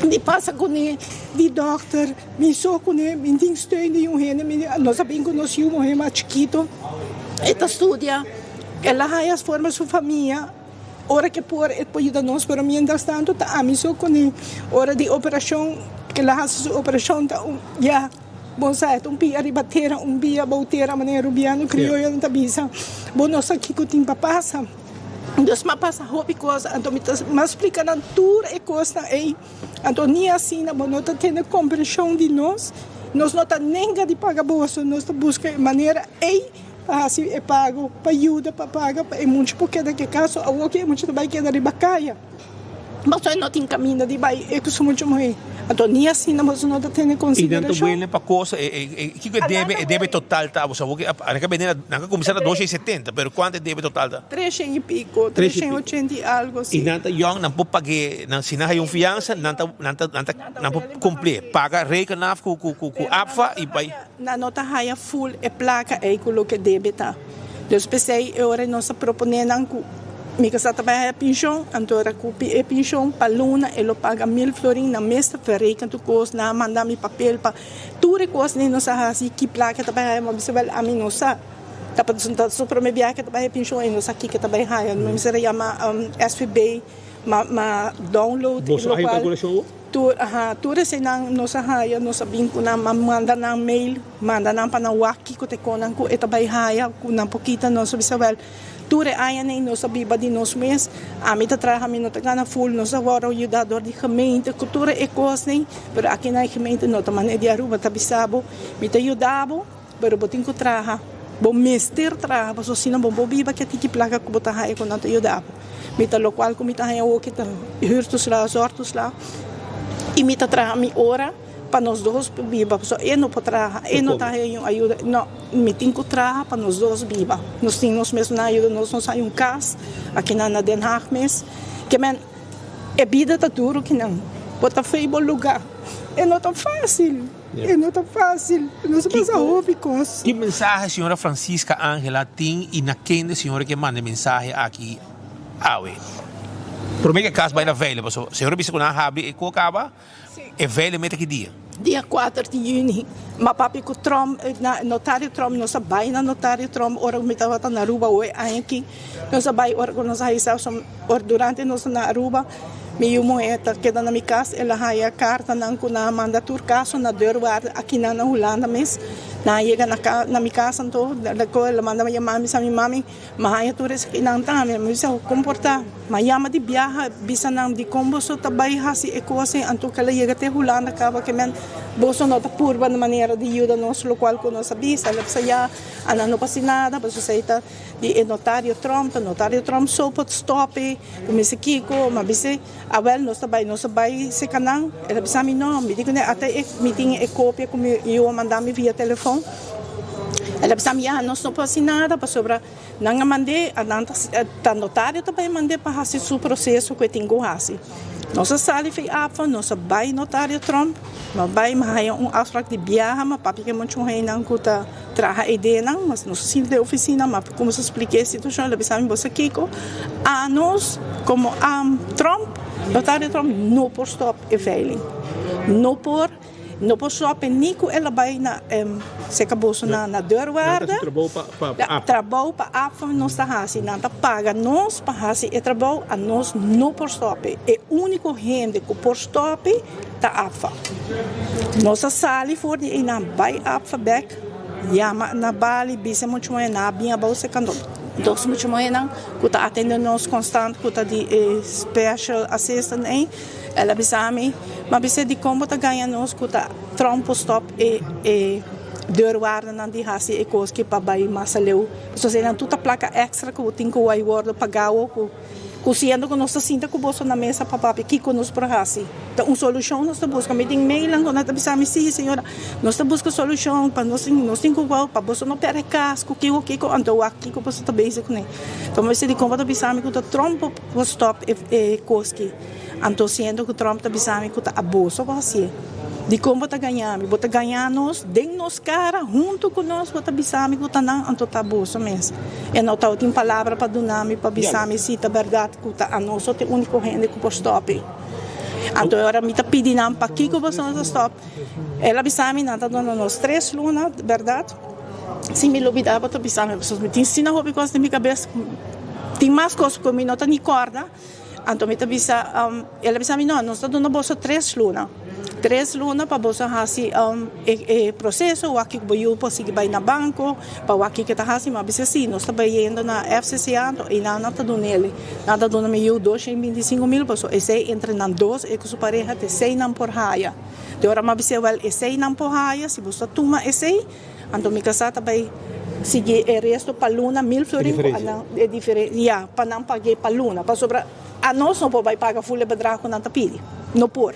Mi pasa kuné di dòkter. Mi so kuné, mi tin steun di un hende, mi nos a bin ku nos yu muhé mas chikito, e ta studia, el a haña forma su famia, ora ke por e por yuda nos, pero mientras tanto ta ami so kuné, ora di operashon, ke el a hasi su operashon ta un ya, bo sa e ta un pia riba tera, un pia bou tera, manera rubiano krioyonan ta bisa, bo no sa kiko tin pa pasa, dus mi a pasa hopi kos, anto mi ta mi a splika nan tur e kosnan ei. Anto ni asina bo no ta tene komprenshon di nos. Nos no ta nenga di paga boso, nos ta buska e manera ei pa hasi e pago, pa yuda pa paga pa e mucha por keda ke kaso. Awor ke e mucha ta bai keda riba kaya, pasobra e no tin kaminda di bai e ku su mucha muhé. Anto ni asina boso no ta tene I nan ta konsiderashon. wele pa kos, kiko e debe, e debe total ta? Boso awor ke nan ka bende, nan ka kuminsá na dos shen i setenta, pero kuantu e debe total ta? Treshen i piko, treshen i ochenta i algo, I si. nan ta yòn, nan por pag'é, nan si nan haya un fiansa, nan ta, nan ta, nan ta, nan por kumplié. Paga, reken af ku, ku, ku, ku APFA i bai. Nan no ta haya ful e plaka ei ku loke debe ta. Dus p'esei e ora nos a proponé nan ku mi kasá ta bai haya penshon, anto ora ku e penshon pa luna e lo paga mil florin, nan mes ta verreken tur kos, nan a manda mi papel pa tur e kosnan nos a hasi, ki plaka e ta bai haya, mi a bisa wèl ami no sa. Ta pa ta su prome biaha ke ta bai e penshon e no sa kiko ta bai haña. Mi mester a yama SVB ma ma download e Boso a haña lokual kalkulashon awor? tur aha tur eseinan nos a haña nos a bin ku nan a manda nan mail manda nan pa nan wak kiko ta e konan ku e ta bai haña ku nan por kita nos a bisa wèl tur e añanan nos a biba di nos mes ami ta traha mi no ta gana ful nos a wòrdu yuda dor di gemeente ku tur e kosnan pero aki na e gemeente no ta manera di Aruba ta bisa bo mi ta yuda bo. Pero bo tin ku traha. Bo mester traha pasobra si no bo por biba ke tiki plaka ku bo ta haña ku nan ta yuda bo. Mi ta lokual ku mi ta haña awoki ta huurtoeslag, zorgtoeslag i mi ta traha mi ora pa nos dos por biba pasobra e no por traha, e no ta haña un ayuda. No, mi tin ku traha pa nos dos biba. Nos tin nos mes nan ayuda nos, nos haña un kas akinan na Den Haag mes. Ke men e bida ta duru kinan. Bo ta fei bo luga. E no ta fásil. E no ta fácil, nos a pasa hopi kos. Ki mensahe señora Francisca Angela tin i na kende señora ke manda e mensahe aki awe? Prome ke kas bai na veilig pasobra señora bisa ku nan habri e ko kaba e veilig meta ki dia? Dia kuater di yüni ma papia ku Trump na notario Trump nos a bai na notario Trump ora ku mi tabata na Aruba oe aña aki nos a bai ora ku nos a hisa Or durante nos ta na Aruba, mi yu muhé ta keda na mi kas, el a haya kartanan ku nan a manda tur kaso na deurwaarder akinan na Hulanda mes. Nan a yega na ka na mi kas anto, dako el a manda mi yama mi sa mi mami, mi a haya tur esakinan tambe. Mi bisa, kon por ta? Mi a yama di biaha bisa nan dikon boso ta bai hasi e kos ei, anto kel a yega te Hulanda kaba ke men boso no ta purba na manera di yuda nos lokual ku nos a bisa. El a bisa ya, a nan no por hasi nada, pasobra esei ta. Di e notario Trump, ta notario Trump so por stop e, ku mester kiko, m'a bis'é, awèl nos ta bai, nos ta bai serka nan, el a bisa mi no, mi di kuné ata e mi tin e kopia ku mi yu a manda mi via telefòn, el a bisa mi ya nos no por hasi nada pasobra nan a mand'é, nan ta ta notario ta bai mand'é pa hasi su proseso ku e tin ku hasi. Nos a sali fi APFA, nos a bai notario Trump, nos a bai, mi a haña un afsprak di biaha, mi a papia ku e mucha muhénan ku ta. Traha e ideanan, mas nos a sinti den oficina, ma cuminsa splica e situacion, el a bisa mi, bo sa kico? Anos como Trump, notario Trump no por stop e veiling, no por. No por stop e ni ku el a bai na seka boso na na deurwaarder. Trabou pa pa APFA. Trabou pa APFA nos ta hasi. Nan ta paga nos pa hasi e trabou, anos no por stop e. E úniko hende ku por stop e ta APFA. Nos a sali for di einan bai APFA bek, yama na bali, bisa e mucha muhé nan a bin abou seka nos. Dos mucha muhénan ku ta atende nos konstant ku ta di e special assistant ei. El a bisa mi, Ma bis'é dikon bo ta gaña nos ku ta Trump por stòp e e deurwaardenan di hasi e kos ki pa bai mas aleu? Pasobra eseinan tur ta plaka èkstra ku bo tin ku bai wòrdu pagá awor ku ku siendo ku nos ta sinta ku boso na mesa pa papia kiko nos por hasi. Ta un solushon nos ta buska. Mi tin mailnan ku nan ta bisa mi, sí señora, nos ta buska solushon pa nos nos tin ku wou pa boso no pèrdè kas ku kiko kiko anto wak kiko boso ta bezig kuné. Enton mi bisa dikon bo ta bisa mi ku ta Trump por stòp e e kos ki. Anto siendo ku Trump ta bisa mi ku ta aboso bo hasié, dikon bo ta gaña mi? Bo ta gaña nos den nos kara, huntu ku nos bo ta bisa mi ku ta nan, anto ta aboso mes. E no tabatin palabra pa duna mi pa bisa mi si ta bèrdat ku ta anos so ta e úniko hende ku por stòp e. Anto e ora mi ta pidi nan pakiko boso no ta stòp? El a bisa mi nan ta duna nos tres luna, bèrdat? Si mi lubidá bo ta bisa mi, pasobra mi tin asina hopi kos den mi kabes, tin mas kos ku mi no ta ni kòrda. Anto mi ta bisa, el a bisa mi, no, nos ta duna boso tres luna. Tres luna pa boso hasi e e proseso, wak kiko bo yu por sigui bai na banko, pa wak kiko e ta hasi. Mi a bisa si, nos ta bai yendo na FCCA, anto einan nan ta duna el. Nan ta duna mi yu 225 mil, pasobra esei entre nan dos, e ku su pareha, ta esei nan por haya. Di ora mi a bis'é, wèl, esei nan por haya, si boso ta tuma esei, Anto mi kasá ta bai sigui e resto pa luna mil florin ku anan e diferen ya pa nan pag'é pa luna pasobra anos no por bai paga ful e bedrag ku nan ta pidi no por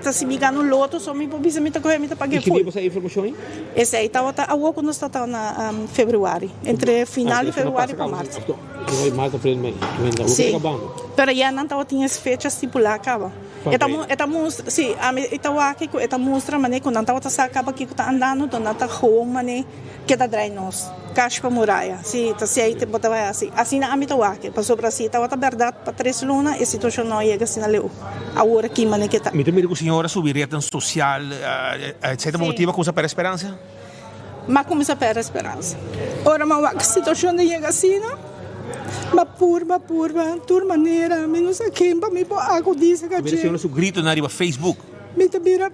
ta si mi gana un loto so mi por bisa mi ta kohe mi ta pag'é I ki ful. dia bo sa e informashon ei? Esei tabata awor ku nos ta ta na februari entre final di februari pa mart. Si pero ya nan tabatin e fecha stipulá kaba. E ta e ta mustra, si, ami e ta wak ku e ta mustra manera ku nan tabata sa kaba kiko ta andando, enton nan ta gewoon manera ke ta drai nos kash pa muraya. Si, ta si bo ta bai hasi. Asina ami ta wak, pasobra si tabata bèrdat pa tres luna e situashon no a yega asina leu. Awor aki manera ke ta. Mi ta mira ku señora subi retnan sosial, etcetera, bo motiva kusa pèrdè speransa? M'a kuminsá pèrdè speransa. Ora m'a wak situashon ta yega asina, m'a purba, purba tur manera. Mi no sa ken pa mi por akudí sa Mi dje. resibi su gritonan riba Facebook. Mi ta bira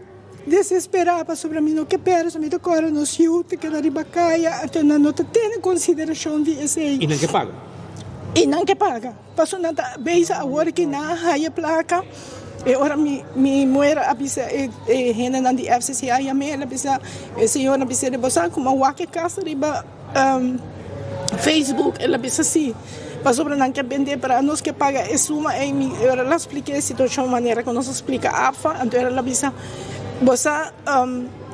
desesperá pasobra mi no ke pèrdè, mi ta kòrda nos yu ta keda riba kaya, anto nan no ta tene konsiderashon di esei. I nan ke paga. I nan ke paga. Pasobra nan ta bezig awor ki nan a haya plaka. E ora mi mi muher a bisa e e hendenan di FCCA yam'é, el a bisa e señor a bisa bo sa kuma wak e kas riba Facebook? El a bisa si, pasobra nan ke bend'é pero anos ke paga e suma ei. Mi ora el a splik'é e situashon manera ku nos a splika APFA, anto el a bisa bo sa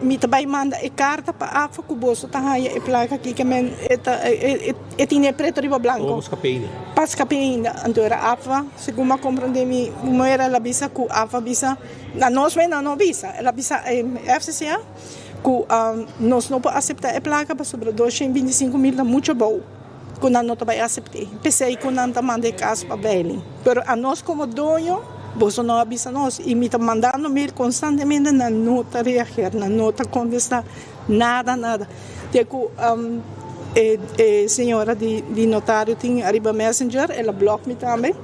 mi ta bai manda e karta pa APFA ku boso ta haya e plaka aki ke men e ta e. E tine preto riba blanco. Pa scape ainda. Anto era APFA, segun m'a comprende mi muher el a bisa cu APFA bisa, na nos mes nan no bisa, el a bisa FCCA cu nos no por acepta e placa pasobra 225 mil ta mucho abou cu nan no ta bay acepte. P'esey cu nan ta manda e cas pa veiling. Pero anos como doño boso no a bisa nos y mi ta mandando mail constantemente nan no ta reageer, nan no ta contesta nada nada. Te cu e e señora di di notario tin ariba messenger el a block mi tambe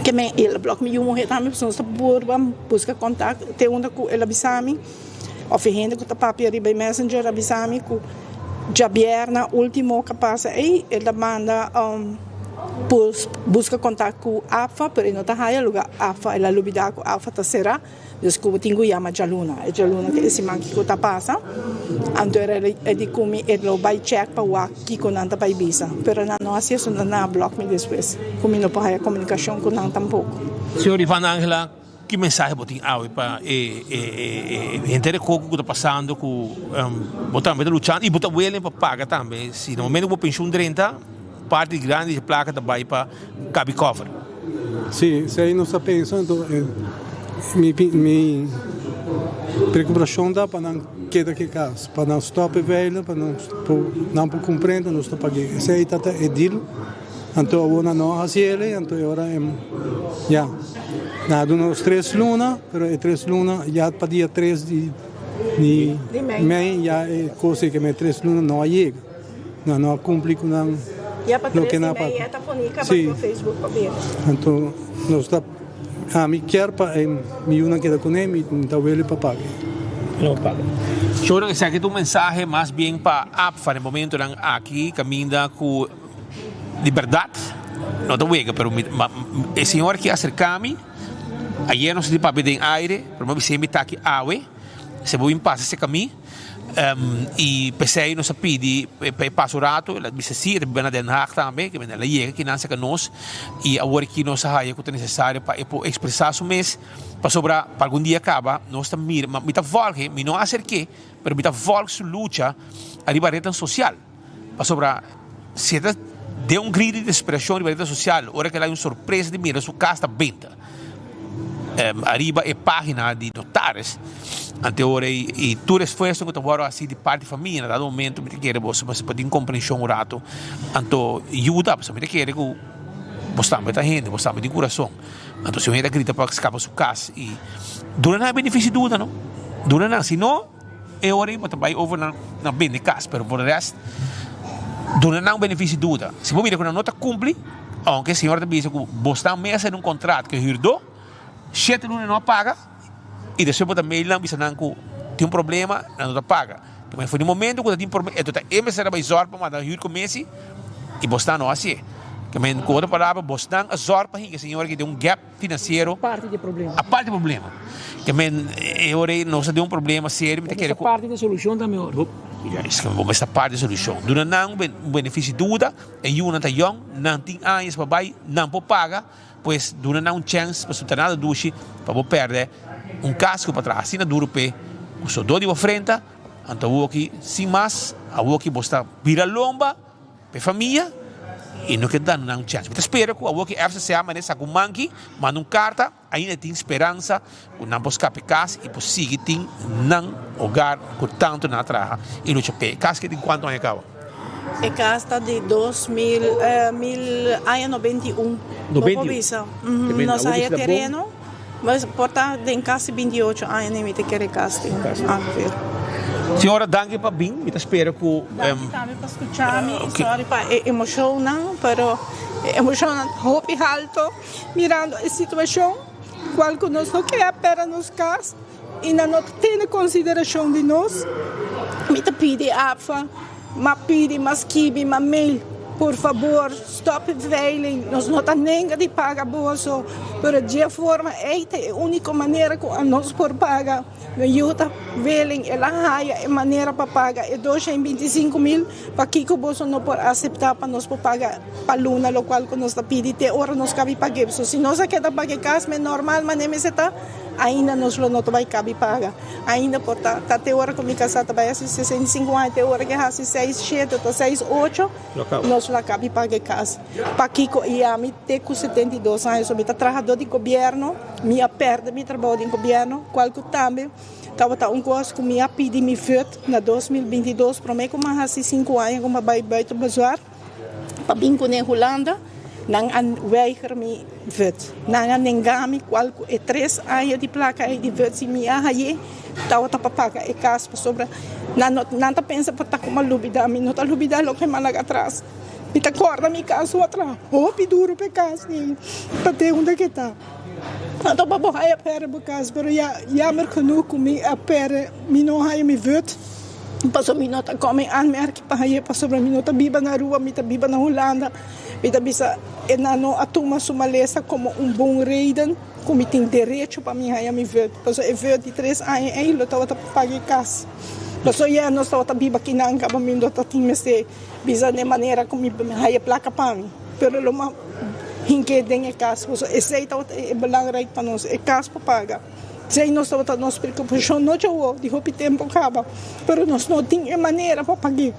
ke men el a block mi yu muhe tambe pasobra nos ta purba busca contact te unda cu el a bisa mi of e hende cu ta papia riba e messenger a bisa mi cu djabièrnè ultimo cu a pasa ey el a manda busca contact cu APFA pero e no ta haya lugar APFA el a lubida cu APFA ta cera. Dus ku bo tin ku yama djaluna. E djaluna ta e siman kiko ta pasa. Anto era e di ku mi e lo bai chèk pa wak kiko nan ta bai bisa. Pero nan no hasi eso, nan a blòk mi despues. Ku mi no por haya komunikashon ku nan tampoko. Señor Ivan Angela, ki mensahe bo tin awe pa e henter e koko ku ta pasando ku bo tambe ta luchando i bo ta welen pa paga tambe si na momento ku bo penshun drenta parti grandi di e plaka ta bai pa kabi kòfer. Sí, esei nos ta pensa, anto mi mi preocupacion ta pa nan keda ke cas, pa nan stop e veiling, pa nan por nan por comprende nos ta pag'e. Esei ta ta e deal. Anto awor nan no a hasi el, anto e ora e ya nan a duna nos tres luna, pero e tres luna ya pa dia tres di di mei ya e kos ei ke me tres luna no a yega. Nan no a kumpli ku nan loke nan a papia. Si, anto nos ta ami kier pa e mi yunan keda kuné, mi ta wele pa paga. No paga. Shownan esaki ta un mensahe mas bien pa APFA den momentonan aki kaminda ku di berdad no ta wega pero mi e señor aki acerca mi ayer nos a tin papia den aire pero mi a bis'é mi ta aki awe si bo bin pasa cerca mi y p'esey nos a pidi pa e pasa un rato el a bisa si e ta biba na Den Haag tambe ke el a yega kinan cerca nos y awor aki nos a haya cu ta necesario pa e por expresa su mes pasobra pa algun dia caba nos ta mira mi ta volg mi no a acerke pero mi ta volg su lucha ariba rednan social. Pasobra si e ta den un gritu di desesperacion riba reda social ora cu el hay un sorpresa di mira su cas ta benta ariba e pagina di notaris, ante ora y tur esfuerzo cu ta worde haci di parti di famia na dado momento mi ta kere boso pa tin comprension un rato anto yuda pasobra mi ta kere cu bos tambe ta hende bos tambe tin curason anto si un hende a grita pa scapa su cas y duna nan e beneficio di duda no duna nan si no. E ora ei bo ta bai over na na bende kas, pero por rest duna nan un benefisio duda. Si bo mira ku nan no ta kumpli, ounke e señor ta bisa ku bo sta mes den un kontrat ku e hürdó, shete luna no a paga i despues bo ta mail nan bisa nan ku tin un problema, nan no ta paga. Pasobra for di momento ku ta tin problema, enton ta e mester a bai zòrg pa manda hür ku mesi i bo sta no hasié. Ku otro palabra, bo stan a zòrg pa hinka e señor aki den un gèp. Financiero. Parti di e problema. A parti di e problema. Ke men e ora ei nos ta den un problema serio mi ta kere ku. Parti di e solucion tambe ora. Juist, bo mester ta parti di e solucion. Duna nan un beneficio duda, e yunan ta yong, nan tin añas pa bai, nan por paga, pues duna nan un chens pasobra ta nada dushi pa bo perde un kas ku bo a traha asina duru p'e ku sodó di bo frenta, anto awoki sin mas, awoki bo sta bira lomba. Pa e famia i no ke dando nan un chèns. Mi ta spera ku awor ku FCCA manda e saku manki, manda un karta, ainda tin speransa ku nan por skapa e kas i por sigui tin nan hogar ku tantu nan a traha i lucha p'e. E kas ke tin kuantu aña kaba? E kas ta di dos mil mil aña 91. Bo por bisa. Nos haya tereno. Mas por ta den casi 28 aña ni mi ta kere cas tin ongeveer. Señora danki pa bin, mi ta spera cu. Danki tambe pa scucha mi y sorry pa e emocionnan pero e emocionnan ta hopi halto mirando e situacion cual cu nos no ke a pera nos cas y nan no ta tene consideracion di nos. Mi ta pidi APFA. M'a pidi, m'a skibi, m'a mail, por fabor stop e veiling, nos no ta nenga di paga boso, pero dje forma ei ta e unico manera cu anos por paga. No yuda veiling, el a haya e manera pa paga e 225 mil, pakico boso no por acepta pa nos por paga pa luna locual cu nos ta pidi te ora nos cabi pague. So si nos a keda paga e cas me normal mane mester ta, ainda nos lo no ta bay cabi paga. Ainda por ta ta te ora ku mi kasá ta bai hasi 65 aña, te ora ke hasi seis shete ta seis ocho, nos lo a kabi paga e kas. Pakiko? I ami te ku 72 aña, so mi ta trahadó di gobièrnu, mi a pèrdè mi trabou den gobièrnu, kual ku tambe tabata un kos ku mi a pidi mi vùt na 2022, promé ku mi a hasi sinku aña ku mi a bai buiten bezwaar. Pa bin kuné Hulanda, nan a weiger mi vut. Nan a nenga mi kual ku e tres aña di plaka ei di vut si mi a haye tabata pa paga e kas pasobra nan no nan ta pensa por ta ku mi a lubida. Mi no ta lubida loke mi a laga atras. Mi ta kòrda mi kas su atras hopi duru pa e kas ei pa te unda ke ta. Anto pa bo haya pèrdè bo kas pero ya jammer genoeg ku mi a pèrdè mi no haya mi vut. Pasobra mi no ta kome aanmerking pa hañ'é pasobra mi no ta biba na Aruba, mi ta biba na Hulanda. Mi ta bisa e nan no a tuma su malesa komo un bon reden ku mi tin derecho pa mi haña mi vut. Pasobra e vut di tres aña ei lo tabata pa paga e kas. Pasobra ya nos tabata biba kinan kaba mi no ta tin mester bisa den manera ku mi haña plaka pa mi. Pero lo mas hink'é den e kas pasobra esei tabata e belangrijk pa nos, e kas pa paga. Esei nos tabata nos preokupashon no djawo di hopi tempu kaba, pero nos no tin e manera pa pag'é.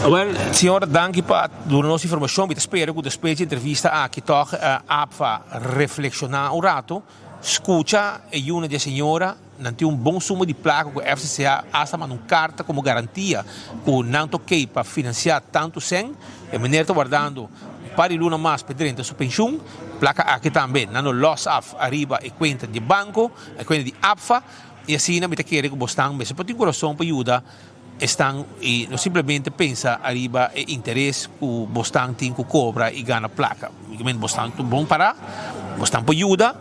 Awel, señora, danki pa duna nos informashon. Mi ta spera ku despues di entrevista aki tòg APFA reflekshoná un ratu, skucha e yuna di e señora. Nan tin un bon suma di plaka ku FCCA hasta manda un karta komo garantia ku nan ta okey pa finansiá tantu sèn. E meneer ta wardando un par di luna mas pa e drenta su penshun. Plaka aki tambe nan lo lòs af ariba e kuenta di banko, e kuenta di APFA. I asina mi ta kere ku bosnan mester por tin kurason pa yuda esnan i no simplemente pensa ariba e interes ku bosnan tin ku kobra i gana plaka. Bosnan ta bon pará, bosnan por yuda,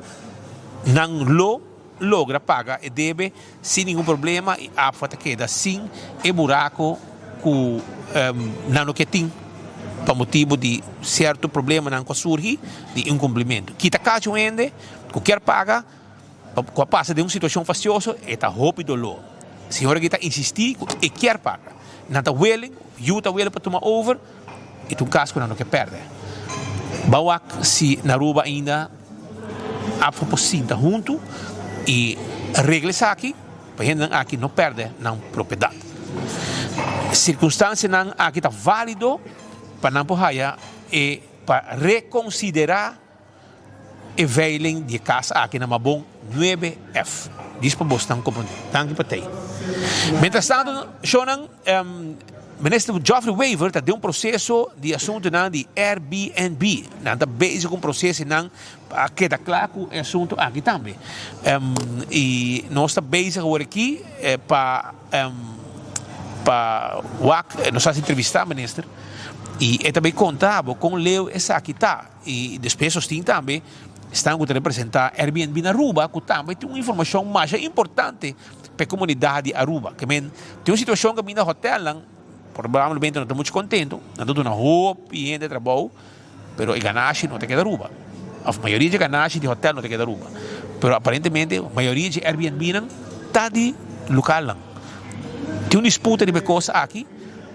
nan lo logra paga e debe sin ningun problema i APFA ta keda sin e buraco cu nan no ke tin pa motibo di cierto problemanan cu a surgi di incumplimento. Kita cacho un hende cu kier paga cu a pasa den un situacion fastioso e ta hopi dolor. Señor aki ta insisti cu e kier paga. Nan ta willing, yu ta willing pa tuma over, e ta un cas cu nan no ke perde. Ba wak si na Aruba ainda. APFA por sinta huntu i regla esaki pa hendenan aki no pèrdè nan propiedat. Sirkunstansianan aki ta válido pa nan por haya e pa rekonsiderá e veiling di e kas aki na Mabon nuebe F. Dis pa bosnan komprondé. Danki pa tei. Mientrastantu, shownan, Minister Geoffrey Wever ta den un proceso di asuntonan di Airbnb. Nan ta bezig cu un proceso y nan a keda cla cu e asunto aki tambe. Y nos ta bezig awor aki pa pa wak, nos a haci entrevista minister y e ta bay conta bo con leu esaki ta. Y despues nos tin tambe esnan cu ta representa Airbnb na Aruba cu tambe tin un informacion masha importante pa e comunidad di Aruba. Ke men tin un situacion caminda hotelnan probablemente no ta mucho contento, nan ta duna hopi hende trabou, pero e ganashi no ta keda Aruba. Of mayoria dje ganashi di hotel no ta keda Aruba. Pero aparentemente mayoria dje Airbnbnan ta di localnan. Tin un disputa riba e cos aki.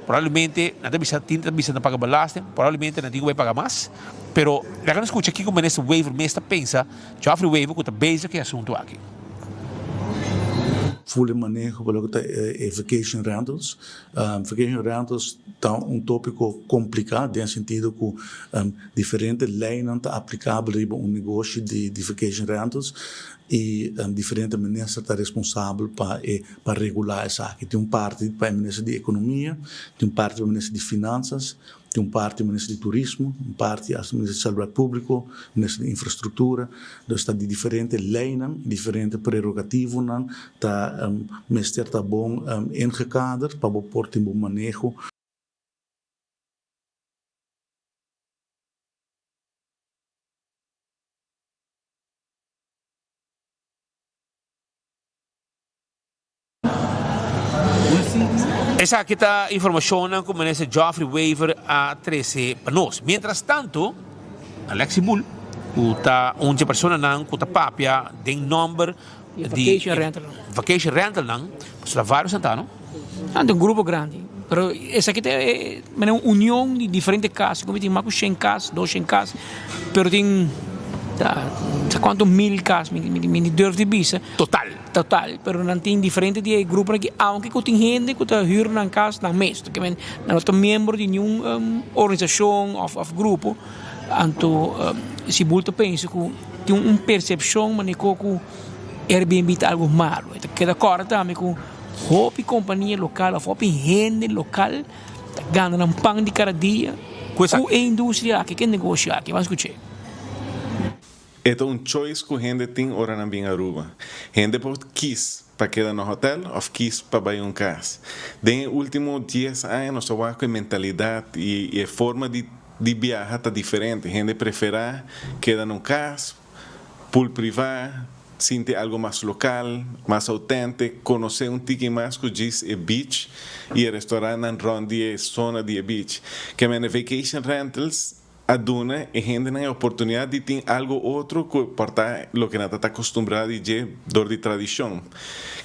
Probablemente nan ta bisa tin ta bisa nan paga belasting, probablemente nan tin ku bai paga mas. Pero laga nos skucha kiko Minister Wever mes ta pensa, Geoffrey Wever ku ta bezig ku e asuntu aki. Full e maneho pa loke ta e vacation rentals. Vacation rentals ta un topiko kompliká den sentido ku diferente leinan ta aplikabel riba un negoshi di vacation rentals i diferente minister ta responsabel pa e pa regulá esaki. Tin un parti pa e minister di Ekonomia, tin un parti pa e minister di Finansas, tin un parti pa e minister di Turismo, un parti hasta minister di Salubridat Públiko, minister di Infrastruktura. Dus ta di diferente leinan, diferente prerogativonan ta mester ta bon ingekaderd pa bo por tin bo maneho. Esaki ta informacionnan cu Minister Geoffrey Wever a trece pa nos. Mientras tanto, Alexi Bull, cu ta un dje personanan cu ta papia den nomber di vacation rentalnan, pasobra ta varios nan ta, no? Nan ta un grupo grandi, pero esaki ta manera un union di diferente cas, como tin mas cu shen cas, dos shen cas, pero tin ta sa cuanto mil cas, mi mi durf di bisa. Total. Total, pero nan tin diferente di e gruponan aki, aunke cu tin hende cu ta huur nan cas nan mes, nan no ta miembro di niun organisacion of of grupo, anto si bo ta pensa cu tin un percepcion manera cu Airbnb ta algo malo, e ta keda corda tambe cu. Hopi kompania lokal òf hopi hende lokal ta gana nan pan di kada dia ku e industria aki, ku e negoshi aki. Ban skuch'é. E ta un choice ku hende tin ora nan bin Aruba. Hende por kis pa keda na hotel òf kis pa bai un kas. Den e último dies aña nos ta wak ku e mentalidat i e forma di di biaha ta diferente. Hende preferá keda na un kas. Pool privá, sinti algo mas lokal, mas autentik, konosé un tiki mas ku djis e beach i e restaurantnan rònt di e zona di e beach. Ke mende vacation rentals a duna e hendenan e oportunidat di tin algo otro ku por ta loke nan ta ta akostumbrá di dje dor di tradishon.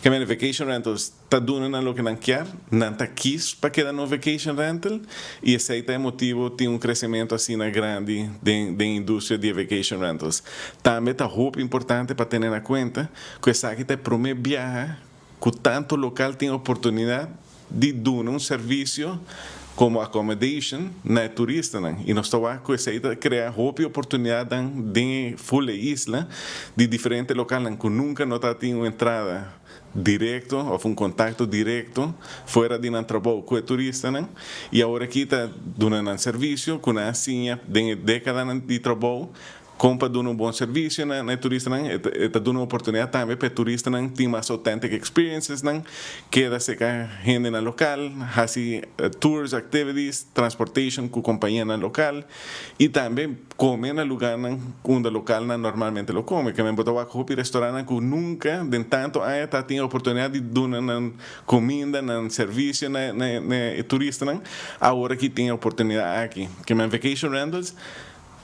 Ke mende vacation rentals. Ta duna nan loke nan kier, nan ta kis pa keda no vacation rental y esey ta e motibo tin un crecemento asina grandi den den industria di e vacation rentals. Tambe ta hopi importante pa tene na cuenta cu esaki ta e prome biaha cu tanto local tin oportunidad di duna un servicio como accommodation na e turistanan y nos ta wak cu esey ta crea hopi oportunidadnan den e full e isla di diferente localnan cu nunca no ta tin un entrada. direkto òf un kontakto direkto fuera di nan trabou ku e turistanan i awor aki ta duna nan servisio ku nan a siña den e dékadanan di trabou Kon pa duna un bon servisio na e turistanan, e ta duna oportunidat tambe pa e turistanan tin mas authentic experiencesnan, keda serka hendenan lokal, hasi tours, activities, transportation ku kompañianan lokal i tambe kome na lugarnan unda lokalnan normalmente lo kome. Kende bo ta wak hopi restaurantnan ku nunka den tantu aña ta tin e oportunidat di duna nan kuminda, nan servisio na e turistanan, awor aki tin e oportunidat aki. Kende vacation rentals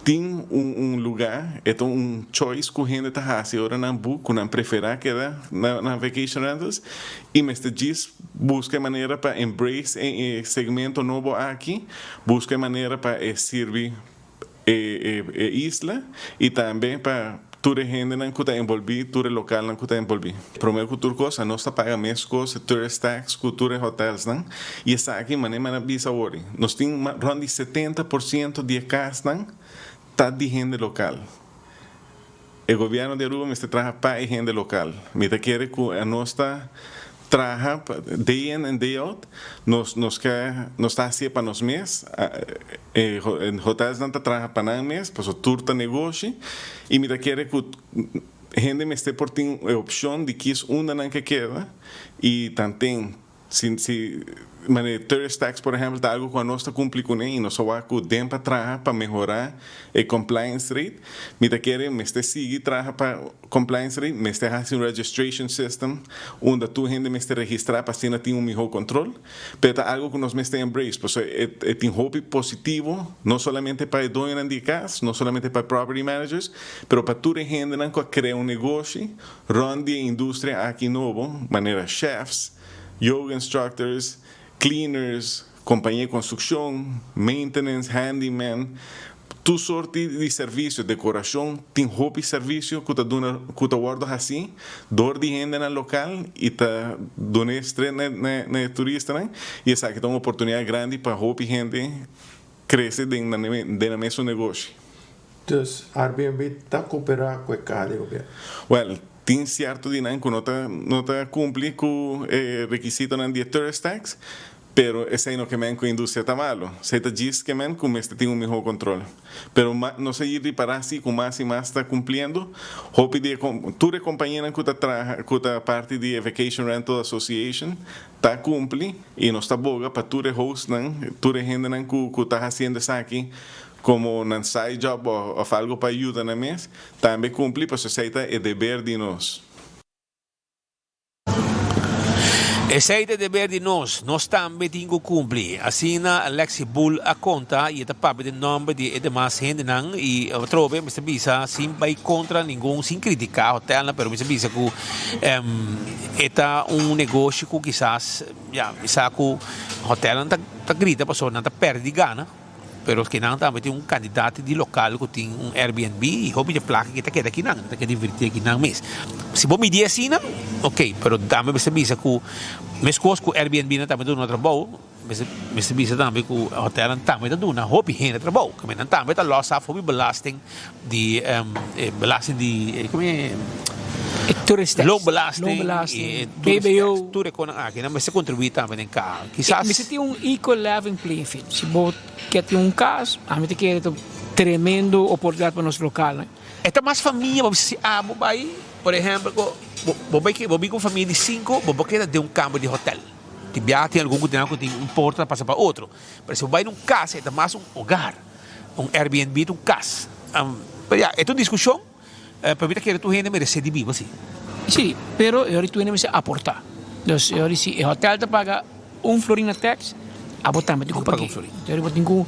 Tin un un lugá, e ta un choice ku hende ta hasi ora nan book ku nan preferá keda na na vacation rentals i mester djis buska e manera pa embrace e e segmento nobo aki, buska e manera pa e sirbi e e e isla i tambe pa tur e hendenan ku ta enbolbí, tur e lokalnan ku ta enbolbí. Promé ku tur kos nos ta paga meskos e tourist tax ku tur e hotelsnan i esaki manera mi a bisa awor nos tin rònt di 70% di e kasnan ta di hende lokal. E gobièrnu di Aruba mester traha pa e hende lokal. Mi ta kere ku anos ta traha day in and day out, nos nos ke nos ta hasié pa nos mes, e hotelsnan ta traha pa nan mes pasobra tur ta negoshi i mi ta kere ku hende mester por tin e opshon di kis unda nan ke keda i tanten Si si manera tourist tax por ehempel ta algo cu anos ta cumpli cune y nos a wak cu den pa traha pa mehora e compliance rate, mi ta kere mester sigui traha pa compliance rate, mester haci un registration system unda tur hende mester registra pa asina tin un miho control, pero ta algo cu nos mester embrace pasobra e e tin hopi positivo no solamente pa e doñonan di e cas, no solamente pa e property managers, pero pa tur e hendenan cu a crea un negoshi Rond di e industria aki nobo, manera chefs, yoga instructors, cleaners, compañia di construccion, maintenance, handyman, tur sorti di servicio, decoracion, tin hopi servicio cu ta duna, cu ta wordo haci door di hendenan local y ta duna e stre na na e turistanan y esaki ta un oportunidad grandi pa hopi hende crece den nan den nan mesun negoshi. Dus Airbnb ta cooperá cu e caha di gobierno? Well, tin cierto di nan cu no ta no ta cumpli cu e requisitonan di e tourist tax, pero esey no ke men cu e industria ta malo. Esey ta djis ke men cu mester tin un miho control. Pero ma nos a yir ripara si cu mas y mas ta cumpliendo. Hopi di e tur e compañianan cu ta traha cu ta parti di e Vacation Rental Association ta cumpli y nos ta boga pa tur e hostnan, tur e hendenan cu cu ta haciendo esaki como nan side job of algo pa yuda nan mes, tambe cumpli pasobra esey ta e deber di nos. Esey ta e deber di nos, nos tambe tin cu cumpli. Asina Alexi Bull a conta y e ta papia den nomber di e demas hendenan y atrobe mester bisa sin bay contra ningun, sin critica hotelnan pero mester bisa cu e ta un negoshi cu kisas ya mi sa cu hotelnan ta grita pasobra nan ta perde di gana. Pero kinan tambe tin un kandidat di lokal ku tin un Airbnb i hopi di e plaka ki ta keda kinan, nan ta keda invertí akinan mes. Si bo midi asina, ok, pero tambe mester bisa ku meskos ku Airbnb nan tambe ta duna trabou, mester mester bisa tambe ku hotelnan tambe ta duna hopi hende trabou, kome nan tambe ta lòs af hopi belasting di e belasting di kome E tourist tax, loonbelasting, loonbelasting, e tourist BBO. tax, tur e konan aki nan mester kontribuí tambe den kaha. Kisas. Mester tin un equal leveling playing field. Si bo ke tin un kas, ami ta kere ta tremendo oportunidat pa nos lokalnan. E ta mas famia, bo bisa si abo bai, por ehempel, bo bo bai bo bin ku un famia di sinku, bo bo keda den un kamber di hotel. Tin biaha tin algun ku tin ku tin un porta ta pasa pa otro. Pero si bo bai na un kas e ta mas un hogar. Un Airbnb ta un kas. Pero ya, e ta un diskushon, pero mi ta kere tur hende meresé di biba si. Sí, pero e ora tur hende mester aportá. Dus e ora si e hotel ta paga un florin na tax, abo tambe tin ku pag'é. E ora bo tin ku,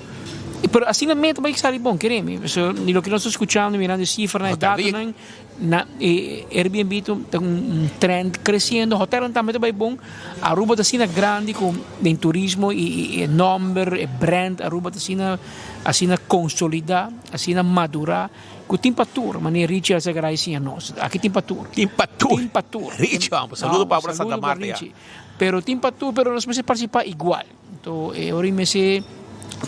pero asina mes ta bai sali bon, kere mi. Pasobra di loke nos ta skuchando, mirando e sifranan, e datonan, Na e Airbnb ta un trend creciendo, hotelnan tambe ta bay bon. Aruba ta asina grandi cu den turismo y e nomber, e brand Aruba ta asina asina consolida, asina madura cu tin pa tur, manera Richie a saca siña nos. Aki tin pa tur. Tin pa tur. Tin pa tur. Richie, vamos, saludo pa Santa Saludo pa Marta ya. Richie. Pero tin pa tur, pero nos mester participa igual. Anto e ora mester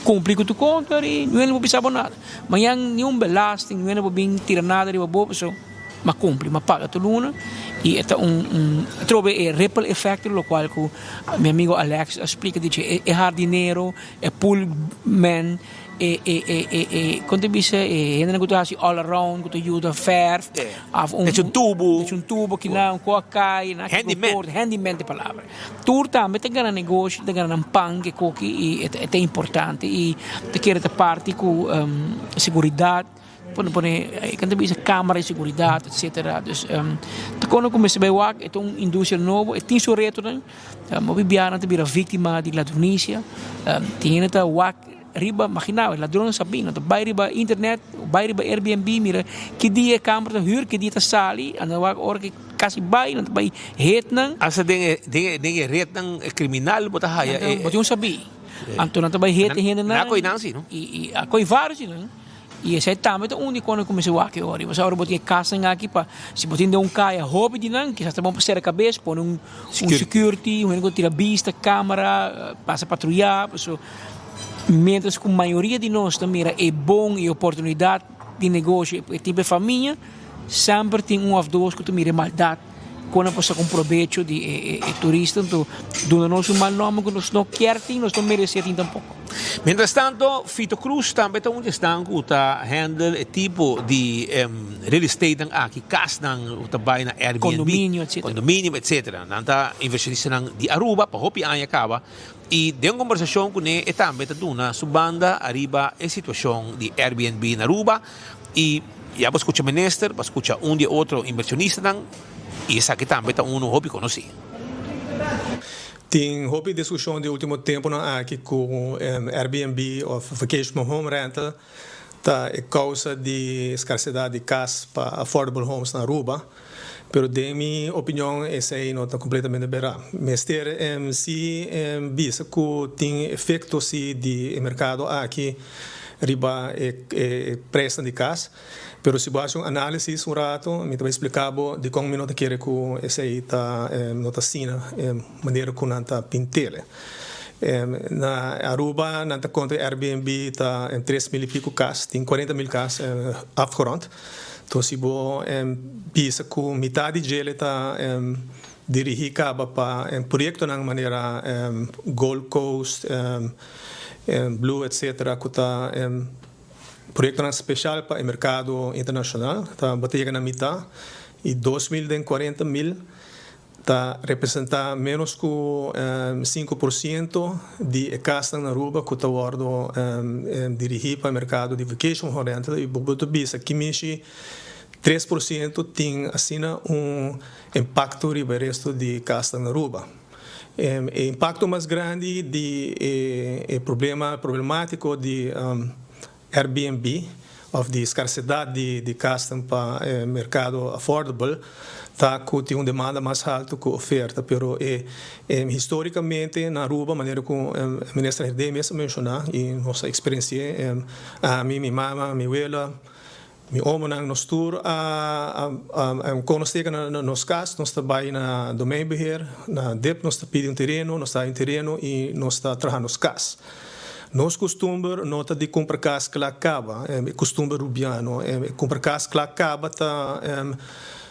cumpli cu tu conta y no hende por bisa bo nada. Mañan ni un belasting, no hende por bin tira nada riba bo pasobra m'a cumpli, m'a paga tur luna. Y e ta un un atrobe e ripple effect locual cu mi amigo Alex a splica di dje e hardinero, e pool man, e e e e e con ta bisa e hendenan cu ta haci all around cu ta yuda verf of un Echa un tubo. Echa un tubo kina un coa cay na Handyman. Handyman ta e palabra. Tur tambe ta gana negoshi, ta gana nan pan ke koki y e ta importante y ta kere ta parti cu seguridad. Pone pone e kan ta bisa camera di seguridad etcetera dus ta kono ku mester bai wak e ta un industria nobo e tin su retonan hopi biaha nan ta bira victima di ladronisia tin hende ta wak riba magina bo ladronnan sa bin nan ta bai riba internet bai riba airbnb mira ki dia e camera ta huur ki dia ta sali nan ta wak ora ke kasi bai nan ta bai hit nan. Asta den e den e den e retnan kriminal bo ta haya e. Bo tin un sabi anto nan ta bai hit e hendenan Nan a koi nan si no. I a koi varios di nan. I esei tambe ta un di kon nan kuminsá wak e ora. Pasobra ora bo tin e kasnan aki pa si bo tin den un kaya hopi di nan kisas ta bon pa sera kabes, pone un security, un hende ku tira bista, kamera, pasa patruyá. Pasobra miéntras ku mayoria di nos ta mira e bon i oportunidat di negoshi e tin pa e famia, semper tin un òf dos ku ta mira e maldat. Kon a pasa con probecho di e e turista anto duna nos un mal nomber cu nos no kier tin, nos no merece tin tampoco. Mientras tanto, Fito Cruz tambe ta un di esnan cu ta handle e tipo di real estatenan aki, casnan cu ta bay na Airbnb, Condominio, etcetera. condominio, etcetera. Nan ta inversionistanan di Aruba pa hopi aña caba y den un conversacion cune e tambe ta duna su banda ariba e situacion di Airbnb na Aruba. Y ya bo scucha minister, bo scucha un di e otro inversionistanan y esaki tambe ta uno hopi conoci. Tin hopi discusion di ultimo temponan aki cu Airbnb of vacation home rental ta e causa di scarcedad di cas pa affordable homes na Aruba, pero den mi opinion esey no ta completamente bera. Mester si bisa cu tin efecto si di e mercado aki riba e prijsnan di cas, pero si bo haci un analisis un rato mi ta bay splica bo dicon mi no ta kere cu esey ta no ta asina manera cu nan ta pintele. Na Aruba nan ta conta Airbnb ta 3000 y pico cas, tin 40000 cas afgerond. Enton si bo bisa cu mitad di djele ta dirigi caba pa proyectonan manera Gold Coast, Blue etc. Cu ta proyectonan special pa e mercado internacional, ta bo ta yega na mitad y 2000 den 40000 Ta representa menos cu 5% di e casnan na Aruba cu ta wordo dirigi pa e mercado di vacation home rental y bo ta bisa ki mishi 3% tin asina un impacto riba e resto di casnan na Aruba. E impacto mas grandi di e problema problematico di Airbnb of di scarsedad di casnan pa e mercado affordable ta cu tin un demanda mas halto cu oferta pero e historicamente na Aruba manera cu Minister Herdé mes a menciona y nos a experienci'e ami, mi mama, mi wela, Mi omonan nos tur a conoce cu na nos cas nos ta bay na Domeinbeheer, na dip nos ta pidi un tereno, nos ta hay un tereno y nos ta traha nos cas. Nos custumber no ta di cumpra cas cla caba, e custumber Rubiano, e cumpra cas cla caba ta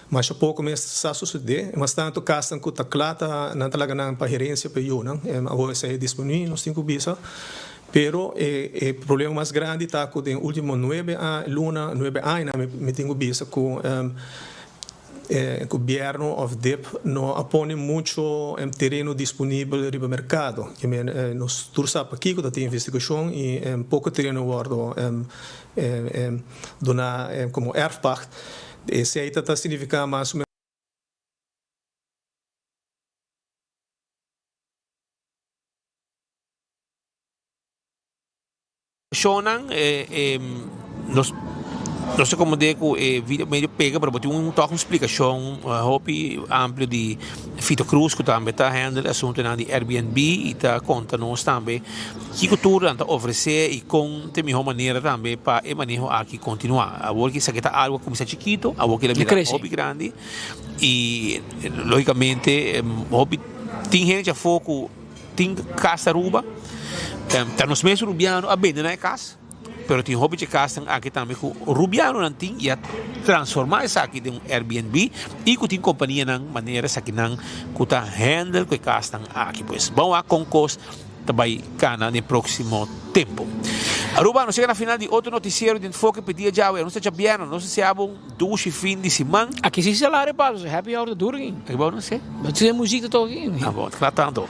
masha poco mes sa sucede, mas tanto casnan cu ta cla ta nan ta laga nan pa herencia pa e yunan, awor esey a disminui nos tin cu bisa. Pero e e problema mas grandi ta ku den ultimo nuebe a luna, nuebe aña mi tin ku bisa ku e gobierno of dip no a pone mucho tereno disponibel riba merkado. Ke men nos tur sa pakiko ta tin investigashon i poko tereno wordo duna komo erfpacht. Esei ta ta signifiká mas o menos. Shownan nos nos ta komprende ku e video medio pega pero bo tin un tòg un splikashon hopi amplio di Fito Cruz ku tambe ta handle e asuntunan di Airbnb i ta konta nos tambe kiko tur nan ta ofresé i kon ta e mihó manera tambe pa e maneho aki kontinuá. Awor esaki ta algu a kuminsá chikito awor kila bira hopi grandi i lógikamente hopi tin hende afó ku. Tin kas Aruba, ta nos mes Rubiano a bende nan e kas. Pero tin hopi dje kasnan aki tambe ku rubianonan tin i a transformá esaki den un Airbnb i ku tin kompanianan manera esakinan ku ta handle ku e kasnan aki. Pues bon wak kon kos ta bai kana den próksimo tempu. Aruba, nos yega na final di otro notisiero di Enfoke pa e dia djawe. Nos ta djabièrnè, nos desea bo un dushi fin di siman. Aki si salario pasa, happy hour ta duro aki. Aki bo no se? No tin muziek ta toka aki. Ah bo, ta kla tanto.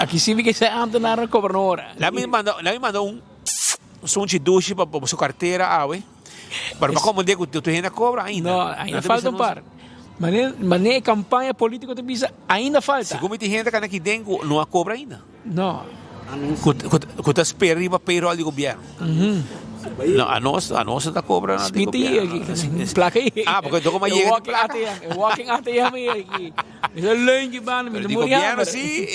Aki si mi ke sa ambtenaar a kobra no ora. Laat mi manda, laat mi manda un sunchi dushi pa bo su kartera awe. Pero pa komprende ku tur hende a kobra ainda. No, ainda falta un par. Mane, mane e kampaña politiko ta bisa, ainda falta. Segun mi tin hende kana aki den ku no a kobra ainda. No. Ku, ku, ku ta spera riba payroll di gobièrnu. No, anos, anos no ta kobra na di gobièrnu. Plaka ei. Ah, porque doko ma yega di plaka. E walking ATM ei aki. Mi ta leunchi banda, mi Pero ta di muri gobièrnu hamber. si,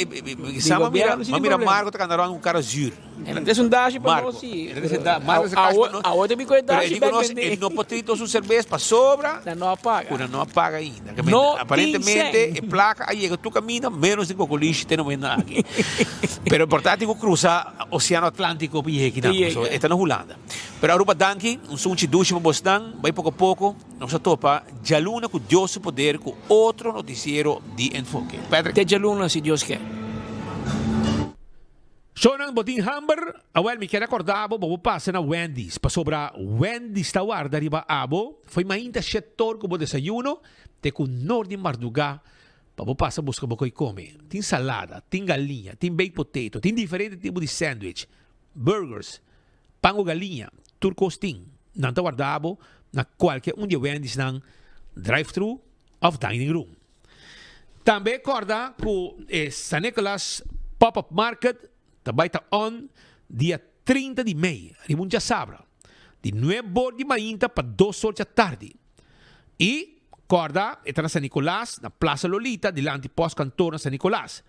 Di sa ma mira, gobièrnu si ma tin mira problema. Marco ta kanda rònt ku kara zuur. E ta un dashi pa Marco. nos si. E ta da- Marco ta kashi pa nos. Awo ta bin ku e Pero e dashi di ku bek nos, bende. e no por tin nos un serbes pasobra Nan no a paga. ku nan no a paga ainda. Ke No tin aparentemente sen. e plaka a yega tur kaminda menos den Kokolishi te no menda aki. Pero importante ku krusa Oseano Atlantiko pa yega kinan. Pa yega. So e ta na Hulanda. Pero Aruba danki, un sunchi dushi pa bosnan, bai poko poko. Nos a topa djaluna ku Dios su poder ku otro notisiero di Enfoke. Patrick. Te djaluna si Dios ke. Shownan bo tin hamber? Awel mi kier acorda bo bo por pasa na Wendy's pasobra Wendy's ta warda riba abo fo'i mainta shetor ku bo desayuno te ku nor di marduga pa bo pasa buska bo koi kome. Tin salada, tin galiña, tin baked potato, tin diferente tipo di sandwich, burgers, Pan ku galiña, tur kos tin. Nan ta warda bo na kualke un di e Wendy's-nan, drive-thru òf dining room. Tambe kòrda ku e San Nicolas Pop-Up Market ta bai ta on dia 30 di mei, riba un djasabra, di nuebe or di mainta pa dos or djatardi. I kòrda e ta na San Nicolas, na Plaza Lolita, dilanti Pòstkantor na San Nicolas.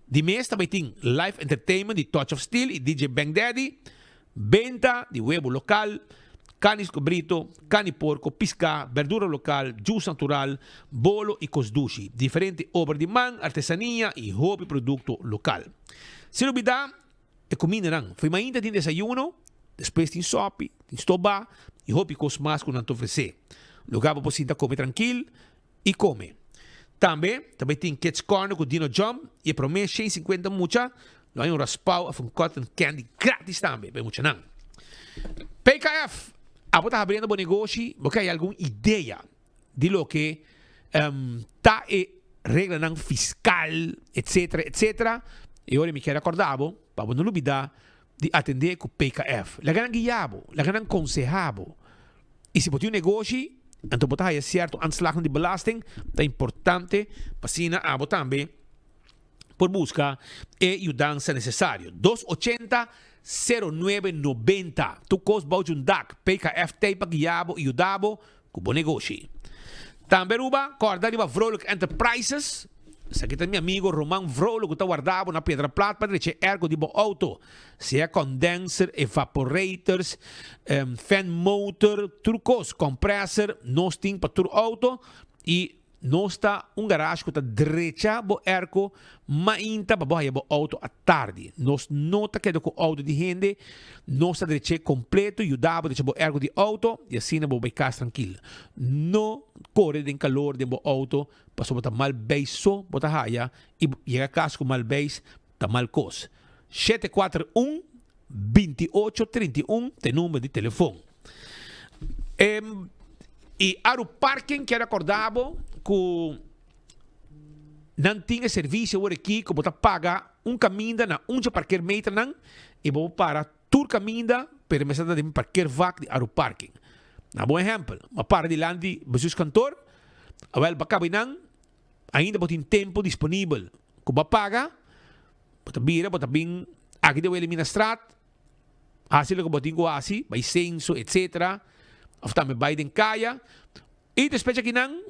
Di mes ta bai tin live entertainment di Touch of Steel i DJ Bang Daddy, benta di webu lokal, kani skobrito, kani porko, piská, berdura lokal, juice natural, bolo i kos dushi, diferente obra di man, artesania i hopi produkto lokal. Sin lubidá E kumindanan. Fo'i mainta tin desayuno, despues tin sopi, tin stobá i hopi kos mas ku nan ta ofresé. Lugá bo por sinta kome trankil i kome. Tambe ta bai tin Kids Corner ku Dino Jump i e promé 150 mucha lo haña un raspao òf un cotton candy gratis tambe pa e muchanan. PKF, Abo ta habriendo bo negoshi, bo ke haña algun idea di loke ta e reglanan fiskal etcetera etcetera e ora mi kier akorda bo pa bo no lubida di atende ku PKF. Laga nan guia bo, laga nan konseha bo i si bo tin un negoshi anto bo ta haya sierto aanslagnan di belasting ta importante pa asina abo tambe por buska e yudansa nesesario. Dos ochenta, sero nuebe nobenta. Tur kos bou djun dak. PKF t'ei pa guia bo i yuda bo Ku bo negoshi. Tambe Aruba, kòrda riba Vrolijk Enterprises. Esaki ta mi amigo Roman Vrolijk ku ta warda bo na Piedra Plat pa drecha e airco di bo auto. Sea condenser, evaporators, fan motor, tur kos, compressor, nos tin pa tur auto i Nos ta un garage ku ta drecha bo airco mainta pa bo haya bo auto atardi. Nos no ta keda ku auto di hende, nos ta drech'é kompleto, yuda bo drecha bo airco di auto i asina bo bai kas trankil. No kore den kalor den bo auto pasobra bo ta mal beis so bo ta haya i yega kas ku mal beis ta mal kos. 741 28 31 ta e number di telefon. I Aru Parking kier acorda bo cu nan tin e servicio awor aki cu bo ta paga un caminda na un dje parkeermeternan y bo por para tur caminda pero mester ta den parkeervak di Aru Parking. Na bo ehempel, bo a para dilanti bestuurskantoor, awel bo a caba einan, ainda bo tin tempo disponibel cu bo a paga, bo ta bira bo ta bin aki den Wilhelminastraat, Hasi loke bo tin ku hasi, bai senso etcetera, of tambe bai den kaya. I despues akinan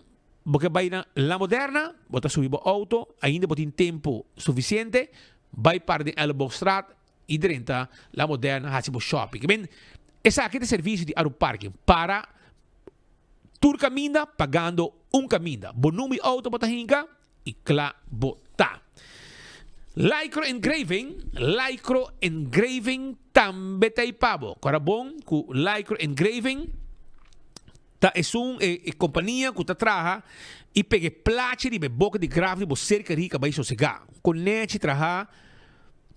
bo ke bai na La Moderna, bo ta subi bo outo, ainda bo tin tempu sufisiente, bai para den Elleboogstraat i drenta La Moderna hasi bo shopping. I men, esaki ta e servisio di Aruparking, para tur kaminda pagando un kaminda. Bo number di outo bo ta hinka i kla bo ta. Lycro Engraving, Lycro Engraving tambe ta ei pa bo. Kora bon ku Lycro Engraving ta esun e e kompania ku ta traha i pega e plachi riba e boka di graf di bo ser kerí ka bai sosegá. Un konechi traha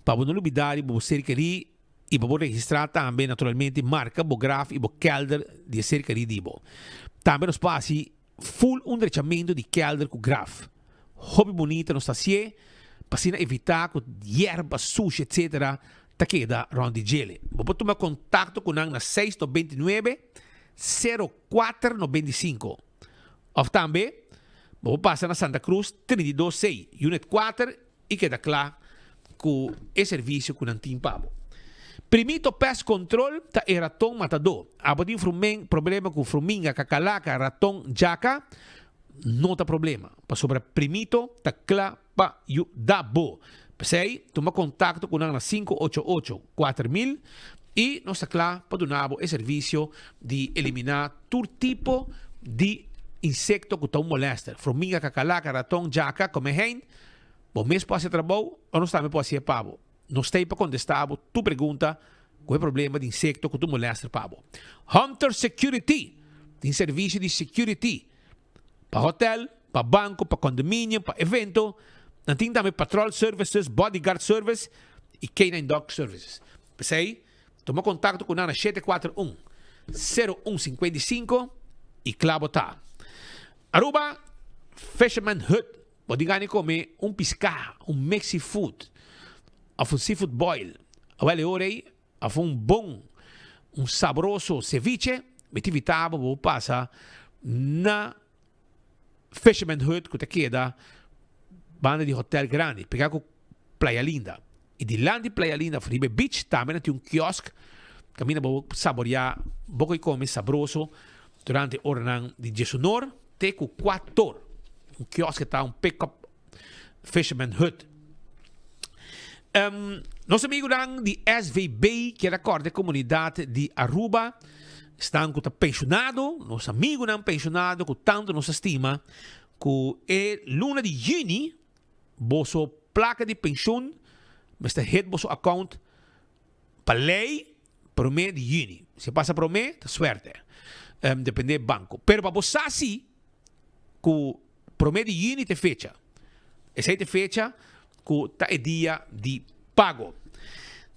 pa bo no lubidá riba bo ser kerí i pa bo registrá tambe naturalmente marka bo graf i bo kèlder di e ser kerí di bo. Tambe nos por hasi Full un drechamentu di kelder ku graf. Hopi bunita nos ta hasié pa asina evitá ku yerba, sushi etc. Ta keda rònt di djele. Bo por tuma kontakto ku nan na seis 99, 04 95 òf tambe bo por pasa na Santa Cruz 32 C, Unit 4 i keda kla ku e servisio ku nan tin pa bo. Primito Pest Control ta e raton matadó. Abo tin frumen problema ku fruminga, kakalaka, raton, djaka? No ta problema, pasobra Primito ta kla pa yuda bo. P'esei, tuma kontakto ku nan na 588 4000 i nos ta kla pa duna bo e servisio di eliminá tur tipo di insekto ku ta un molèster, fruminga, kakalaka, raton, djaka, komehein. Bo mes por hasi e trabou o nos tambe por hasié pa bo. Nos ta ei pa kontestá bo tur pregunta ku e problema di insekto ku ta un molèster pa bo. Hunter Security tin servisio di security pa hotèl, pa banko, pa condominium, pa evento. Nan tin tambe patrol services, bodyguard service i K-nine dog services. P'esei, tuma kontakto ku nan na 741 01 55 i kla bo ta. Aruba Fisherman Hut Bo tin gana di come un pisca, un mix seafood of un seafood boil. Awel e ora ei of un bon, un sabroso ceviche, mi ta invita bo pa bo pasa na Fisherman Hut cu ta keda banda di Hotel Grandi, pega cu Playa Linda. Y dilanti Playa Linda of riba e beach tambe nan tin un kiosk caminda bo por saborea bo koe come sabroso durante oranan di diesunor te cu cuator. Un kiosk ta un pick up fisherman hut. Um, nos amigunan di SVB kier a corda e comunidad di Aruba, esnan cu ta pensionado, nos amigunan pensionado cu tanto nos a stima, cu e luna di juni Boso plaka di penshun mester hit boso account pa ley prome di juni. Si e pasa prome ta suerte. Depende e banco. Pero pa bo sa si cu prome di juni ta e fecha. Esey ta e fecha cu ta e dia di pago.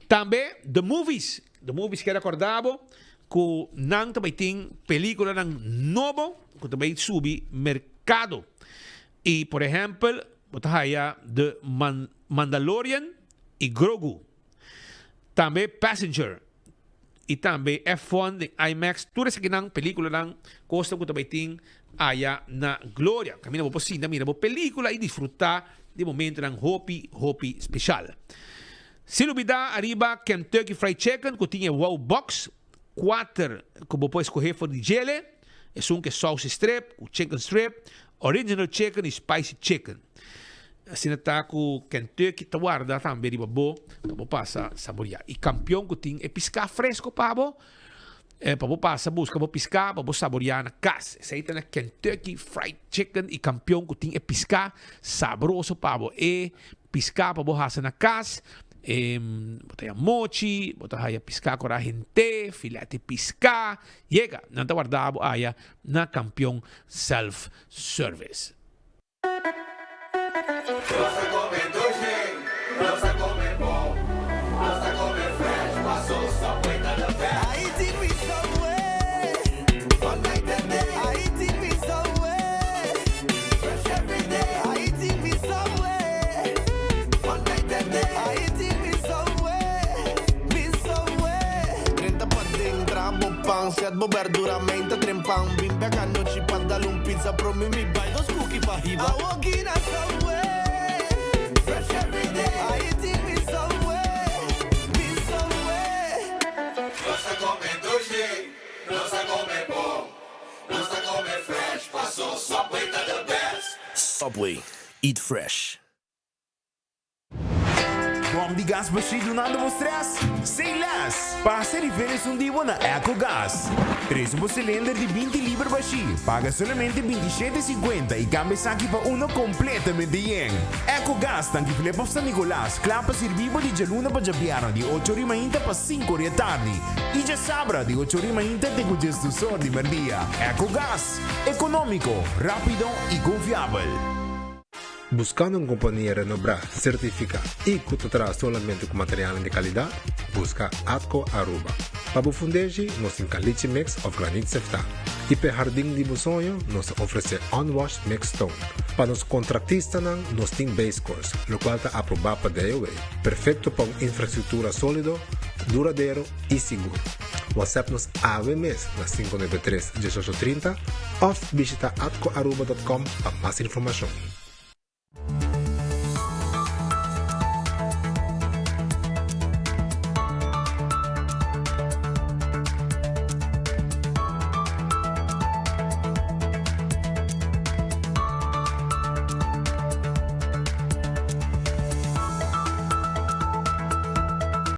Tambe The Movies. The Movies kier acorda bo cu nan ta bay tin peliculanan nobo cu ta bay subi mercado. Y por ehempel bo ta haya The Mandalorian y Grogu. Tambe Passenger y tambe F1 den IMAX. Tur esakinan peliculanan cosnan cu ta bay tin aya na Gloria. Caminda bo por sinta mira bo pelicula y disfruta di momentonan hopi hopi special. Sin lubida ariba Kentucky Fried Chicken cu tin e Wow Box. Kuater ku bo por eskohé for di djele, esun ku e sauce strip, ku chicken strip, original chicken i spicy chicken. Asina ta ku Kentucky ta warda tambe riba bo pa bo pasa saboriá. I kampion ku tin e piská fresko pa bo, pa bo pasa buska bo piská pa bo saboriá na kas. Esei ta na Kentucky Fried Chicken i kampion ku tin e piská sabroso pa bo. E piská pa bo hasa na kas. E bo ta haya mochi, bo ta haya piská ku rahente, filet di piská. Yega, nan ta warda bo aya na Kampion Self Service. Nos ta come dushi, nos ta come bon, nos ta come fresh, paso Subway ta the best. I eating with Subway, all night and day. I eating with Subway, fresh every day. I eating with Subway. Pan, set bo berdura, menta trempan Bin bek anochi pa dal un pizza Promi mi bai dos cookie pa hiba Awo gina Subway Fresh every day I eating me Subway Me Subway Nos ta come dushi, nos ta come bon Nos ta come fresh, paso Subway ta the best Subway, eat fresh. Bom di gas bashí dunando bo stress? Say less! Pasa riba esun di bo na Ecogas. Trese bo cilinder di 20 liber bashí, paga solamente 27,50 y cambia esaki pa uno completamente yen. Ecogas, Tanki Flip of San Nicolas, kla pa sirbi bo di djaluna pa djabièrnè di ocho ori mainta pa sinku ori e tardi y djasabra di ocho ori mainta te ku djesdos or di merdia. Ecogas, economico, rapido y confiabel. Buscando un compania renombra, certifica y cu ta traha solamente cu materialnan di calidad? Busca Atco Aruba. Pa bo fundeshi, nos tin caliche mix of granit seftá. Y p'e hardin di bo soño, nos ta ofrece unwashed mixed stone. Pa nos contractistanan, nos tin base course, locual ta aproba pa DOW. Perfecto pa un infrastructura solido, duradero y sigur. WhatsApp nos awe mes na 593 18 30 of bishita atcoaruba.com pa mas informacion.